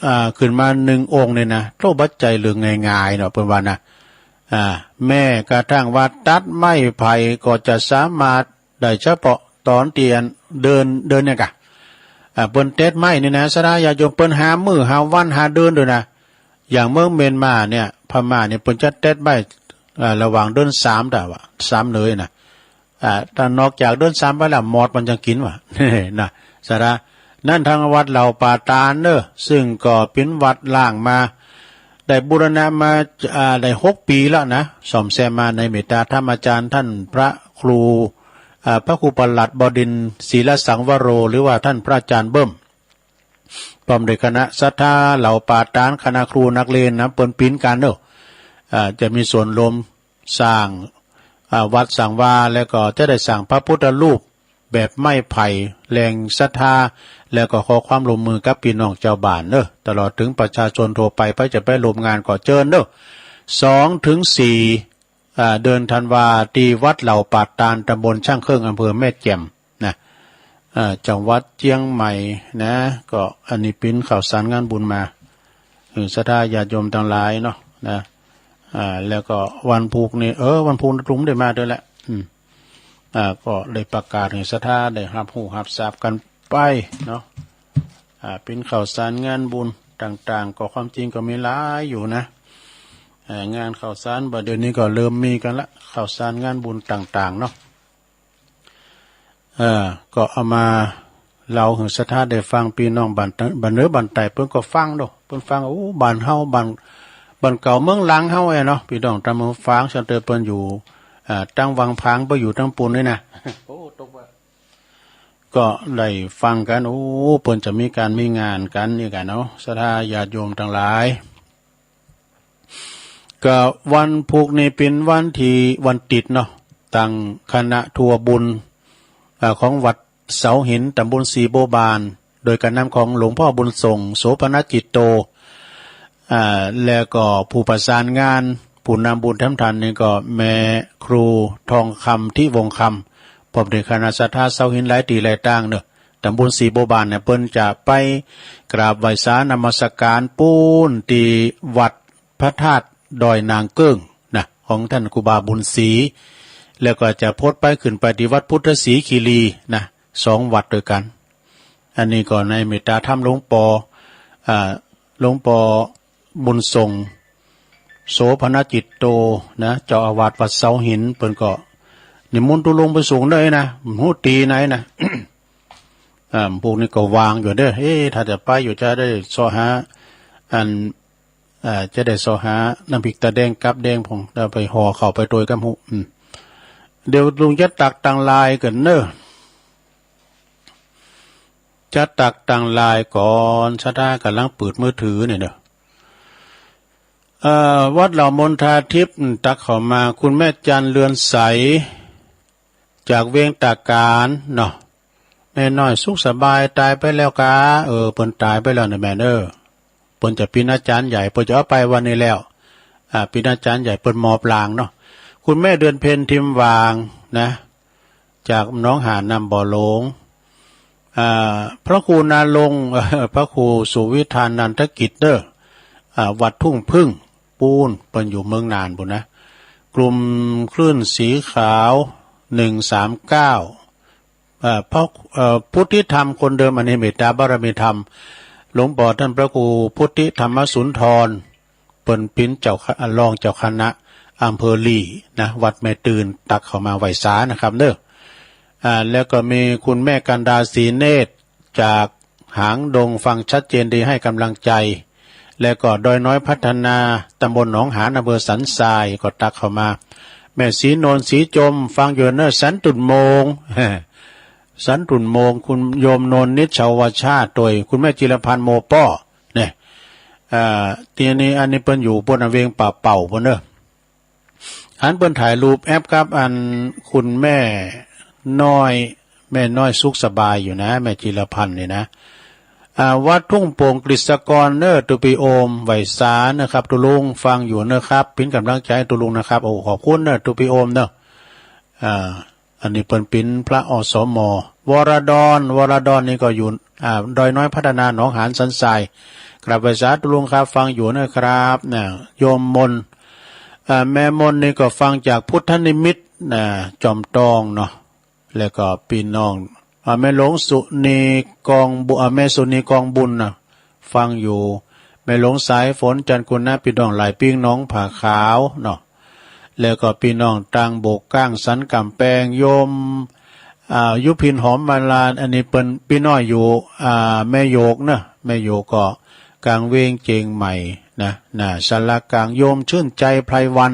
อ่า ขึ้นมาหนึ่งองค์เนี่ยนะ โธ่ บ่ใจ้เรื่องง่ายๆ เนาะ เปิ้นว่านะ อ่า แม้กระทั่งว่าตัดไม้ไผ่ก็จะสามารถได้เฉพาะตอนตี้อันเดิน เดินเนี่ยกะ อ่า เปิ้นเด็ดไม้นี่นะ ศรัทธาญาติโยม เปิ้นหามื้อหาวันหาเดือนโดยนะ อย่างเมืองเมียนมาเนี่ย พม่าเนี่ย เปิ้นจะเด็ดไม้ อ่า ระหว่างเดือนสาม แต่ว่า สามเหนือนะ อ่า ถ้านอกจากเดือนสามไปแล้ว มอดมันจั่งกินว่ะ นะ ศรัทธา นั้นทางวัดเหล่าป่าตาลเนอะ ซึ่งก็เป๋นวัดร้างมา ได้บูรณะมา อ่า ได้หกปีแล้วนะ ซ่อมแซมมา ในเมตตาธรรมอาจารย์ท่านพระครู อ่า พระครูประหลัดบดินทร์ ศิลสังวโร หรือว่าท่านพระอาจารย์เบิ้ม พร้อมด้วยคณะศรัทธาเหล่าป่าตาล คณะครูนักเรียนนะ เปิ้นปิ๊นกั๋นเนอะ อ่า จะมีส่วนร่วมสร้าง อ่า วัดสร้างวา แล้วก็จะได้สร้างพระพุทธรูปแบบไม้ไผ่ แรงศรัทธา แล้วก็ขอความร่วมมือกับพี่น้องชาวบ้านเนอะ ตลอดถึงประชาชนทั่วไป ใผจะไปร่วมงานก็เจิญเนอะ สองถึงสี่ อ่า เดือนธันวา ตี้วัดเหล่าป่าตาล ตำบลช่างเครื่อง อำเภอแม่แจ่ม นะ อ่า จังหวัดเชียงใหม่นะ ก็อันนี้ปิ๊นข่าวสารงานบุญมา เออ ศรัทธาญาติโยมตังหลายเนาะ นะ อ่า แล้วก็วันพุธนี่ เออ วันพุธลุงได้มาด้วยแหละ อืม อ่า ก็ได้ประกาศหื้อศรัทธาได้ฮับฮู้ฮับทราบกั๋นไปเนาะ อ่า ปิ๊นข่าวสารงานบุญต่างๆ ก็ความจริงก็มีหลายอยู่นะ เอ่อ งานข่าวสารบ่าเดี๋ยวนี้ก็เริ่มมีกั๋นละ ข่าวสารงานบุญต่างๆ เนาะ เอ่อ ก็เอามาเล่าหื้อศรัทธาได้ฟัง พี่น้องบ้าน บ้านเหนือบ้านใต้เปิ้นก็ฟังเนาะ เปิ้นฟัง โอ้ บ้านเฮา บ้าน บ้านเก่าเมืองหลังเฮาแอ่เนาะ พี่น้องตามเมืองฝาง เชิญเตอเปิ้นอยู่ อ่า ตางวังผาง เปิ้นอยู่ตางปูนนี่นะ โอ้ ตกว่า ก็ได้ฟังกั๋น โอ้ เปิ้นจะมีก๋านมีงานกั๋นนี่กั๋นเนาะ ศรัทธาญาติโยมตังหลาย ก็วันพุธนี่เป๋นวันตี้ วันติดเนาะ ตั้งคณะทัวร์บุญ อ่า ของวัดเสาหิน ตำบลศรีบัวบาน โดยก๋านนำของหลวงพ่อบุญส่ง โสภณจิตโต อ่า แล้วก็ผู้ประสานงาน ผู้นำบุญแถมท่านนี่ก็แม่ครูทองคำ ทิวงศ์คำ พร้อมด้วยคณะศรัทธาเสาหินหลายตี้หลายตางเนาะ ตำบลศรีบัวบานเนี่ย เปิ้นจะไปกราบไหว้สานมัสการปู๊นตี้วัดพระธาตุดอยนางเกิ้งนะ ของท่านครูบาบุญศรี แล้วก็จะพดไปขึ้นไปตี้วัดพุทธศรีคีรีนะ สองวัดด้วยกั๋น อันนี้ก็ในเมตตาธรรมหลวงปอ อ่า หลวงปอบุญส่ง โสภณจิตโต นะ เจ้าอาวาสวัดเสาหิน เปิ้นก็นิมนต์ตุ๊ลุงไปสูงเด้อนะ ฮู้ตี้ไหนนะ อ่า พวกนี้ก็ว่างอยู่เด้อ เอ๊ะ ถ้าจะไปอยู่จะได้เซาะหา อัน อ่า จะได้เซาะหาน้ำพริกตาแดงกับแดงพ่อง แล้วไปห่อข้าวไปตวยกับฮู้ อืม เดี๋ยวลุงจะตักตังลายก่อนเนอะ จะตักตังลายก่อน ศรัทธากำลังเปิดมือถือเนี่ยเนอะ เอ่อ วัดเหล่ามณฑาทิพย์ ตักเข้ามา คุณแม่จันเรือนใส จากเวียงตากานเนาะ แม่น้อยสุขสบายตายไปแล้วกา เออ เปิ้นตายไปแล้วนะแม่เนอะ เปิ้นจะปิ๊นอาจารย์ใหญ่ เปิ้นจะเอาไปวันนี้แล้ว อ่า ปิ๊นอาจารย์ใหญ่ เปิ้นมอบร่างเนาะ คุณแม่เดือนเพ็ญ ทิมหว่าง นะ จากหนองหานน้ำบ่อหลง อ่า พระครูณรงค์ พระครูสุวิธานันทกิจเด้อ อ่า วัดทุ่งผึ้งปู๊น เปิ้นอยู่เมืองน่านปู๊นนะ กลุ่มคลื่นสีขาว หนึ่งสามเก้า เอ่อ พระ เอ่อ พุทธิธรรมคนเดิม อันนี้เมตตาบารมีธรรม หลวงปอท่านพระครูพุทธิธรรมสุนทร ปิ้นเจ้าค- รองเจ้าคณะอำเภอลีนะ วัดแม่ตื่น ตักเข้ามาไหว้สานะครับเด้อ อ่า แล้วก็มีคุณแม่กันดา ศรีเนตร จากหางดง ฟังชัดเจนดี ให้กำลังใจ แล้วก็ดอยน้อยพัฒนา ตำบลหนองหาน อำเภอสันทราย ก็ตักเข้ามา แม่ศรีนวล ศรีจม ฟังอยู่เนอะ สันตุ่นโมง สันตุ่นโมง คุณโยมนนท์ นิชชาวชาติ โดยคุณแม่จิรพันธ์ โมป้อ เนี่ย อ่า ทีนี้อันนี้เปิ้นอยู่บนเวียงป่าเป่าบนเนอะ อันเปิ้นถ่ายรูปแอปครับ อันคุณแม่น้อย แม่น้อยสุขสบายอยู่นะ แม่จิรพันธ์นี่นะ อ่า วัดทุ่งโป่งกฤษกรเนอะ ตุปีโอม ไหว้สานะครับ ตุลุงฟังอยู่เนอะครับ ปิ้นกำลังใจให้ตุลุงนะครับ โอ้ ขอบคุณเนอะ ตุปีโอมเนอะ อ่า อันนี้เปิ้นปิ้นพระ อสม วรดร วรดรนี่ก็อยู่ อ่า ดอยน้อยพัฒนา หนองหาน สันทราย กราบไหว้สาตุลุงครับ ฟังอยู่นะครับ นะ โยมมนต์ อ่า แม่มนต์นี่ก็ฟังจากพุทธนิมิตร นะ จอมตองเนาะ แล้วก็พี่น้อง อ่า แม่หลวงสุนีกองบุ- อ่า แม่สุนีกองบุญนะ ฟังอยู่ แม่หลวงสายฝน จันทร์กุณนะ พี่น้องหลายปิ้ง หนองผาขาวเนาะ แล้วก็พี่น้องตางโบกก้าง สันกำแปง โยม อ่า ยุพิน หอมมาลาน อันนี้เปิ้น พี่น้อยอยู่ อ่า แม่โยกเนอะ แม่โยกก็กลางเวียงเจียงใหม่นะ น่ะ สารากลาง โยมชื่นใจ ไพรวัน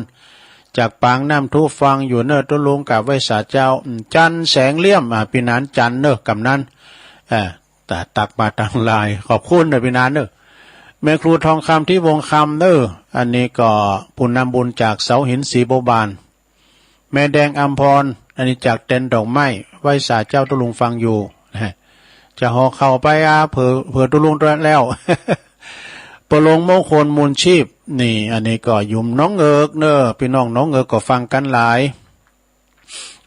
จากปางน้ำทุ ฟังอยู่เนอะ ตุลุงกราบไหว้สาเจ้า อืม จันทร์แสงเลี่ยม อ่า พี่หนานจันทร์เนอะ กำนัน อ่า ตะ- ตักบาตรตังหลาย ขอบคุณเนอะพี่หนานเนอะ แม่ครูทองคำ ที่วงคำเนอะ อันนี้ก็ผู้นำบุญจากเสาหิน ศรีบัวบาน แม่แดงอำพร อันนี้จากเต็นท์ดอกไม้ ไหว้สาเจ้า ตุลุงฟังอยู่ จะห่อข้าวไป อ่า เผื่อ- เผื่อตุลุงด้วยแล้ว ประหลงมงคล มูลชีพ นี่ อันนี้ก็อยู่หนองเอิกเนอะ พี่น้องหนองเอิกก็ฟังกันหลาย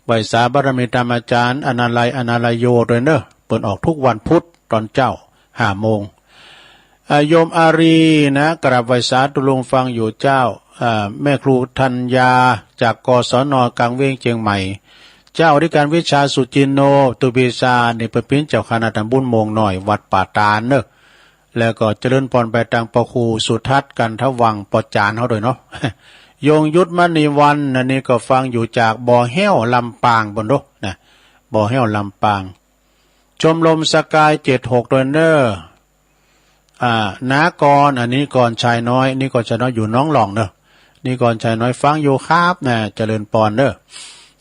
ไหว้สาบารมีตามอาจารย์อนาลัย อนาลัยโย ด้วยเนอะ เปิ้นออกทุกวันพุธตอนเจ๊าห้าโมง อ่า โยมอารีนะ กราบไหว้สาตุลุงฟังอยู่เจ้า อ่า แม่ครูธัญญา จาก กศน กลางเวียงเจียงใหม่ เจ้าอธิการวิชาสุจินโน ตุปีชา นี่เปิ้นปิ้นเจ้าคณะตำบลโมงน้อย วัดป่าตาลเนอะ แล้วก็เจริญพรไปตางปอครูสุทัศน์ กันทวังค์ ปอจานเฮาด้วยเนาะ ยงยุทธมณีวัน อันนี้ก็ฟังอยู่จากบ่อแห้ว ลำปาง บนโดนะ บ่อแห้ว ลำปาง ชมรมสกาย เจ็ดหก ด้วยเนอะ อ่า นากร อันนี้กรชายน้อย นี่กรชายน้อยอยู่หนองหล่องเนอะ นี่กรชายน้อยฟังอยู่ครับนะ เจริญพรเนอะ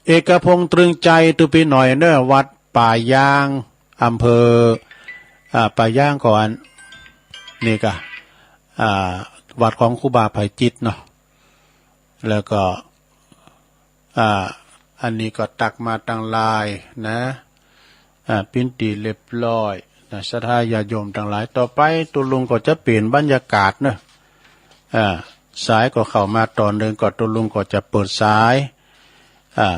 เอกพงษ์ตรึงใจ ตุปีหน่อยเนอะ วัดป่ายาง อำเภอ อ่า ป่ายางก่อน นี่กะ อ่า วัดของครูบาไพจิตรเนาะ แล้วก็ อ่า อันนี้ก็ตักมาตังหลายนะ อ่า ปิ้นตี้เรียบร้อยนะ ศรัทธาญาติโยมตังหลาย ต่อไปตุลุงก็จะเปลี่ยนบรรยากาศเนอะ อ่า สายก็เข้ามาตอนหนึ่ง ก็ตุลุงก็จะเปิดสาย อ่า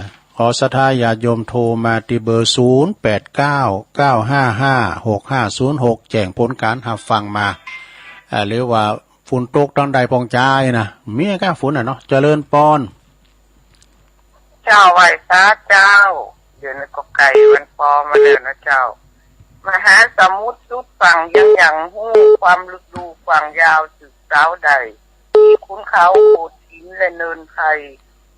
ขอศรัทธาญาติโยมโทรมาตี้เบอร์ ศูนย์แปดเก้า เก้าห้าห้า หกห้าศูนย์หก แจ้งผลการรับฟังมา อ่า หรือว่าฝนตกตังใดพ่องจ้ายนะ มีอาการฝนน่ะเนาะ เจริญพร เจ้าไหว้สาเจ้า เดี๋ยวนี้ก็ใกล้วันปอมาแล้วนะเจ้า มหาสมุทรสุดฝั่งยังหยั่งฮู้ ความลึกดูกว้างยาวสืบสาวได้ มีขุนเขาโขดหินและเนินไพร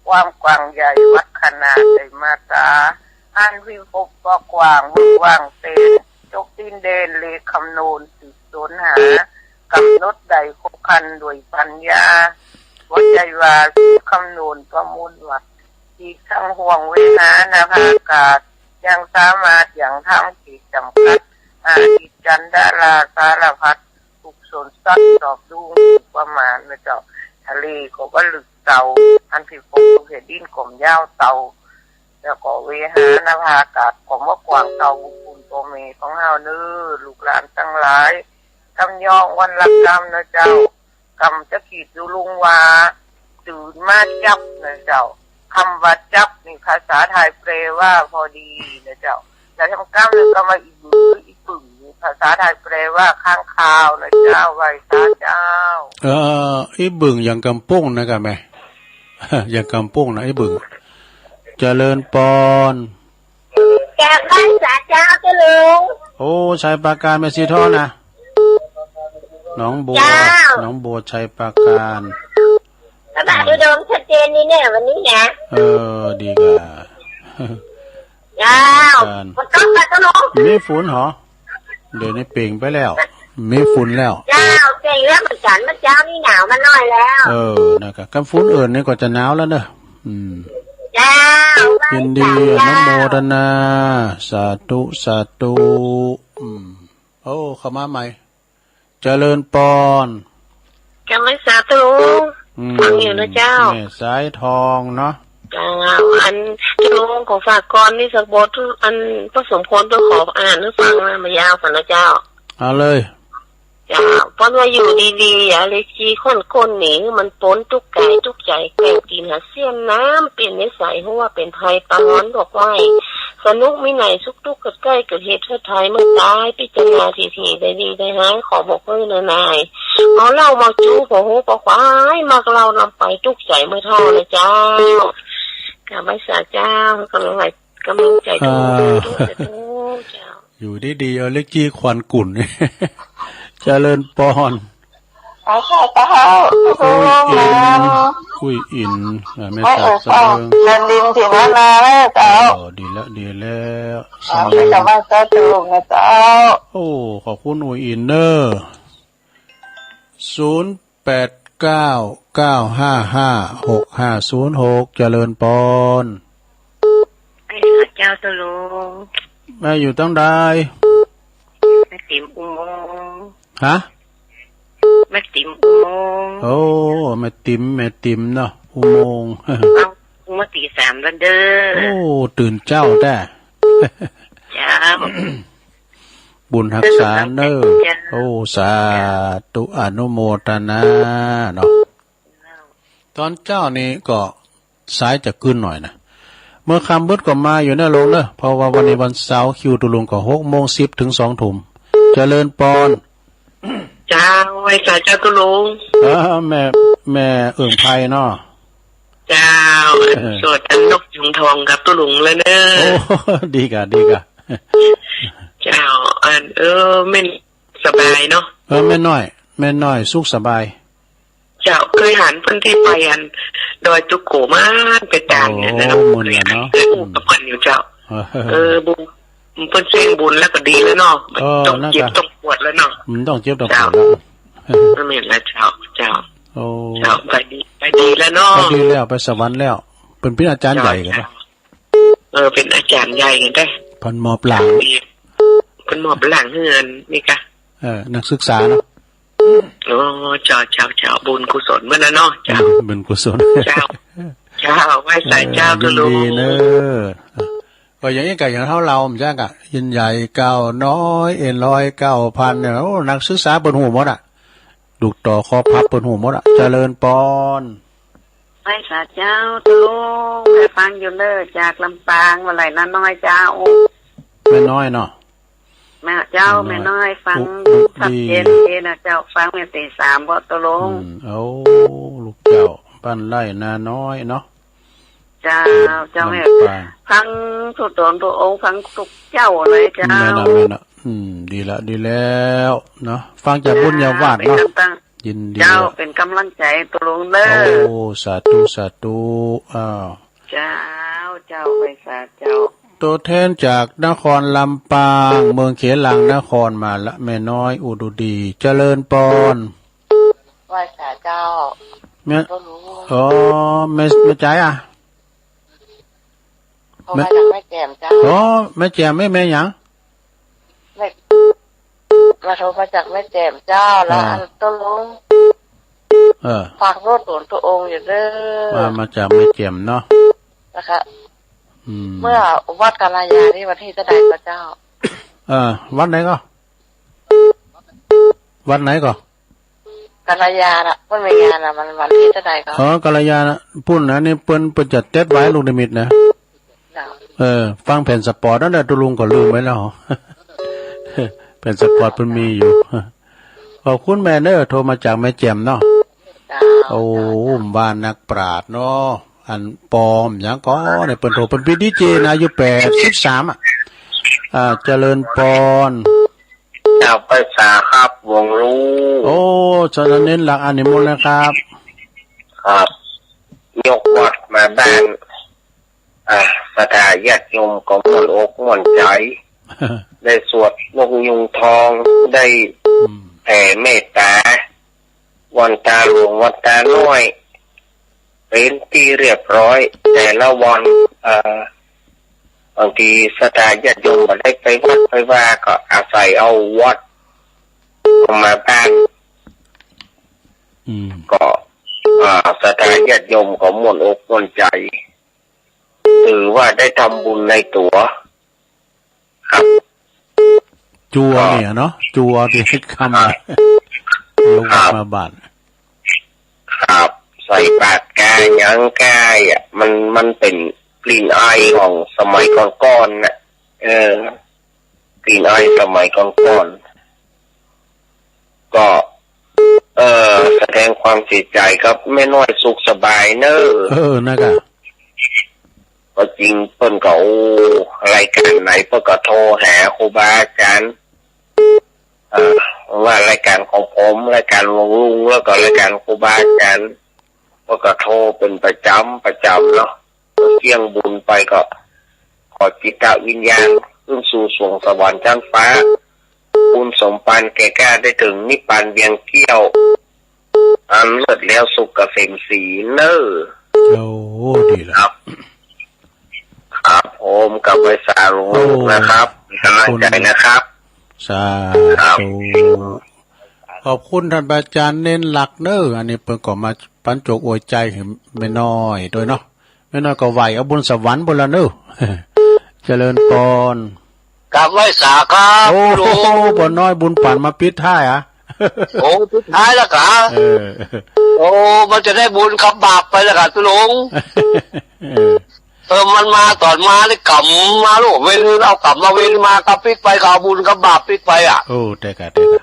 ความกว้างใหญ่วัดขนาดได้มาตรา อันพิภพก็กว้างเวิ้งว่างเต็ม จกตีนเดนเลขคำนวณสืบสวนหา กำหนดได้ครบครันด้วยปัญญา หัวใจว่าสืบคำนวณประมวลวัด อีกทั้งห่วงเวหานภาอากาศ ยังสามารถยังทำขีดจำกัด อาทิตย์จันทร์ดาราสารพัด ทุกสวนสัตว์สอบดูประมาณนะเจ้า ทะเลก็ว่าลึกเต่า อันที่ปกคลุมแผ่นดินก็ยาวเต่า แล้วก็เวหานภาอากาศก็ว่ากว้างเต่า บุญคุณพ่อแม่ของเฮาเน้อ ลูกหลานทั้งหลาย กำยองวันละกำนะเจ้า กำจะขีดอยู่ลุงว่า ตื่นมาจับนะเจ้า คำว่าจับนี่ภาษาไทยแปลว่าพอดีนะเจ้า แล้วทำกำหนึ่งก็มาอีบึง อีบึงนี่ภาษาไทยแปลว่าค้างคาวนะเจ้า ไหว้สาเจ้า เอ่อ อีบึงอย่างกำปุ้งนะครับแม่ อย่างกำปุ้งนะ อีบึง เจริญพร จากบ้านสาเจ้าเจ้าลุง โอ้ ชัยปราการ แม่สีทองนะ หนองบัว เจ้า หนองบัว ชัยปราการ พระบาทอุดมชัดเจนนี่เนี่ยวันนี้นะ เออ ดีกว่า เจ้า อาจารย์ ฝนตกไหมครับลุง มีฝนเหรอ เดี๋ยวนี้เปล่งไปแล้ว มีฝนแล้ว เจ้า เปล่งแล้วเหมือนกัน เมื่อเช้านี่หนาวมาหน่อยแล้ว เออ นะครับ คันฝนเอิ่นนี่ก็จะหนาวแล้วเนอะ อืม เจ้า ยินดี ไหว้สา อนุโมทนา สาธุ สาธุ อืม โอ้ เข้ามาใหม่ เจริญปอน เจ้า ไหว้สา ลุง อืม ฟังอยู่นะเจ้า แม่สายทองเนาะ เจ้า อัน ลุง ขอฝากกลอนนี่สักบท อัน พระสมพรเพื่อขออ่านให้ฟังนะ ไม่ยาวกว่านะเจ้า เอาเลย เจ้า เปิ้นว่าอยู่ดีๆ อย่าเลยจีค้อนก้นหนี มันปนทุกข์กายทุกข์ใจ แกว่งกินหาเสี้ยนน้ำ เปลี่ยนนิสัยหัวเป็นไพร ปลาฮ้อนดอกไม้ สนุกมีไหน สุขทุกข์เกิดใกล้ เกิดเหตุเกิดภัย เมื่อตายพิจารณาทีๆ ได้ดีได้ร้าย ขอบอกเอ้ยนายนาย เมาเหล้าเมาจู้ พอหูพอควาย มักเหล้านำไป ทุกข์ใจเมื่อเฒ่านะเจ้า กราบไหว้สาเจ้า กำลังไหว้ กำลังใจ อ่า ทุกข์ทุกข์เจ้า อยู่ดีๆ เอาเล็กจี้ควันกุ่น เจริญปอน ขอข้าเจ้า อุ้ยอิน อุ้ยอิน อ่า แม่ ไม่ ตา เออ สะเดิง เดินดินถิ่นล้านนาแล้วเจ้า เออ ดีแล้ว ดีแล้ว เอา สะเดิง ไปกับบ้านเจ้าตูงนะเจ้า โอ้ ขอบคุณอุ้ยอินเนอะ ศูนย์แปดเก้า เก้าห้าห้า หกห้าศูนย์หก เจริญปอน ไอ้ข้าเจ้าตะลุง แม่อยู่ตั้งใด แม่ติ๋มอุโมงค์ ฮะ แม่ติ๋มอุโมงค์ โอ้ แม่ติ๋ม แม่ติ๋มเนาะ อุโมงค์ เอ้า มาตีสามแล้วเด้อ โอ้ ตื่นเจ้าแท้ เจ้า บุญฮักษาเนอะ เจ้า โอ้ สาธุ อนุโมทนาเนาะ ตอนเจ้านี่ก็สายจะกึ้นหน่อยนะ เมื่อค่ำมืดก็มาอยู่นะลุงเนอะ เพราะว่าวันนี้วันเสาร์ คิวตุลุงก็หกโมงสิบถึงสองทุ่ม เจริญปอน เจ้า ไหว้สาเจ้าตุลุง เออ แม่ แม่เอิ่งไพรเนาะ เจ้า เออ สวดอันนกยุงทองกับตุลุงแล้วเนอะ โอ้ ดีกะ ดีกะ เจ้า อัน เออ แม่นสบายเนาะ เออ แม่น้อย แม่น้อยสุขสบาย เจ้า เคยหันเปิ้นตี้ไปอันดอยตุโขมา ไปตานเนี่ยนะ โอ้ มื้อนั้นเนาะ เคยอู้กับเปิ้นอยู่เจ้า เออ เออ บุญ เปิ้นเซ้งบุญแล้วก็ดีแล้วเนาะ เออ ต้องเจ็บ นั่นกะ ต้องปวดแล้วเนาะ อืม ต้องเจ็บต้องปวดแล้ว เจ้า เออ แม่นแล้วเจ้า เจ้า โอ้ เจ้า ไปดี ไปดีแล้วเนาะ ไปดีแล้ว ไปสวรรค์แล้ว เปิ้นเป็นอาจารย์ใหญ่กันเนาะ เจ้า เออ เป็นอาจารย์ใหญ่กันเด้ เปิ้นมอบหลัง เปิ้นมอบหลังเฮือนนี่กะ เออ นักศึกษาเนาะ โอ้ เจ้า เจ้า เจ้า บุญกุศลเปิ้นนะเนาะ เจ้า อืม บุญกุศล เจ้า เจ้า ไหว้สาเจ้า เออ ตุลุง ยินดีเนอะ ก็อย่างนี้กะ อย่างเฮาเล่ามันจักอะ ยินใหญ่เก้าน้อย เอ็นร้อยเก้าพันเนี่ย โอ้ นักศึกษาเปิ้นฮู้หมดอะ ลูกต่อคอพับเปิ้นฮู้หมดอะ เจริญปอน ไหว้สาเจ้า ตุลุง แม่ฟังอยู่เนอะ จากลำปาง ว่าไหร่นะน้อยเจ้า แม่น้อยเนาะ แม่เจ้า แม่น้อย แม่น้อย ฟัง อุ ชัดเจน อุดี เจนนะเจ้า ฟังแม่ตีสามบ่ตุลุง อืม โอ้ ลูกเจ้า บ้านไร่นาน้อยเนาะ เจ้า เจ้าแม่ ลำปาง ฟังทุกตนทุกองค์ ฟังทุกเจ้าเลยเจ้า แม่นอะ แม่นอะ อืม ดีละ ดีแล้วเนาะ ฟังจากบุญญาวาสเนาะ เป็นกำลัง ยินดี เจ้า เป็นกำลังใจตุลุงเด้อ โอ้ สาธุ สาธุ อ้าว เจ้า เจ้า ไหว้สาเจ้า ตัวแทนจากนครลำปาง เมืองเขลังนครมาละ แม่น้อยอุดดี เจริญปอน ไหว้สาเจ้า แม่ ตุลุง อ๋อ แม่ แม่จ๋ายอะ โทรมาจากแม่แจ่มเจ้า อ๋อ แม่แจ่ม แม่ แม่หยัง แม่ มาโทรมาจากแม่แจ่มเจ้า แล้ว อ่า อันตุลุง เออ ฝากโทษตนตัวองค์อยู่เด้อ มา มาจากแม่แจ่มเนาะ นะคะ อืม เมื่อวัดกาลายานี่วันที่เท่าใดก็เจ้า เออ วัดไหนก็ วัดไหนก็ กาลายาน่ะ มันมีงานน่ะ มันวันที่เท่าใดก็ อ๋อ กาลายาน่ะ ปุ้นนะ นี่เปิ้น เปิ้นจัดเต็ดไว้ลูกนิมิตนะ เจ้า เออ ฟังแผ่นสปอร์ตนั่นแหละ ตุลุงก็ลืมไว้แล้ว แผ่นสปอร์ตเปิ้นมีอยู่ ขอบคุณแม่เนอะ โทรมาจากแม่แจ่มเนาะ เจ้า โอ้ เจ้า บ้านนักปราชญ์เนาะ อันปอมหยังก็เนี่ย เปิ้นโทร เปิ้นเป็นดีเจนะ อายุแปดสิบสามอะ อ่า เจริญปอน เจ้า ไหว้สาครับ วงลูก โอ้ ฉะนั้นเน้นหลักอันนี้หมดนะครับ ครับ ยกวัดมาบ้าน อ่า ศรัทธาญาติโยมก็ม่วนอกม่วนใจ ได้สวดนกยูงทอง ได้ อืม แผ่เมตตา วันตาหลวงวันตาน้อย เป็นที่เรียบร้อย แต่ละวัน เอ่อ บางทีศรัทธาญาติโยมบ่ได้ไปวัดไปวา ก็อาศัยเอาวัดมาบ้าน อืม ก็ อ่า ศรัทธาญาติโยมก็ม่วนอกม่วนใจ ถือว่าได้ทำบุญในตัว ครับ จัวเนี่ยเนาะ จัวที่ให้คำ ครับ ยก ครับ มาบาท ครับ ใส่บาตรกาหยังกาอ่ะ มัน มันเป็นกลิ่นอายของสมัยก่อนๆ น่ะ เออ กลิ่นอายสมัยก่อนๆ ก็ เอ่อ แสดงความเสียใจครับ แม่น้อยสุขสบายเนอะ เออ นะกะ ก็จริงเปิ้นก็ โอ้ รายการไหนเปิ้นก็โทรหาครูบาอาจารย์ เอ่อ ว่ารายการของผม รายการหลวงลุง แล้วก็รายการครูบาอาจารย์ เปิ้นก็โทรเป็นประจำประจำเนาะ เที่ยงบุญไปก็ ขอจิตวิญญาณขึ้นสู่สวงสวรรค์ชั้นฟ้า บุญสมปานแก่กล้าได้ถึงนิพพานเวียงแก้ว อันเลิศแล้วสุขเกษมศรีเนอ โอ้ ดีละ ครับ ครับผม กราบไหว้สาหลวง โอ้ นะครับ ขอบคุณ กำลังใจนะครับ สา ครับ ธุ ขอบคุณท่านพระอาจารย์เน้นหลักเนอ อันนี้เปิ้นก็มาปันโจกอวยใจให้แม่น้อยด้วยเนาะ แม่น้อยก็ไหว้เอาบุญสวรรค์บุญละเนอะ เจริญปอน กราบไหว้สาครับ โอ้โห ลุง ป้อน้อยบุญปันมาปิดท้ายอะ โอ้ ปิดท้ายแล้วกะ เออ โอ้ มันจะได้บุญกับบาปไปแล้วกะลุง เออ เออ มันมาตอนมาเลยกำมาลูก เวรเอากำมาเวรมากับปิดไปก็เอาบุญกับบาปปิดไปอะ โอ้ แต่กะ แต่กะ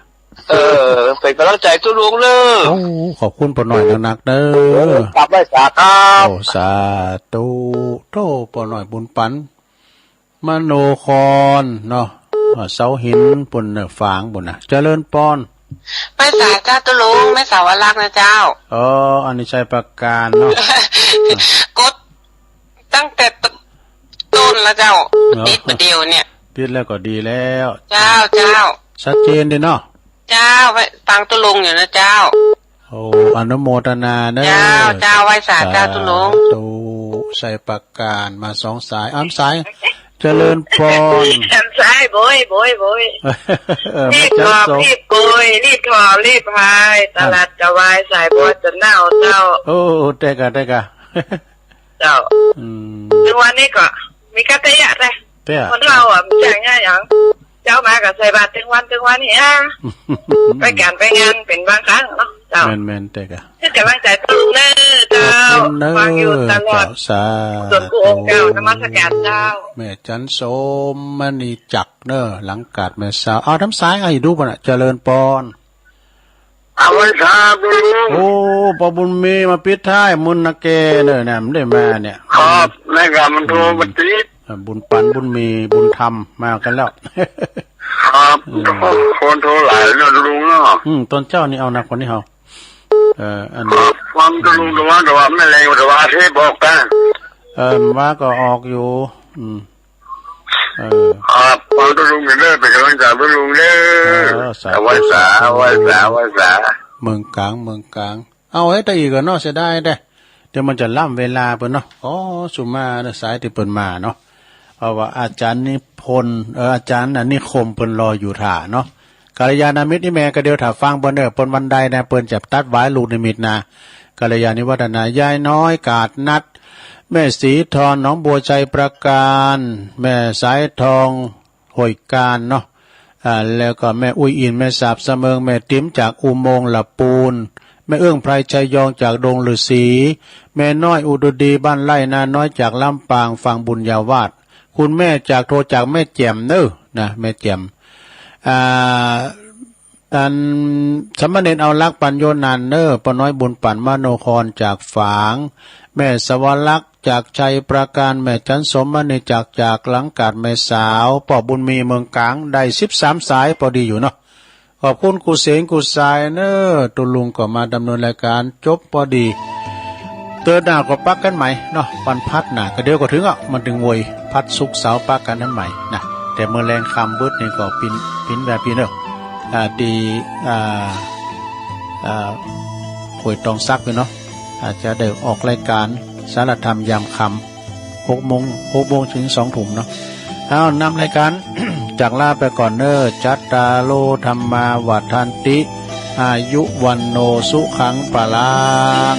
เออ เป็นกำลังใจตุ๊ลุงเด้อ โอ้ ขอบคุณป้อน้อยนักๆ เด้อ กราบไหว้สาครับ โอ้ สาธุ โธ่ ป้อน้อยบุญปัน มโนคอนเนาะ อ่า เสาหินปุ้นเน่อ ฝางปุ้นนะ เจริญปอน ไหว้สาเจ้าตุ๊ลุง แม่สาวรักนะเจ้า อ๋อ อันนี้ชัยปราการเนาะ กด ตั้งแต่ต- ต้นแล้วเจ้า เนาะ ติดประเดี๋ยวเนี่ย ติดแล้วก็ดีแล้ว เจ้า เจ้า ชัดเจนดีเนาะ เจ้า ฟังตุ๊ลุงอยู่นะเจ้า โอ้ อนุโมทนาเนอะ เจ้า เจ้า ไหว้สาเจ้าตุ๊ลุง สาธุ ชัยปราการมาสองสาย อ้ำสาย เจริญปอน แอมซ้ายโบยโบยโบย เออ รีบหอบ แม่จันทร์สม รีบโกย รีบถอด รีบพาย ตลาดกะวาย สายบัวจะเน่าเจ้า โอ้ แต่กะ แต่กะ เจ้า อืม ตึงวันนี้ก็มีกะเตยะแท้ เตยะ คนเฮาอะมันจะง่ายหยัง เจ้ามาก็ใส่บาตรตึงวันตึงวันนี่อะ ไปการไปงานเป็นบางครั้งเนาะ เจ้า แม่นๆ แต่กะ ให้กำลังใจตุ๊ลุงเนอะเจ้า ขอบคุณเนอะ ฟังอยู่ตลอด เจ้า สาธุ ส่วนผู้องค์เจ้า นมัสการเจ้า แม่จันทร์สมมณีจักรเนอะ หลังกาดแม่สาว เอาทำสายให้ดูป่ะน่ะ เจริญปอน เอาไว้ครับลุง โอ้ ป้อบุญมีมาปิดท้าย มุนนะแกเนอะ เนี่ย มันได้มาเนี่ย ครับ แม่กะมันโทรมาติด อ่า บุญปัน บุญมี บุญธรรม มากันแล้ว ครับ เออ คนโทรหลายเนาะลุงเนาะ อืม ตอนเจ้านี่เอาหนักกว่านี้เฮา เอ่อ อัน ครับ ฟังตุ๊ลุงตะวันตะวัน แม่แรงตะวันเทพบอกกัน เอ่อ ว่าก็ออกอยู่ อืม เออ ครับ ฟังตุ๊ลุงกันเด้อ เป็นกำลังใจตุ๊ลุงเด้อ เออ สาธุ เอาไว้สา สาธุ เอาไว้สา เอาไว้สา เมืองกลาง เมืองกลาง เอาไว้แต่อีกอะเนาะ เสียดายแท้ เดี๋ยวมันจะล้ำเวลาเปิ้นเนาะ ขอสุมาเด้อ สายที่เปิ้นมาเนาะ เพราะว่าอาจารย์นิพนธ์ เอ่อ อาจารย์น่ะนิคมเปิ้นรออยู่ถ่าเนาะ กัลยาณมิตรอีแม่ก็เดี๋ยวถ่าฟังเปิ้นเด้อ เปิ้นวันใดนะ เปิ้นจะตัดหวายลูกนิมิตนะ กัลยาณิวัฒนา ยายน้อยกาดนัด แม่สีทองหนองบัวชัยปราการ แม่สายทองห้วยกาญเนาะ อ่า แล้วก็แม่อุ้ยอิน แม่สาบสะเมิง แม่ติ๋มจากอุโมงค์ละปูน แม่เอื้องไพรชัยยองจากดงฤๅษี แม่น้อยอุดรดีบ้านไร่นาน้อยจากลำปาง ฟังบุญญาวาส คุณแม่จากโทรจากแม่แจ่มเนอะนะ แม่แจ่ม อ่า อันสามเณรเอารักปัญโยนันเนอ ป้อน้อยบุญปันมโนคอนจากฝาง แม่สวรักษ์จากชัยปราการ แม่จันทร์สมมณีจาก จากหลังกาด แม่สาว ป้อบุญมีเมืองกลาง ได้สิบสามสาย พอดีอยู่เนาะ ขอบคุณกู้เสงกู้สายเนอ ตุ๊ลุงก็มาดำเนินรายการจบพอดี เติร์ดหน้าก็ปะกั๋นใหม่เนาะ วันพัดหน้าก็เดี๋ยวก็เถิงอ่ะ มาเถิงโวย พัดศุกร์เสาร์ปะกั๋นนั้นใหม่นะ แต่เมื่อแลงค่ำเบิดนี่ก็ปิน ปินแบบนี้เนาะ อ่า ตี้ อ่า อ่า ห้วยตองสักอยู่เนาะ อาจจะได้ออกรายการสารธรรมยามค่ำ หกโมง หกโมงถึงสองทุ่มเนาะ เอา นำรายการ จากลาไปก่อนเนอะ จัตตาโร ธัมมา วัฑฒันติ อายุ วัณโณ สุขัง พลัง